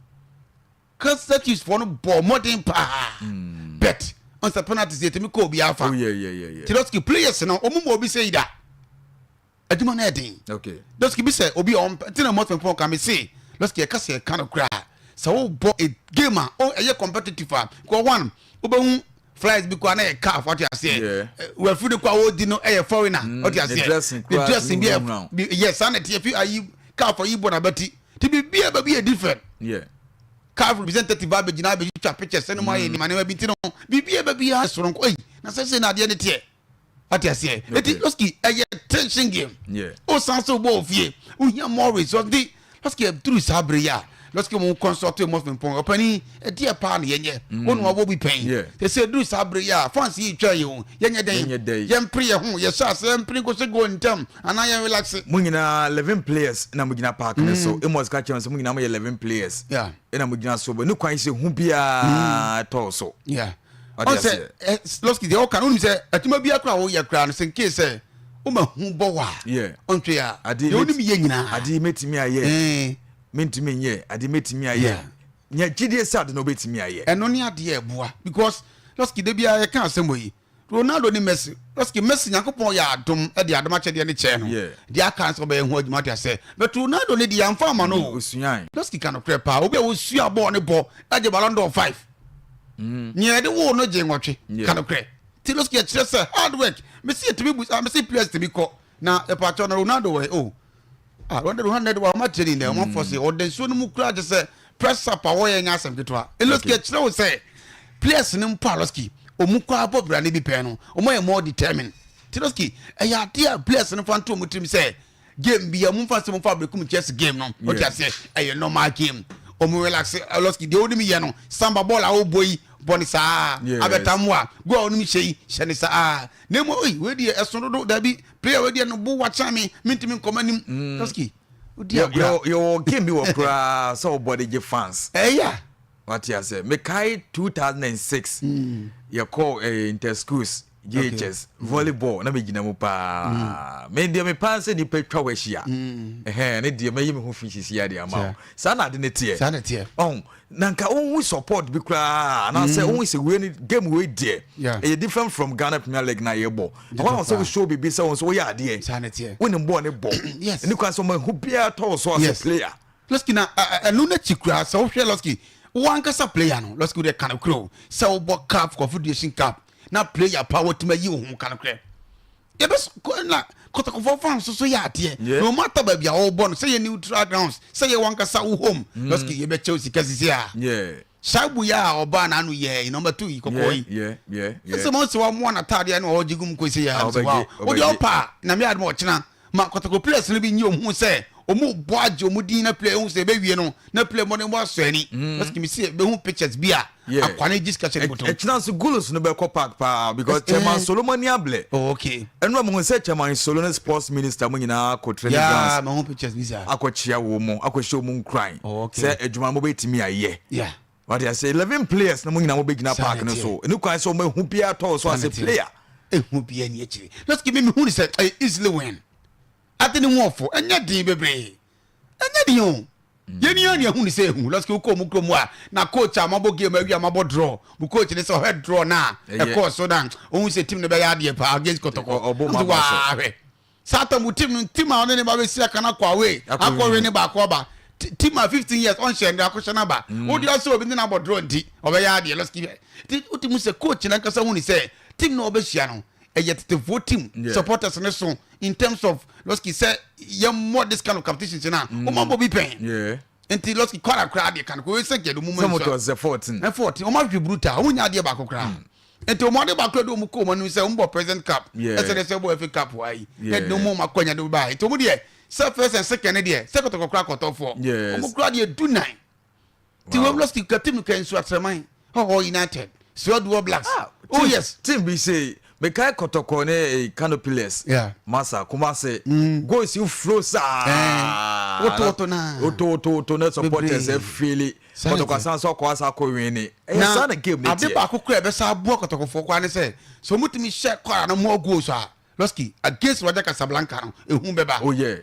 Speaker 2: Kaizer Chiefs fɔ no bɔɔ mmɔden paa mm. bet ɔnsɛ penalties yɛ tɛmi kɔ obi afa
Speaker 1: oh,
Speaker 2: ti lɔski players no wɔn mu obi sɛ yi da. Adwuma no yɛ den.
Speaker 1: Okay.
Speaker 2: Lɔski bi sɛ obi a ɔmpɛ nti na mɔtɔ mpɔn ka me se lɔski yɛka sɛ yɛka no koraa sɛ wobɔ a game a o ɛyɛ competitive a kɔ one wobɛhu flyers bi koraa na yɛ car wate aseɛ wafiri no koraa wɔdi no ɛyɛ foreigner mm, wate aseɛ ne dressing bi yɛ yɛ saa na ɛteɛ fi ayi car fɔ yi bɔ n'abati ti biribi a baabi yɛ different.
Speaker 1: Yeah.
Speaker 2: Car representative ba abɛgyina abɛtwitwa pictures ɛne mu ayɛ mm. nneɛma nneɛma bi nti no biribi a baabi yɛ soronko ɛyi na sɛ sɛ na adeɛ ne teɛ. Wate aseɛ? Eti Losky ɛyɛ tension game. O san sɛ wobɔ ofie, wohia more results. Nti Losky ɛduru saa bere yi a, Losky mo consult mo frimpɔn. Ɔpanin, ɛdeɛ paa na yɛnyɛ. Mm. Wo na wabɔ bi pɛn. Sɛ sɛ ɛduru saa bere yi a, fans yi twa yɛn o. Yɛnyɛ dɛn? Yɛmpere yɛn ho, yɛhyɛ ase yɛmpere nkɔhyɛ goal ntɛm anaa yɛn relax.
Speaker 1: Mo nyinaa 11 players na mo gyina park ne so. Mm. Amos ka kyerɛ sɛ mo nyinaa mo yɛ 11 players.
Speaker 2: Yeah.
Speaker 1: Ɛna mo gyina so bɔ ne kwan sɛ hu biara mm. tɔɔ so.
Speaker 2: Yeah. ɔn sɛ ɛ lɔski deɛ ɔka no wonim sɛ adwuma biara koraa woyɛ koraa no sɛ nkee sɛ woma hu bɔ wɔ a ɔntwe a deɛ wonim yɛ nyinaa
Speaker 1: ade mɛtumi ayɛ mentumi nyɛ ade mɛtumi ayɛ nya gyidie sɛ ade no wobɛtumi ayɛ
Speaker 2: ɛno ne adeɛ ɛboa because lɔski da biara yɛka asɛm wɔ yi Ronaldo ne Messi lɔski Messi Nyankopɔn yɛ adom de adom akyɛdeɛ ne kyɛɛ no deɛ aka sɛ ɔbɛyɛ ho adwuma te asɛ but Ronaldo ne deɛ amfa ama no lɔski ka nokorɛ paa obi a wɔsua bɔɔl ne bɔ agye Ballon d'Or 5 Mm. Nea yɛde woo no gye nwɔtwe. Ka nokorɛ. Ti no yɛkyerɛ sɛ hard work. Mesi yɛtumi bu ah, mesi players tumi kɔ. Na ɛpakyɛw na Ronaldo wɔ oh. Ah, Ronaldo Ronaldo wɔ ɔma training dɛ ɔma fɔse ɔda nsuo no mu kura kyɛ sɛ press up a wɔyɛ nyɛ asɛm ketewa. Eloski ɛkyerɛ wo sɛ players no mpo a Loski ɔmu kɔ abɔ bra no bi pɛn no ɔmo yɛ more determined. Ti Loski ɛyɛ adeɛ a players no fa nto ɔmo tirim sɛ game bi a ɔmo nfa sɛ ɔmo fa aberekum chess game no ɔte aseɛ ɛyɛ normal game ɔmo relax ɛlɔski deɛ ɔnim yɛ no samba bɔɔl a ɔbɔ yi bɔ ne saa abɛtam a goal a ɔnim hyɛ yi hyɛ ne saa na emu oyi wei deɛ ɛso dodo dabi player wei deɛ no bo wakyɛn mi mintimi nkɔmɔ anim lɔski
Speaker 1: odi agorɔ yɛwɔ game bi wɔ koraa sɛ ɔbɔ de gye fans
Speaker 2: ɛyà.
Speaker 1: Wate aseɛ? Mekae 2006 yɛkɔɔ eh, inter schools JHS okay. volleyball na megyina mu paa mm. me deɛ mepaa sɛ nnipa atwa wɔ ahyia mm. ɛhɛn ne deɛ mɛyi me ho fi sisi adeɛ ama wo saa na ade ne teɛ
Speaker 2: saa na teɛ
Speaker 1: ɔn na nka wohu support bi koraa anaasɛ mm. wohu sɛ wei ne game wei deɛ ɛyɛ different from Ghana Premier League na yɛbɔ ɛhɔ na sɛ wo show biribi sɛ wo nso woyɛ adeɛ wonim bɔɔl ne bɔ ne kwan sɛ ɔma hu biara tɔ wo so as a player
Speaker 2: Losky na ɛno n'akyi koraa sɛ wohwɛ Losky wo ankasa player no Losky wodeɛ ka nokorɛ o sɛ wobɔ cup confederation cup na player pa watumi ayi wo ho ka nokorɛ yɛbɛ na kɔtɔkɔfoɔ fans so yɛ adeɛ no matter baabi a wɔbɔ no sɛ yɛ neutral grounds sɛ yɛ wankasa wo home mm. Losky yɛbɛkyɛw sika sisi a Shaibu yɛ a ɔbaa n'ano yɛ yi na ɔbɛto yi kɔkɔɔ yi ɛsɛ mo sɛ wɔamoa n'ataadeɛ na ɔgye gum kɔsi yɛ ha sɛ wode ɔpa a na me adom ɔkyena ma kɔtɔkɔ players no bi nye ɔmo ho sɛ ɔmo bɔ agye ɔmo din na player ehu sɛ ɛbɛwie no na player mmɔden bɔ asɔ ani ɛsɛ kìmi si ɛbɛhu pictures bi a akwa ne gye sika hyɛ ne bɔtɔm.
Speaker 1: Ɛkyina nso goals no bɛkɔ park paa because chairman Solo mo ani ablɛ.
Speaker 2: Oh okay.
Speaker 1: Ɛnu a mo hu sɛ chairman Solo ne sports minister mo nyinaa kɔ training grounds.
Speaker 2: Yeah, ma ho pictures bi saa.
Speaker 1: Akɔkyia wɔn mo akɔhyɛ wɔn nkuran.
Speaker 2: Oh okay.
Speaker 1: Sɛ adwuma mo bɛtumi ayɛ.
Speaker 2: Yeah.
Speaker 1: Wate ase 11 players na mo nyinaa mo bɛgyina park no so. Ɛnu kwan sɛ ɔmo ehu biara tɔɔ so as a player.
Speaker 2: Ehu biara ni akyire. Lɔski mi mi hu ni sɛ ɛyɛ easily win. Ade ne ho ɔfo ɛnyɛ den bebree. Ɛnyɛ den o. Yɛn ni yɛn ni ehu ni sɛ ehu. Lɔski wokɔ ɔmo kurom a na coach a mabɔ game awie a mabɔ draw. Mo coach ne sɛ ɔhwɛ draw na ɛkɔɔ so na ohun sɛ team no bɛyɛ adeɛ paa against Kɔtɔkɔ.
Speaker 1: Ɔbɔ mu aba so.
Speaker 2: Wahwɛ. Saa tam wo team no team a ɔne ne ba bɛsi aka no akɔ away akɔ wene baako aba team a 15 years ɔnhyɛ no akɔhyɛ no aba mm. wode ɔsɛ obi ne no abɔ draw nti ɔbɛyɛ adeɛ let's keep it nti wotumi sɛ coach no ankasa hu ne sɛ team no ɔbɛhyia no ɛyɛ tetefoɔ team yeah. supporters ne so in terms of lɔski sɛ yɛmmɔ this kind of competitions no a wɔma bɔ bi pɛn nti lɔski kwara koraa deɛ kan kò sɛ gɛdɛ mu
Speaker 1: mu nso 14
Speaker 2: 14 wɔn ahwɛ brutal wɔn nya adeɛ baako koraa mm. Nti wɔn ade baako de wɔn kɔ wɔn anim sɛ wɔn bɔ president cup ɛsɛ de sɛ bɔ FA cup wɔ ayi ɛde wɔn wɔn akɔnya de ba nti wɔn deɛ sɛ first and second ne deɛ sɛ kɔtɔkɔ kora kɔtɔ fɔ wɔn kora deɛ du nan ti wɔn lɔsi ka team ka nsu atraman hɔhɔ united suaduo blacks ah, oh yes
Speaker 1: team bi se mekae kɔtɔkɔ ne eh, Kano Pillars yeah. masa Kumasi mm. goals flow saa
Speaker 2: eh, woto woto na
Speaker 1: woto woto woto na supporters efili Kɔtɔkɔ asan so akɔ asa akɔ win Ɛyɛ saa na game no
Speaker 2: teɛ. Ade baako koraa a ɛbɛsan aboa kɔtɔkɔfoɔ koraa ne sɛ, sɛ wɔtumi hyɛ Kwara no more goals a, Losky, against Raja Casablanca no, ehu bɛba.
Speaker 1: Oh yeah.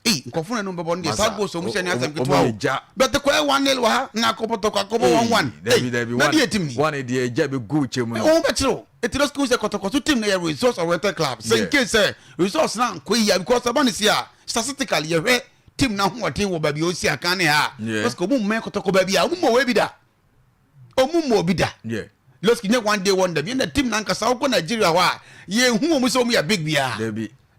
Speaker 2: Ei, nkurɔfo na ɛnum bɛbɔ no deɛ, saa goals a wɔhyɛ ne asɛm ketewa o. Bɛte kɔyɛ 1-0 wɔ ha, na akɔpɔtɔkɔ akɔbɔ 1-1.
Speaker 1: Ei, na deɛ team ni. One deɛ egya bɛ gu kyɛ mu no.
Speaker 2: Wɔn bɛkyerɛ o. Eti Losky hu sɛ kɔtɔkɔ so team no yɛ results oriented club. Sɛ in case sɛ results na nkɔ yie a, because ɛba ne si a, statistically yɛhwɛ team na ahoɔden wɔ baabi a ɔsi akan ne ha lɔski ɔmu mmɛn kɔtɔkɔ baabi a ɔmu mmɔ wɔ bi da ɔmu mmɔ obi da lɔski nye one day wonder bi ɛna team na nkasa ɔkɔ Nigeria hɔ a yɛn hu wɔn sɛ wɔn yɛ big bia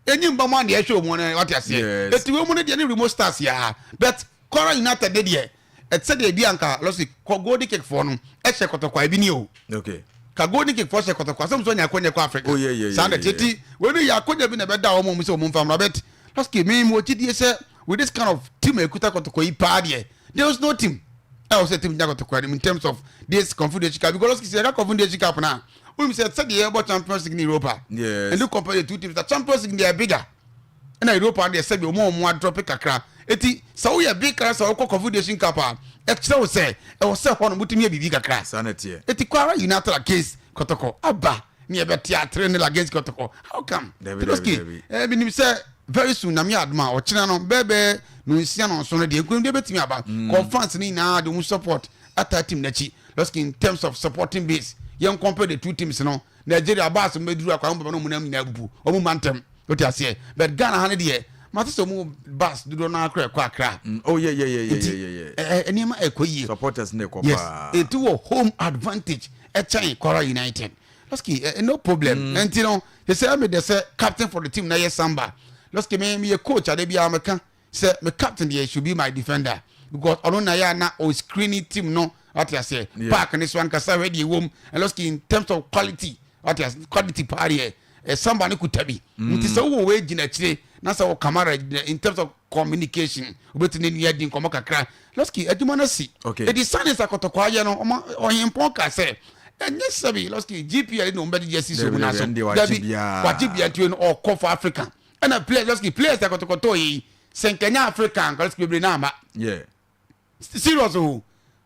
Speaker 2: enyi mba mu a deɛ ɛhwɛ wɔn no wate aseɛ eti wɔn mu no deɛ ne remote stars ya but Kwara United ne deɛ Ɛte sɛ deɛ ebi anka lɔsi kɔ golden kick foɔ no ɛhyɛ kɔtɔkɔ a ebi ni o.
Speaker 1: Okay.
Speaker 2: Ka golden kick foɔ hyɛ kɔtɔkɔ asɛm sɛ ɔnya akɔnya kɔ Africa.
Speaker 1: Oh yeah yeah yeah.
Speaker 2: Saa na ɛte ti wei no yɛ akɔnya bi na ɛbɛda wɔn wɔn sɛ wɔn nfa mmra but lɔsi mi mi wɔ gyidie sɛ with this kind of team a ekuta kɔtɔkɔ yi paa deɛ there is no team ɛwɔ sɛ team gyina kɔtɔkɔ anim in terms of this confederation cup because lɔsi sɛ yɛka confederation cup na wonim sɛ sɛdeɛ yɛbɔ champions league ne Europa.
Speaker 1: Yes.
Speaker 2: And you compare the two teams the champions league they are bigger. Ɛna Europa no deɛ sɛbi wɔn a wɔn adrɔpe kakra eti sɛ woyɛ big kara sɛ wokɔ Confederation Cup a ɛkyerɛ wo sɛ ɛwɔ sɛ hɔ no motumi yɛ biribi kakra.
Speaker 1: Saa na ɛteɛ.
Speaker 2: Eti Kwara United against Kɔtɔkɔ aba ne yɛbɛte a 3 nil against Kɔtɔkɔ how come?
Speaker 1: Dabi dabi
Speaker 2: Tiroski
Speaker 1: dabi.
Speaker 2: eh, menim sɛ very soon Nyame yɛ adom a ɔkyena no bɛɛbɛɛ nonsia nonson no deɛ nkonimdie bɛtumi aba. Kɔ fans no nyinaa de wɔn support ataa team no akyi. Losky in terms of supporting base yɛn compare the two teams no Nigeria bus no bɛduru akwan bɛba na ɔmo nam nyinaa abubu ɔmo mma ntɛm wote aseɛ but Ghana ha no deɛ mate sɛ ɔmo bus dodoɔ no ara koraa ɛkɔ Accra
Speaker 1: Mm, oh yeah yeah yeah yeah
Speaker 2: nti
Speaker 1: yeah yeah yeah.
Speaker 2: ɛ ɛ nneɛma ɛkɔ yie
Speaker 1: Supporters ne kɔ
Speaker 2: yes
Speaker 1: paa.
Speaker 2: ɛti wɔ home advantage ɛkyɛn Kwara United Losky ɛ no problem mm. nti no sɛ sɛ ɛmi dɛ sɛ captain for the team na yɛ Samba Losky me meyɛ coach ade biara meka Sɛ me captain deɛ should be my defender because ɔno na yɛ a na o screening team no wate aseɛ park ne so ankasa hwɛ deɛ ɛwɔ mu and lɔski in terms of quality wate aseɛ quality paa deɛ eh, samba ne kuta bi mm. nti sɛ wowɔ wei gyina akyire na sɛ wɔ kamara gyina in terms of communication wobɛtumi ne nua di nkɔmmɔ kakra lɔski adwuma no asi ɛdi sane sɛ akɔtɔkɔ ayɛ no ɔhempɔn ka sɛ ɛnyɛ sɛbi lɔski gpl ne ɔmbɛgyegye asi so mu no so dabi wagye bia nti no ɔkɔ for africa ɛna players just ki players akɔtɔkɔtɔ yi sɛ nkɛnyɛ africa nka just bebree na ama
Speaker 1: yeah
Speaker 2: serious o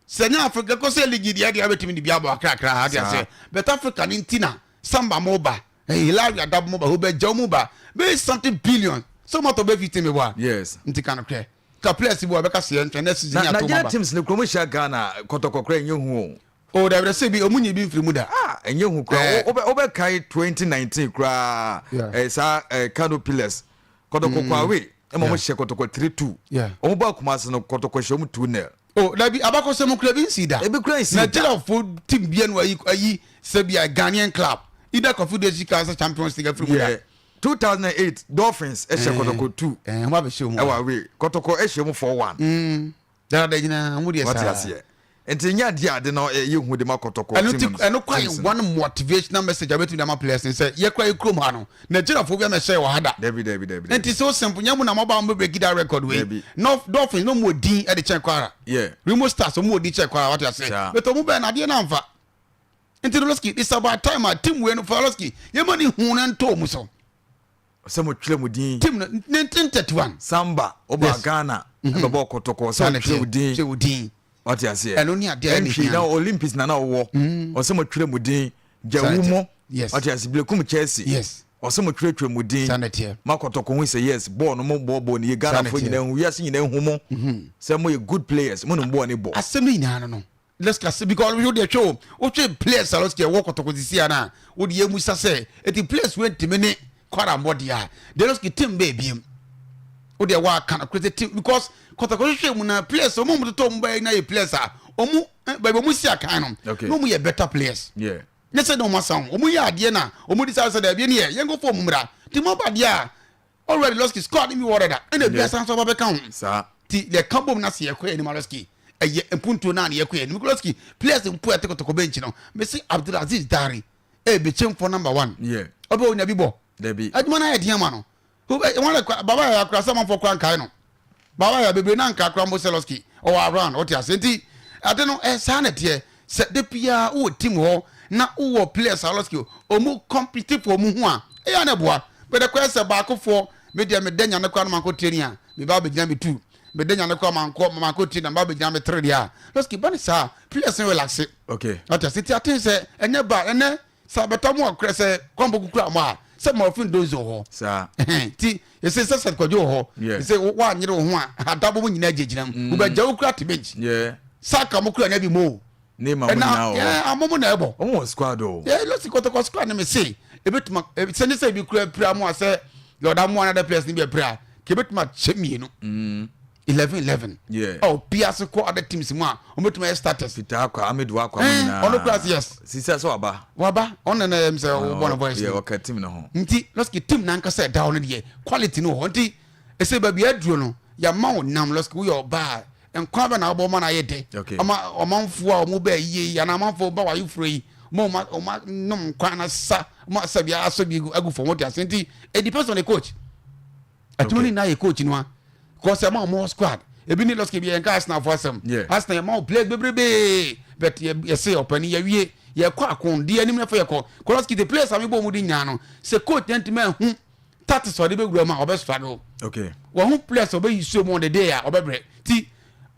Speaker 2: sɛ nyɛ africa kɔ sɛ league deɛ deɛ abɛtumi de bi abɔ akrakra ha deɛ sɛ but africa ne nti na samba mo ba eh, hilaria dab mo ba hobɛ mo ba bɛyɛ something billion so mo atɔ bɛ 15 mi bɔ a
Speaker 1: yes
Speaker 2: nti ka no korɛ ka players bi wɔ bɛka seɛ ntwɛn na season
Speaker 1: yɛ
Speaker 2: ato
Speaker 1: ma ba Nigeria teams ne kurom hyia Ghana kɔtɔkɔ kora ɛnyɛ hu o
Speaker 2: Oh dabi sɛ bi ɔmo nyi bi nfiri mu da.
Speaker 1: Ah ɛnyɛ hu koraa eh. Wobɛ wobɛ kae 2019 koraa eh, saa eh, Kano Pillars kɔtɔkɔ mm. kwawe ɛma ɔmo hyɛ kɔtɔkɔ 3-2 ɔmo ba Kumasi no kɔtɔkɔ hyɛ ɔmo 2-0.
Speaker 2: Oh dabi abakɔsɛm kura bi nsi da.
Speaker 1: Ebi kura nsi da.
Speaker 2: Nigeria fo team bia no ayi ayi sɛ bi a Ghanaian club either Kofi Desi ka sɛ Champions League afiri mu da.
Speaker 1: 2008 Dolphins ɛhyɛ kɔtɔkɔ 2
Speaker 2: ɛɛ ɔmo abɛhyɛ ɔmo
Speaker 1: ɛwɔ away kɔtɔkɔ ɛhyɛ ɔmo 4-1.
Speaker 2: Mm. Dada nyinaa mo deɛ
Speaker 1: saa. Wate aseɛ. Nti nyɛ adeɛ a ade no ɛyɛ hu de ma kɔtɔkɔ
Speaker 2: ɛno ti ɛno kora yɛ one motivational message a bɛtumi de ama players ne sɛ yɛ kora yɛ kurom ha no Nigeriafoɔ bi amɛhyɛ wɔ ha da.
Speaker 1: Dabi dabi dabi.
Speaker 2: Nti so simple nyɛ mu na mɔba mo break that record wei.
Speaker 1: Dabi.
Speaker 2: North Dolphins no mu odin ɛde kyɛn kwara.
Speaker 1: Yeah.
Speaker 2: Remo Stars ɔmo odin kyɛn kwara wate aseɛ. But ɔmo bɛn na adeɛ no amfa. Nti no Losky it's about time a team wei no for Losky yɛ ma ne hu no ntɔ ɔmo so.
Speaker 1: Sɛ mo twerɛ mo din.
Speaker 2: Team no 1931.
Speaker 1: Samba ɔba yes. Ghana mm -hmm. ɛbɛbɔ kɔtɔkɔ sɛ ɔtwerɛ wo din.
Speaker 2: Twerɛ wo din.
Speaker 1: Wate aseɛ?
Speaker 2: Ɛno ne adeɛ a ɛne
Speaker 1: Ɛntwi
Speaker 2: hia
Speaker 1: na
Speaker 2: no.
Speaker 1: Olympics na na ɔwɔ. Ɔsɛ mo twerɛ mo din. Gyawu
Speaker 2: Saa
Speaker 1: mo.
Speaker 2: Yes.
Speaker 1: Wate ase Blekum Chelsea.
Speaker 2: Yes.
Speaker 1: Ɔsɛ mo twerɛtwerɛ mo din.
Speaker 2: Saa na ɛteɛ.
Speaker 1: Ma kɔtɔkɔ hu sɛ yes bɔɔl no mo bɔɔ bɔɔl no yie.
Speaker 2: Saa na
Speaker 1: Ghanafoɔ
Speaker 2: ɛteɛ.
Speaker 1: nyinaa hu wiase nyinaa hu mo. Sɛ mo yɛ good players mo nim bɔɔl no bɔ.
Speaker 2: Asɛm no nyinaa no no. Let's ka sɛ because wo deɛ hwɛ o wohwɛ players a lɔsiki ɛwɔ kɔtɔkɔ sisi a na wo deɛ emu sa sɛ eti players wo ntumi ne kwara mbɔ deɛ a deɛ lɔsiki team bɛɛ biem wo deɛ wa kan kura sɛ team because kɔtɔkɔ hwehwɛ mu na players wɔn mu totɔ wɔn bɛyɛ na yɛ players a wɔn eh, baabi wɔn si akan no
Speaker 1: Okay.
Speaker 2: na wɔn yɛ better players
Speaker 1: Yeah.
Speaker 2: ne sɛ na wɔn asan wɔn yɛ adeɛ na wɔn decide sɛ dɛbi ne yɛ yɛn ko fɔ wɔn mura ti mo ba deɛ a already lɔsiki squad mi wɔ dada ɛna ebi asan so aba bɛka ho
Speaker 1: Saa.
Speaker 2: ti deɛ ka bom na se yɛkɔ yɛ anim alɔski ɛyɛ mpuntuo naa ne yɛkɔ yɛ anim lɔski players mpo ɛte kɔtɔkɔ bench no mesi abdulaziz dari ɛyɛ bekyemfo number one
Speaker 1: Yeah.
Speaker 2: ɔbɛ onya bi bɔ
Speaker 1: Dabi.
Speaker 2: adwuma no ayɛ den ama no wɔn lɛ baba yɛ akora sɛ amanfoɔ kora nkae no baba yɛ bebree na nka akora mbo sɛ lɔski ɔwɔ around ɔte ase nti ade no ɛ saa na ɛteɛ sɛ de biara wowɔ team hɔ na wowɔ players a lɔski ɔmu compete for ɔmu ho a ɛyɛ na ɛboa bɛdɛ kɔɛ sɛ baakofoɔ me deɛ meda nyane koraa no mankɔ training a meba abɛgyina me tu meda nyane koraa mankɔ mankɔ training a meba abɛgyina me tere deɛ a lɔski ba ne saa players no relaxe
Speaker 1: Okay.
Speaker 2: ɔte ase nti aten sɛ ɛnyɛ ba ɛnɛ sɛ abɛtɔ mu akorɛ sɛ kɔmpɔ kukura mu a sɛ morphine dose wɔ hɔ
Speaker 1: Saa.
Speaker 2: nti ɛsɛ sɛ sɛ kwadwo wɔ hɔ
Speaker 1: Yeah.
Speaker 2: ɛsɛ woanyere wo ho a adabɔ mu nyinaa gyinagyina mu wobɛgya wo kura te bench
Speaker 1: Yeah.
Speaker 2: saka mo kura nya bi mo
Speaker 1: Ne ma mo nyinaa wɔ hɔ.
Speaker 2: amɔ mu na ɛbɔ
Speaker 1: Wɔn wɔ squad o.
Speaker 2: yɛ lɔsi kɔtɔkɔ squad ne me se ebetuma sɛ ne sɛ ebi kura pira mu a sɛ lɔda mu another players ne bi apira ke ebetuma kyɛ mmienu 11 11
Speaker 1: Yeah.
Speaker 2: a obi ase kɔ other teams mu a wɔn betuma yɛ starters
Speaker 1: Peter Akwa Amidu Akwa mo
Speaker 2: Eh,
Speaker 1: nyinaa.
Speaker 2: ɔno kura se yes
Speaker 1: Sisi sɛ waba.
Speaker 2: waba ɔno na ɛyɛ sɛ ɔbɔ ne voice
Speaker 1: Yeah,
Speaker 2: no
Speaker 1: ɔka team no ho.
Speaker 2: nti lɔski team nankasa ɛda hɔ no deɛ quality no wɔ hɔ nti ɛsɛ baabi aduro no yɛama wo nam lɔski woyɛ ɔbaa nkwa bɛ na wobɔ ma no ayɛ dɛ
Speaker 1: Okay.
Speaker 2: ɔma ɔmanfoɔ a ɔmo bɛɛ yie yi anaa amanfoɔ ba wayeforo yi ma ɔma ɔma nom nkwa na sa ɔma asa bi asɔ bi agu- agu fam wɔte ase nti it depends on the coach ɛtumi ne nyinaa yɛ coach no a because ɛma ɔmo squad ebi ne lɔski bi yɛn ka Arsenal fo asɛm
Speaker 1: Yeah.
Speaker 2: Arsenal yɛ ma wo players bebrebe but yɛ yɛsɛ ɔpɛni yɛwie yɛkɔ akon di anim na fɛ yɛkɔ kɔlɔski the players a mi bɔ ɔmo di nyinaa no sɛ coach yɛn ntoma ɛho tactics a ɔde bɛwura mu a ɔbɛ struggle
Speaker 1: Okay.
Speaker 2: wɔn ho players a ɔbɛyi so mu on the day a ɔbɛbrɛ ti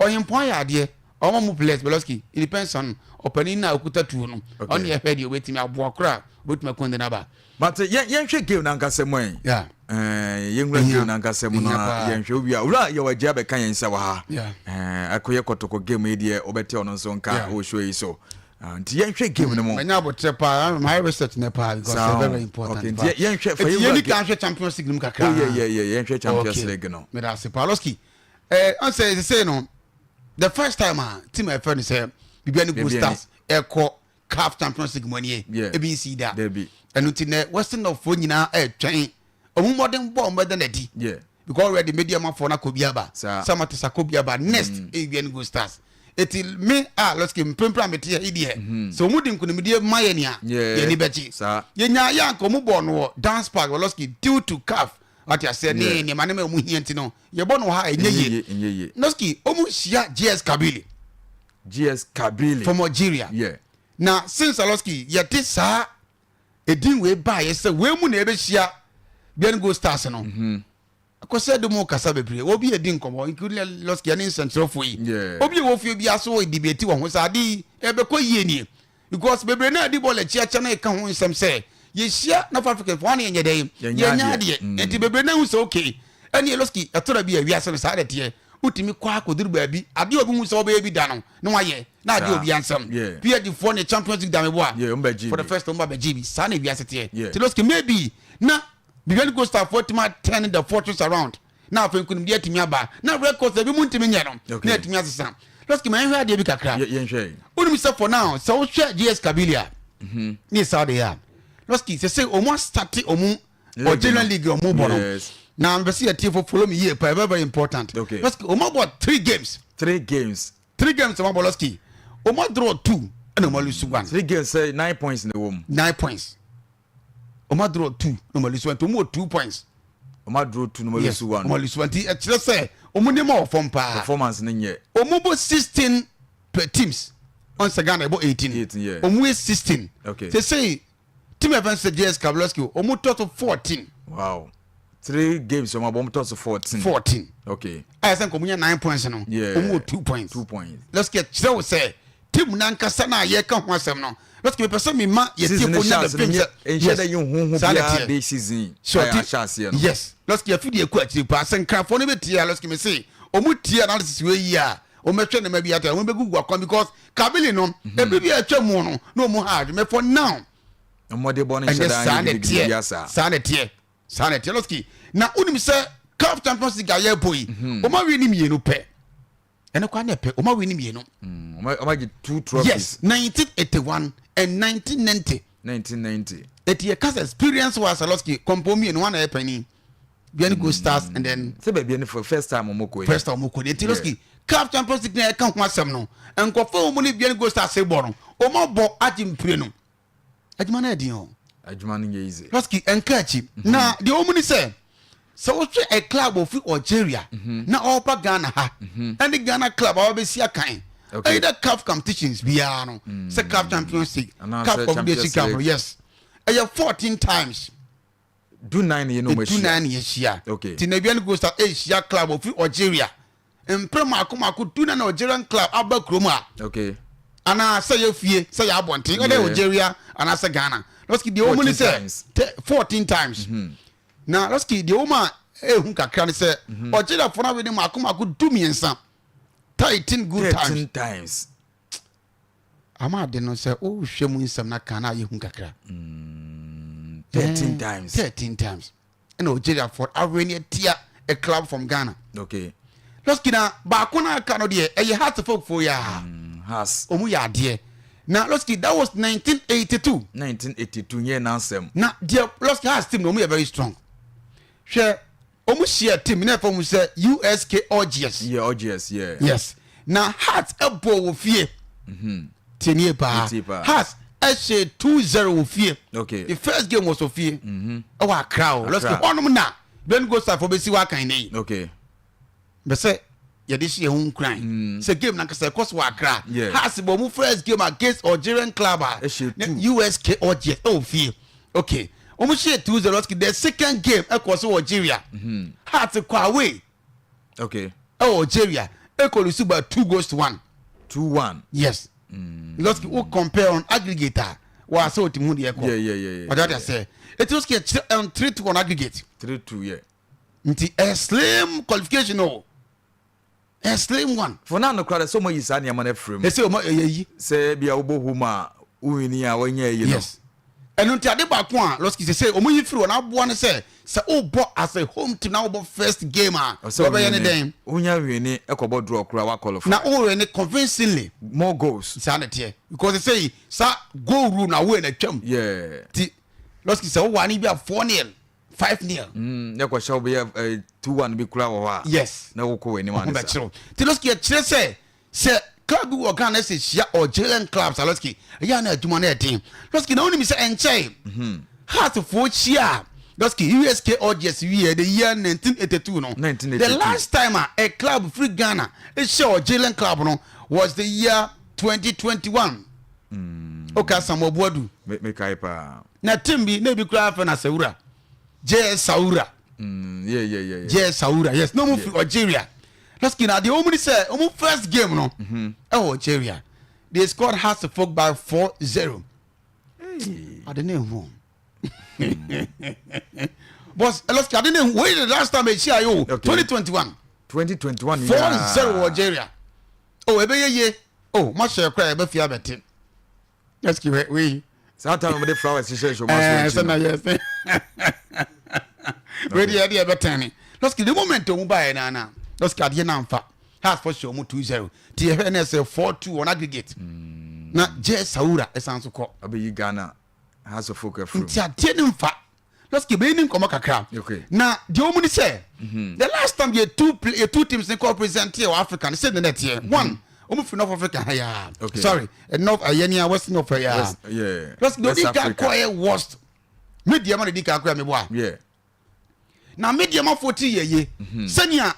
Speaker 2: ɔyɛnpɔn ayɛ adeɛ ɔmo mu players bɛlɔski it depends on ɔpanin na okuta tuo no
Speaker 1: Okay.
Speaker 2: ɔne yɛhwɛ deɛ obetumi aboa kora obetumi akɔnde n'aba.
Speaker 1: But yɛn yɛnhwɛ game nankasa mu ɛ.
Speaker 2: Yeah.
Speaker 1: Ɛɛ yɛnwura
Speaker 2: Ehia.
Speaker 1: game nankasa mu
Speaker 2: Ehia
Speaker 1: na
Speaker 2: paa.
Speaker 1: yɛnhwɛ obi a owura yɛ wagye abɛka yɛn nsa wɔ ha.
Speaker 2: Yeah.
Speaker 1: Ɛɛ akɔyɛ kɔtɔkɔ game yi deɛ ɔbɛte ɔno nso nka
Speaker 2: Yeah.
Speaker 1: wɔ show yi so. Ah, nti yɛnhwɛ game no mu.
Speaker 2: manya abotire paa my research ne paa because
Speaker 1: Saa
Speaker 2: it's very very
Speaker 1: o.
Speaker 2: important.
Speaker 1: Okay, nti
Speaker 2: paa.
Speaker 1: yɛnhwɛ- fa
Speaker 2: Eti
Speaker 1: yɛnwura
Speaker 2: yɛni
Speaker 1: ga-
Speaker 2: kan hwɛ champions league no mu kakra.
Speaker 1: Oh, yeah, yeah, yeah, yɛnhwɛ Champions
Speaker 2: Okay.
Speaker 1: League no.
Speaker 2: meda ase paa lɔski ɛɛ ɔn sɛ sɛ no the first time a team a yɛfrɛ no sɛ bibiani gold
Speaker 1: Bibiani.
Speaker 2: stars ɛkɔ caf champions league mu ani
Speaker 1: Yeah.
Speaker 2: yɛ ebi nsi da
Speaker 1: Dabi.
Speaker 2: ɛno ti nɛ western north foɔ nyinaa ɛɛtwɛn ɔmo mmɔden bɔ ɔmo bɛda n'adi
Speaker 1: Yeah.
Speaker 2: because already media ma fɔ na ko bi aba
Speaker 1: Saa.
Speaker 2: sama te sa ko bi aba next mm. Bibiani gold stars eti me a lɔski mpempere a mete yɛ yi deɛ sɛ ɔmo di nkunimdie ma yɛ nea
Speaker 1: Yeah.
Speaker 2: yɛni bɛgye
Speaker 1: Saa.
Speaker 2: yɛnya yɛ anka ɔmo bɔɔ no wɔ dance park wɔ lɔski due to caf wate aseɛ ne
Speaker 1: Yeah.
Speaker 2: nneɛma nneɛma a ɔmo hia nti no yɛbɔ no wɔ ha ɛnyɛ
Speaker 1: Ɛnyɛ
Speaker 2: yie
Speaker 1: yie, ɛnyɛ yie.
Speaker 2: lɔski ɔmo hyia JS Kabylie
Speaker 1: GS Kabylie.
Speaker 2: from Algeria
Speaker 1: Yeah.
Speaker 2: na since lɔski yɛte saa edin wei baa yɛ sɛ wei mu na yɛbɛhyia Bibiani Gold Stars no akɔsɛ de mu kasa bebree obi yɛ di nkɔmɔ including lɔski ɛne nsɛntwerɛfoɔ yi
Speaker 1: Yeah.
Speaker 2: obi a wɔfie bi aso wɔ debate wɔ ho sɛ ade yi ɛbɛkɔ yie nie because bebree naa di bɔɔl akyi akyɛ na ɛka ho nsɛm sɛ yɛhyia North African fo wane yɛnyɛ dɛn
Speaker 1: Yɛnyɛ
Speaker 2: yɛnyɛ
Speaker 1: adeɛ.
Speaker 2: adeɛ
Speaker 1: Mm.
Speaker 2: nti bebree naa hu sɛ okay ɛne lɔski ɛtɔrɔ bi a wiase no saa de teɛ wotumi kɔ akɔduru baabi adeɛ a obi hu sɛ wɔbɛyɛ bi da no na wayɛ na adeɛ
Speaker 1: Saa.
Speaker 2: obi ansɛm
Speaker 1: Yeah.
Speaker 2: PSG foɔ ne Champions League dame bo a
Speaker 1: Yeah, ɔmo bɛgye
Speaker 2: for the
Speaker 1: bi.
Speaker 2: first time ɔmo abɛgye bi saa na wiase teɛ
Speaker 1: Yeah.
Speaker 2: nti lɔski maybe na Bibiani Gold Star foɔ tumi turn the fortunes around na afei nkunimdie atumi aba na records ebi mu ntumi nyɛ no
Speaker 1: Okay.
Speaker 2: na atumi asesa lɔski ma yɛnhwɛ adeɛ bi kakra
Speaker 1: Yɛ- Yɛnhwɛ.
Speaker 2: wonim sɛ for now sɛ wohwɛ JS Kabylie a ne saudi a lɔski sɛ sɛ ɔmo astate ɔmo
Speaker 1: League
Speaker 2: Algerian
Speaker 1: no.
Speaker 2: league ɔmo bɔ no
Speaker 1: Yes.
Speaker 2: na mpɛ sɛ yɛtie fo follow me yie pa very very important
Speaker 1: Okay.
Speaker 2: lɔski ɔmo abɔ three games
Speaker 1: Three games.
Speaker 2: three games ɔmo abɔ lɔski ɔmo draw two ɛna ɔmo lose one
Speaker 1: Three games sɛ nine points na ɛwɔ mu.
Speaker 2: nine points ɔmo draw two na ɔmo lose one nti ɔmo wɔ two points
Speaker 1: Ɔmo draw two na ɔmo
Speaker 2: yes
Speaker 1: lose one.
Speaker 2: ɔmo lose one nti ɛkyerɛ sɛ ɔmo nneɛma wɔ fam paa
Speaker 1: Performance ne nyɛ.
Speaker 2: ɔmo bɔ 16 per teams ɔn sɛ Ghana ɛbɔ 18
Speaker 1: 18, yeah.
Speaker 2: ɔmo yɛ 16
Speaker 1: Okay.
Speaker 2: sɛ sɛ team ɛfɛn sɛ JS Kabylie ɔmo tɔ to 14
Speaker 1: Wow. Three games ɔmo abɔ ɔmo tɔ so 14.
Speaker 2: 14.
Speaker 1: Okay.
Speaker 2: Ayɛ sɛ nka ɔmo nya 9 points no.
Speaker 1: Yeah.
Speaker 2: Ɔmo wɔ 2 points.
Speaker 1: 2 points.
Speaker 2: Let's get kyerɛ wo sɛ team nankasa na yɛka ho asɛm no. Let's get mepɛ sɛ mema yɛ
Speaker 1: Season
Speaker 2: tiefo nya
Speaker 1: hyɛ
Speaker 2: the
Speaker 1: ase no
Speaker 2: fame
Speaker 1: nyɛ
Speaker 2: sɛ
Speaker 1: nhyɛ dɛ yɛ huhu
Speaker 2: Saa na
Speaker 1: biara
Speaker 2: ɛteɛ.
Speaker 1: de season
Speaker 2: Sure,
Speaker 1: a
Speaker 2: ti-
Speaker 1: ahyɛ aseɛ no.
Speaker 2: Yes. Let's get afidi ekɔ akyiri paa sɛ nkrafoɔ no bɛtie a let's get me se ɔmo tie analysis wei yi a ɔmo bɛhwɛ nneɛma bi ata ɔmo bɛgugu akwan because kabili no ebi bi a atwa mu no na ɔmo ha adwuma for now.
Speaker 1: Ɔmɔde bɔ no nhyɛ
Speaker 2: Ɛnyɛ
Speaker 1: da
Speaker 2: saa
Speaker 1: nyɛ
Speaker 2: na
Speaker 1: gidigidi
Speaker 2: ɛteɛ
Speaker 1: biara saa.
Speaker 2: saa na ɛteɛ saa na ɛteɛ lɔski na wonim sɛ CAF Champions League a yɛbɔ yi ɔmo awie ne mmienu pɛ ɛno kora na ɛpɛ ɔmo awie ne mmienu.
Speaker 1: Ɔmo agye two trophies.
Speaker 2: Yes, 1981 and 1990.
Speaker 1: 1990.
Speaker 2: Eti yɛ kasa experience wa Lɔski kɔmpɔ mmienu wɔn na yɛ panyin Biani Gold Stars and then.
Speaker 1: Sɛ baabi ɛni for first time ɔmo kɔ yi.
Speaker 2: First time ɔmo kɔ yi eti Lɔski CAF Champions League na yɛ ka ho asɛm no nkɔfo wɔn ne Biani Gold Stars bɔ no ɔmo abɔ agye mpire no adwuma no yɛ den o.
Speaker 1: Adwuma no nyɛ easy.
Speaker 2: Lɔski nka akyi na deɛ wɔn ni sɛ sɛ wohwɛ a club ofi Algeria na ɔreba Ghana ha ɛne Ghana club a wɔbɛsi akan
Speaker 1: Okay.
Speaker 2: either CAF competitions biara no sɛ CAF Champions League,
Speaker 1: Anaasɛ
Speaker 2: CAF Confederation
Speaker 1: Champions
Speaker 2: Cup no
Speaker 1: League.
Speaker 2: yes ɛyɛ 14 times.
Speaker 1: 19 yɛ no ɔmo ahyia.
Speaker 2: 19 yɛ hyia.
Speaker 1: Okay.
Speaker 2: Ti na Biani Gold Stars ɛhyia club ofi Algeria mpere mako mako 19 na Algerian club aba kurom a.
Speaker 1: Okay.
Speaker 2: Anaa sɛ yɛ fie sɛ yɛ abɔnten ɛdɛ Algeria anaasɛ Ghana lɔski deɛ wɔn ni
Speaker 1: 14
Speaker 2: sɛ
Speaker 1: times.
Speaker 2: 14 times na lɔski deɛ wɔn a ehu kakra ni sɛ Algeria fo na wei ni mako mako 13, 13 good times.
Speaker 1: 13 times.
Speaker 2: Ama ade no sɛ o hwɛ mu nsɛm na kan na ayɛ hu kakra.
Speaker 1: 13 times.
Speaker 2: 13 times ɛna Algeria fo awe ni atia a club from Ghana.
Speaker 1: Okay.
Speaker 2: Lɔski na baako na aka no deɛ ɛyɛ Hearts folk fo yaa.
Speaker 1: Hearts.
Speaker 2: Ɔmo yɛ adeɛ na lɔski that was 1982.
Speaker 1: 1982 nyɛ n'asɛm.
Speaker 2: Na deɛ lɔski Hearts team na ɔmo yɛ very strong hwɛ ɔmo hyia team na ɛfɔ mo sɛ USK Algiers.
Speaker 1: Yeah, Algiers, yeah.
Speaker 2: Yes, na Hearts ɛbɔ wɔ fie. Tie nie paa.
Speaker 1: Tie paa.
Speaker 2: Hearts ɛhyɛ 2-0 wɔ fie.
Speaker 1: Okay.
Speaker 2: The first game was wɔ fie. Ɛwɔ Accra o. Lɔski
Speaker 1: Accra.
Speaker 2: hɔnom na Biani Gold Stars fo bɛsi wɔ akan ne yi.
Speaker 1: Okay.
Speaker 2: Bɛsɛ yɛde hyɛ yɛn ho nkuran sɛ game nankasa ɛkɔ so wɔ Accra.
Speaker 1: Yeah.
Speaker 2: Hearts bɔ ɔmo first game against Algerian club a
Speaker 1: Ɛhyɛ
Speaker 2: ne
Speaker 1: two.
Speaker 2: USK Algiers ɛwɔ fie. Okay, ɔmo hyɛ 2-0. Lɔski the second game ɛkɔ so wɔ Algeria. Hearts kɔ away
Speaker 1: Okay.
Speaker 2: ɛwɔ Algeria ɛkɔ lose by 2 goals to 1.
Speaker 1: 2-1.
Speaker 2: Yes. Lɔski wo compare on aggregate a wɔ asɛ o ti mu deɛ kɔ.
Speaker 1: Yeah.
Speaker 2: Ɔde ɔde asɛ eti lɔski ɛkyerɛ ɛn 3-2 on aggregate.
Speaker 1: 3-2, yeah.
Speaker 2: Nti ɛ slim qualification o ɛ slim one.
Speaker 1: For now no koraa sɛ ɔmo ayi saa nneɛma no afiri mu.
Speaker 2: Ɛsɛ ɔmo ɛyɛ yi.
Speaker 1: Sɛ bia wobɔ home a wowini a wɔnyɛ yi no.
Speaker 2: Yes. Ɛno nti ade baako a lɔski sɛ sɛ ɔmo yi firi wɔn aboa no sɛ sɛ ɔbɔ as a home team na ɔbɔ first game a
Speaker 1: Ɔsɛ
Speaker 2: wɔbɛyɛ ne dɛn.
Speaker 1: Wonya wini ɛkɔbɔ draw koraa wa qualify.
Speaker 2: Na ɔwɔ ne convincingly.
Speaker 1: More goals.
Speaker 2: Saa na teɛ because sɛ yi sa goal rule na away na twam.
Speaker 1: Yeah.
Speaker 2: Ti lɔski sɛ ɔwɔ ani bi a 4-0 5-0.
Speaker 1: Ne kɔhyɛ wo bɛyɛ 2-1 bi koraa wɔ hɔ a.
Speaker 2: Yes.
Speaker 1: Na wokɔ w'anim
Speaker 2: Ɔho
Speaker 1: ane saa.
Speaker 2: bɛkyerɛw ti lɔski ɛkyerɛ sɛ sɛ club bi wɔ Ghana sɛ hyia Algerian clubs a lɔski ɛyɛ ana adwuma no ɛden lɔski na wonim sɛ ɛnkyɛe Hearts foɔ hyia a lɔski USK Algiers wie the year 1982 no
Speaker 1: 1982.
Speaker 2: the last time a a club firi Ghana ɛhyia Algerian club no was the year 2021. Oka Samuel Boadu.
Speaker 1: Mekae paa.
Speaker 2: Na team bi na ebi koraa fɛ na Saoura JS Saoura.
Speaker 1: Yeah.
Speaker 2: JS Saoura, yes, na ɔmo firi Algeria lɔski na deɛ ɔmo ni sɛ ɔmo first game no ɛwɔ Algeria they scored Hearts folk by 4-0. Ade ne ehu boss lɔski ade ne ehu wey the last time ehyia yi o 2021.
Speaker 1: 2021.
Speaker 2: 4-0 wɔ Algeria o ebe yeye o mo ahyɛ kora yɛbɛ fie abɛte lɔski wɛ wei.
Speaker 1: Saa time mo de flowers hyehyɛ hyɛ ɔmo
Speaker 2: ɛɛ
Speaker 1: aso
Speaker 2: sɛ na
Speaker 1: akyi no.
Speaker 2: yɛ sɛ wei deɛ yɛde yɛbɛtɛn ne lɔski the moment ɔmu baeɛ no ana lɔski adeɛ no amfa Hearts fɔ hyɛ ɔmu 2-0 nti yɛhwɛ ne sɛ 4-2 on aggregate na gye Saoura ɛsan so kɔ.
Speaker 1: Abɛyi Ghana Hearts of Oak afiri mu.
Speaker 2: Nti adeɛ no mfa lɔski bɛyi ne nkɔmmɔ kakra.
Speaker 1: Okay.
Speaker 2: Na deɛ ɔmu ne sɛ the last time yɛ two play yɛ two teams ne kɔ present yɛ wɔ Africa ne sɛ ne nɛteɛ one ɔmu firi North Africa ha yaa.
Speaker 1: Okay.
Speaker 2: Sorry, North ɛyɛ West North yaa.
Speaker 1: West, yeah.
Speaker 2: Lɔski deɛ
Speaker 1: West
Speaker 2: ɔdi kan
Speaker 1: Africa.
Speaker 2: kɔ yɛ worst media ma na di kan kɔ yɛ meboa. Na media ma fo ti yɛ ye sɛnea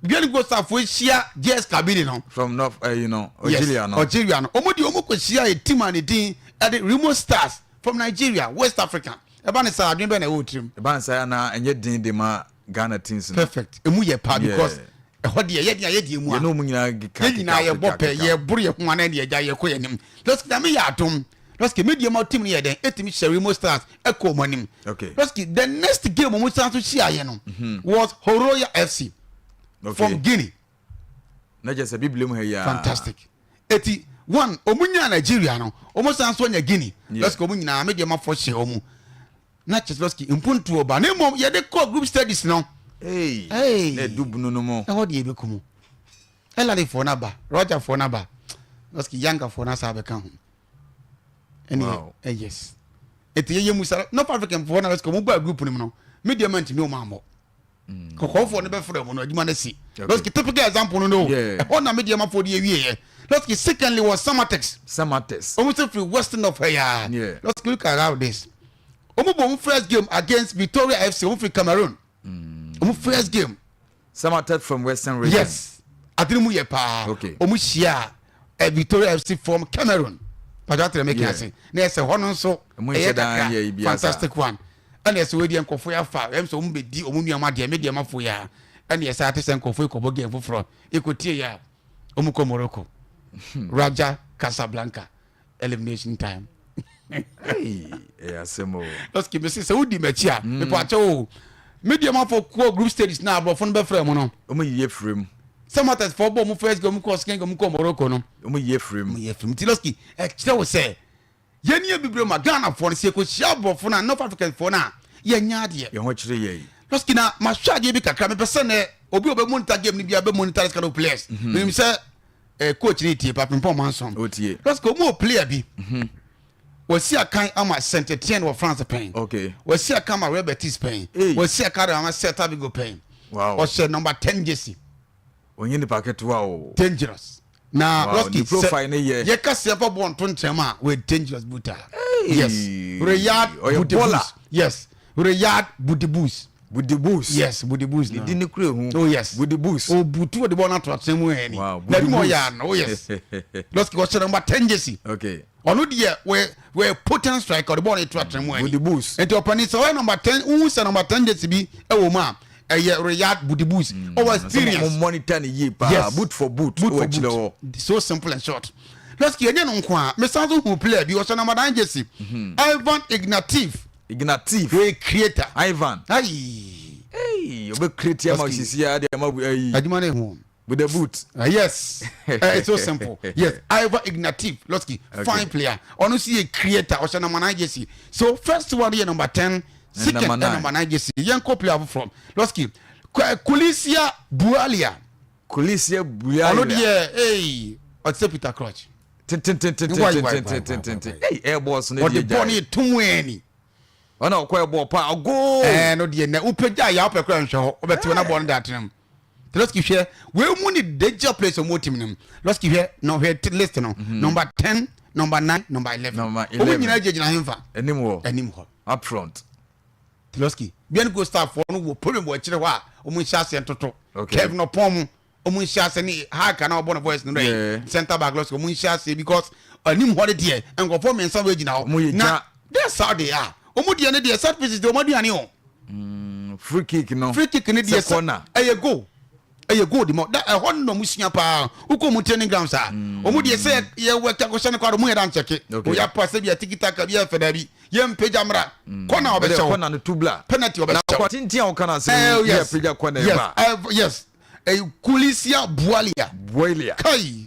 Speaker 2: Biani Gold Stars fo ahyia JS Kabylie no.
Speaker 1: From North, Algeria no.
Speaker 2: Yes, Algeria no. Ɔmo de ɔmo kɔ hyia yɛ team a ne din ɛde Remo Stars from Nigeria, West Africa. Ɛba ne saa adwene bɛn na ɛwɔ wo tirim?
Speaker 1: Ɛba ne saa na ɛnyɛ den de ma Ghana teams no.
Speaker 2: Perfect. Emu yɛ paa because ɛhɔ deɛ yɛ deɛ yɛ deɛ mu a.
Speaker 1: Yɛne wɔn nyinaa keka
Speaker 2: Yɛn nyinaa yɛbɔ pɛ yɛboro yɛn ho anaa deɛ agya yɛkɔ yɛn anim. Lɔski nyame yɛ adom. Lɔski Medeama team no yɛ dɛn etumi hyɛ Remo Stars ɛkɔ wɔn anim.
Speaker 1: Okay.
Speaker 2: Lɔski the next game wɔn san so hyiaeɛ no mhm. was Horoya FC okay. from Guinea.
Speaker 1: Na kyerɛ sɛ bibile mu ha yi
Speaker 2: Fantastic. Eti one wɔn nyaa Nigeria no wɔn san so anya Guinea. Lɔski wɔn nyinaa Medeama fo hyɛ wɔn. Na Czeslowski mpuntuo ba na mmom yɛde kɔ group studies no.
Speaker 1: Hey, na edu bunu no mu.
Speaker 2: Ɛhɔ deɛ ebeku mu. Elalifoɔ no aba, Rogerfoɔ no aba, Lɔski Yangafoɔ no asa abɛka ho. Ɛne wow. eh, yes. Eti yɛyɛ mu sa North African foɔ na Lɔski wɔn baa group no mu no, media man ntumi wɔn ammɔ. Mm. Kɔkɔɔfoɔ no bɛfrɛ mu no adwuma no si. Lɔski typical example no no. Ɛhɔ na media mafoɔ de awie yɛ. Lɔski secondly was Samatex.
Speaker 1: Samatex.
Speaker 2: Wɔn sɛ firi Western of ha yaa. Lɔski look at how this. Wɔn bɔ wɔn first game against Victoria FC wɔn firi Cameroon. Mm. Wɔn first game.
Speaker 1: Samatex from Western region.
Speaker 2: Yes. Adene mu yɛ paa.
Speaker 1: Okay.
Speaker 2: Wɔn hyia eh, Victoria FC from Cameroon. Pàtó àtẹrẹ mi kì í ase. Na ɛsɛ hɔ no nso ɛyɛ kakra fantastic one. Ɛna ɛsɛ wei deɛ nkurɔfoɔ yɛ afa ɛm sɛ wɔn bɛ di wɔn nneɛma deɛ me deɛ ma fo yɛ a ɛna ɛsɛ ate sɛ nkurɔfoɔ kɔbɔ game foforɔ ekɔ tie yɛ a wɔn kɔ Morocco Raja Casablanca elimination time.
Speaker 1: ɛyɛ asɛm o.
Speaker 2: Lɔsiki mi sɛ wodi m'akyi a mepɔ akyɛ o me deɛ ma fɔ kɔ group stages na aborɔfo no bɛfrɛ mu no.
Speaker 1: Wɔn yiye firi mu.
Speaker 2: Sɛ matters fɔ bɔ wɔn first game wɔn kɔ second game wɔn kɔ Morocco no.
Speaker 1: Wɔn yiye firi mu.
Speaker 2: Wɔn yiye firi mu ti lɔsiki ɛkyerɛ wo sɛ. Yɛn ni abibire ma Ghana foɔ no sɛ yɛkɔhyia aborɔfo no a North Africans foɔ no a yɛnyɛ adeɛ.
Speaker 1: Yɛn ho kyere yɛn.
Speaker 2: Lɔski na mahwɛ adeɛ bi kakra mepɛ sɛ nɛ obi a ɔbɛ monitor game no biara bɛ monitor this kind of players. Mm-hmm. Menim sɛ eh, coach ne tie Papimpɔn Manson.
Speaker 1: Otie.
Speaker 2: Lɔski ɔmu wɔ player bi. Mm-hmm. Wɔsi akan ama Saint Etienne wɔ France pɛn.
Speaker 1: Okay.
Speaker 2: Wɔsi akan ama Real Betis pɛn.
Speaker 1: Hey.
Speaker 2: Wɔsi akan ama Celta Vigo pɛn.
Speaker 1: Wow.
Speaker 2: Ɔhyɛ number 10 jersey.
Speaker 1: Ɔnyɛ nipa ketewa o.
Speaker 2: Dangerous. Na
Speaker 1: wow,
Speaker 2: Roski
Speaker 1: ne profile ne yɛ.
Speaker 2: Yɛ ka sɛ fa bɔ nto nkyɛn a wɛ dangerous brutal. Yes. Riyad Boudebouz. Yes. Riyad Boudebouz.
Speaker 1: Boudebouz.
Speaker 2: Yes, Boudebouz.
Speaker 1: Ne di ne kura hu.
Speaker 2: Oh yes.
Speaker 1: Boudebouz.
Speaker 2: O butu de bɔ na to atena mu ɛni.
Speaker 1: Wow.
Speaker 2: Na bi mo yɛ ano. Oh yes. Roski wɔhyɛ number 10 jersey.
Speaker 1: Okay.
Speaker 2: Ɔno deɛ wɛ wɛ potent striker ɔde bɔɔl no etu atena mu ɛni.
Speaker 1: Boudebouz.
Speaker 2: Nti ɔpɛni sɛ ɔyɛ number 10 wohu sɛ number 10 jersey bi ɛwɔ mu a ɛyɛ Riyad Boudebouz. Mm. Ɔwɔ experience.
Speaker 1: Mo monitor ne yie paa.
Speaker 2: Yes.
Speaker 1: Boot for boot.
Speaker 2: Boot for boot. So simple and short. Lɔsiki ɛnyɛ no nko a mesan so hu player bi ɔhyɛ number 9 jersey. Mm-hmm. Ivan Ignatieff.
Speaker 1: Ignatieff.
Speaker 2: Wei creator.
Speaker 1: Ivan.
Speaker 2: Ayi.
Speaker 1: Hey, obe create ama osisi ya de ama ayi.
Speaker 2: Adwuma ne ho.
Speaker 1: With the boot.
Speaker 2: Yes. It's so simple. Yes. Ivan Ignatieff, Losky, okay. fine player. Ono si a creator, Ɔhyɛ number 9 jersey. So first one here number 10, second number 9, number 9 jersey. Yɛn player from Losky. Kulisia Bualia.
Speaker 1: Kulisia Bualia.
Speaker 2: Ono deɛ, hey, ɔte Peter Crouch.
Speaker 1: Tententententententententen. Hey, air balls ne
Speaker 2: deɛ. Ɔde bɔɔl ne tum ɛni.
Speaker 1: Ɔna ɔkɔ ɛbɔ pa goal.
Speaker 2: Ɛɛ no deɛ nɛ wopagya yɛ wopɛ kora nhwɛ hɔ wobɛte wo na bɔɔl no da atena mu. Lɔski hwɛ wei mu ne danger place ɔmo team no mu. Lɔski hwɛ na hwɛ list no mhm. number 10 number 9 number 11 ɔmo nyinaa gyinagyina hemfa
Speaker 1: anim hɔ
Speaker 2: anim hɔ
Speaker 1: up front.
Speaker 2: Lɔski bia ne go star foɔ no wɔ problem wɔ akyire hɔ a ɔmo nhyɛ aseɛ ntoto Kevin Ɔpɔn mu ɔmo nhyɛ aseɛ ne haka na ɔbɔ ne voice no dɛ center back lɔski ɔmo nhyɛ aseɛ because anim hɔ de deɛ nkurɔfoɔ mmiɛnsa wɔ gyina hɔ na that's how they are ɔmo deɛ ne deɛ set pieces deɛ ɔmo aduane o.
Speaker 1: Mm, free kick no
Speaker 2: free kick ne deɛ
Speaker 1: sɛ corner
Speaker 2: ɛyɛ goal ɛyɛ goal di ma da ɛhɔ no na ɔmo sua paa wokɔ ɔmo training grounds a mm. ɔmo deɛ sɛ yɛ wɔ ɛkɔhyɛ no kɔ ɔmo yɛ da nkyɛke oyɛ apa sɛ bi a tiki taka bi ɛfɛ daabi yɛ mpagya mmra mm. kɔna ɔbɛhyɛ wo
Speaker 1: kɔna no tubla
Speaker 2: penalty ɔbɛhyɛ
Speaker 1: wo na tenten a ɔka na asɛm yɛ pagya kɔna ɛba
Speaker 2: yes yes ɛyɛ kulisia bualia
Speaker 1: bualia
Speaker 2: kai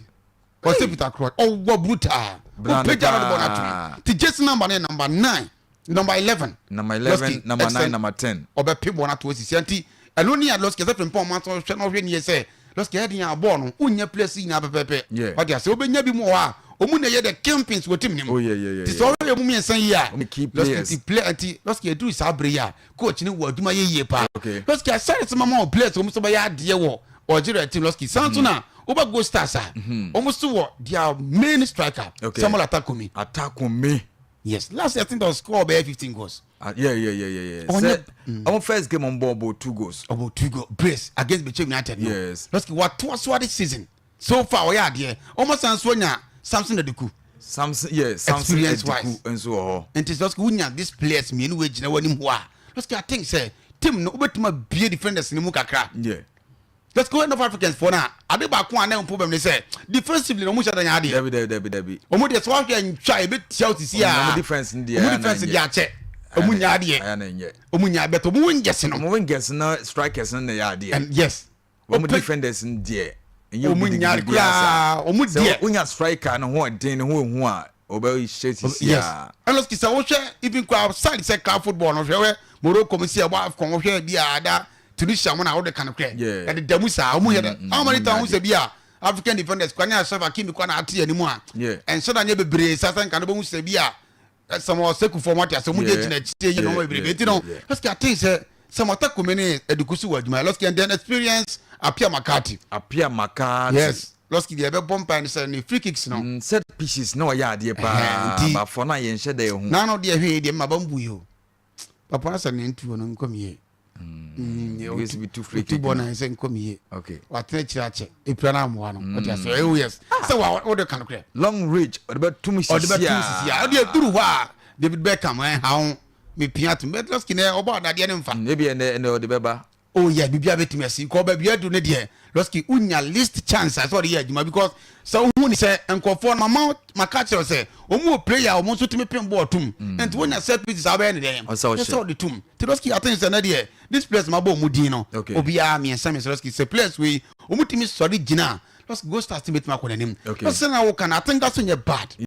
Speaker 2: ɔsɛ Peter Crouch ɔwɔ brutal ɔpagya no de bɔ no ato ti jersey number no yɛ number 9 number 11
Speaker 1: number 11 number 9 number 10
Speaker 2: ɔbɛpe bɔ no ato asisi nti ɛno ne a lɔski ɛsɛ frimpɔn ɔma nso hwɛ na ɔhwɛ nie sɛ lɔski ɛyɛ den a bɔɔl no wonyɛ players nyinaa pɛpɛpɛ ɔde asɛ wobɛnya bi mu wɔ hɔ a ɔmu na ɛyɛ the kingpins wɔ team no mu
Speaker 1: ti
Speaker 2: sɛ ɔhwɛ mu mmiɛnsa yi a lɔski nti player nti lɔski ɛduru saa bere yi a coach no wɔ adwuma yɛ yie paa lɔski asare sɛ mama wɔ players wɔn nso bɛyɛ adeɛ wɔ Algeria team lɔski san so na woba Gold Stars a wɔn nso wɔ their main striker Samuel Atakomi
Speaker 1: Atakomi
Speaker 2: yes last year I think they score bɛyɛ 15 goals.
Speaker 1: Yeah yeah yeah yeah yeah. Sɛ ɔmo first game ɔmo bɔ ɔbɔ two goals.
Speaker 2: Ɔbɔ two goals brace against Bechem United no.
Speaker 1: Yes.
Speaker 2: Lɔski watoa so ade season so far ɔyɛ adeɛ ɔmo san so anya Samson Aduku.
Speaker 1: Samson yeah Samson
Speaker 2: Experience wise.
Speaker 1: Adiku nso wɔ hɔ.
Speaker 2: Nti sɛ wonya these players mmienu wei gyina w'anim hɔ a, lɔski I think sɛ team no wobɛtumi abie defenders no mu kakra.
Speaker 1: Yeah.
Speaker 2: Let's go North Africans foɔ no a ade baako a na ɛwɔ problem ne sɛ defensively na wɔn nhyɛ da nyɛ adeɛ.
Speaker 1: Dabi dabi dabi dabi.
Speaker 2: Wɔn deɛ sɛ wɔahwɛ ntwa ebe tia o sisi a.
Speaker 1: Wɔn defense no deɛ
Speaker 2: Wɔn defense deɛ akyɛ. Wɔn nyɛ adeɛ.
Speaker 1: Ayɛ na nyɛ.
Speaker 2: Wɔn nyɛ bɛtɛ wɔn wingers no.
Speaker 1: Wɔn wingers no strikers no na ɛyɛ adeɛ.
Speaker 2: And yes.
Speaker 1: Wɔn defenders no deɛ. Ɛnyɛ
Speaker 2: Wɔn nyɛ ade koraa. Wɔn deɛ.
Speaker 1: Sɛ wonya striker no ho ɔden ne ho ehu a ɔbɛhyɛ sisi
Speaker 2: Yes.
Speaker 1: a.
Speaker 2: Ɛna sɛ wohwɛ even kɔ outside sɛ club football no hwɛ hwɛ Morocco mu si ɛbɔ AFCON wohwɛ bi a ada Tunisia mu na wode ka no korɛ.
Speaker 1: Yeah.
Speaker 2: Ɛde da mu saa wɔn yɛ dɛ. How many times
Speaker 1: nyɛ
Speaker 2: sɛ bi a African defenders kwan ne Ashraf Hakimi kwan na ate anim a.
Speaker 1: Yeah.
Speaker 2: Ɛnhyɛ da nyɛ bebree saa sɛ nka no bɛhu sɛ bi a Samuel Seku fɔ wɔn ate ase wɔn
Speaker 1: Yeah.
Speaker 2: gyina akyire yi na wɔn bebree
Speaker 1: Yeah,
Speaker 2: nti no
Speaker 1: yeah, yeah.
Speaker 2: lɔski ate sɛ Samuel Takumi ne Eduku so wɔ adwuma lɔski and then experience Apia Makati.
Speaker 1: Apia Makati.
Speaker 2: Yes. Lɔski deɛ ɛbɛbɔ mpa ne sɛ ne free kicks no.
Speaker 1: Set pieces na ɔyɛ adeɛ paa
Speaker 2: Ɛhɛn, nti-
Speaker 1: bafɔ no a yɛnhyɛ da ɛho.
Speaker 2: Nano deɛ hwee deɛ mma bambu yi o. Papa na sɛ ne ntuo no nkɔm yie.
Speaker 1: Because bi tu free
Speaker 2: Otu
Speaker 1: kick
Speaker 2: bɔ
Speaker 1: no.
Speaker 2: na sɛ nkɔm yie.
Speaker 1: Okay.
Speaker 2: Watena akyire akyɛ. Epira na amoa no. Ɔte ase. Oh yes. Sɛ wa wode ka no korɛ.
Speaker 1: Long range ɔde bɛtum sisi a.
Speaker 2: Ɔde bɛtum sisi a. Ɔde eduru hɔ a David Beckham ɛha ho. Mepia tum. But Lɔski nɛ ɔbɔ adadeɛ ne nfa.
Speaker 1: Ebi ɛnɛ ɛnɛ ɔde bɛba.
Speaker 2: Oh yeah, biribi abɛtumi asi. Kɔ baabi adu ne deɛ Lɔski wonya least chance a sɛ ɔde yɛ adwuma because sɛ wohu ne sɛ nkurɔfoɔ no mama maka kyerɛ sɛ wɔn wɔ player a wɔn nso tumi pem bɔɔl tum. Nti wonya set pieces a wobɛyɛ ne dɛn?
Speaker 1: Ɔsɛ ɔhyɛ.
Speaker 2: Ɛsɛ ɔde tum. Nti Lɔski aten sɛ ne deɛ this players ma bɔ wɔn din no.
Speaker 1: Okay.
Speaker 2: Obiara mmiɛnsa mmiɛnsa Lɔski sɛ players wei wɔn tumi sɔre gyina a Lɔski Gold Stars team bɛtumi akɔ n'anim.
Speaker 1: Okay.
Speaker 2: Lɔski sɛ na woka no atenka so nyɛ bad.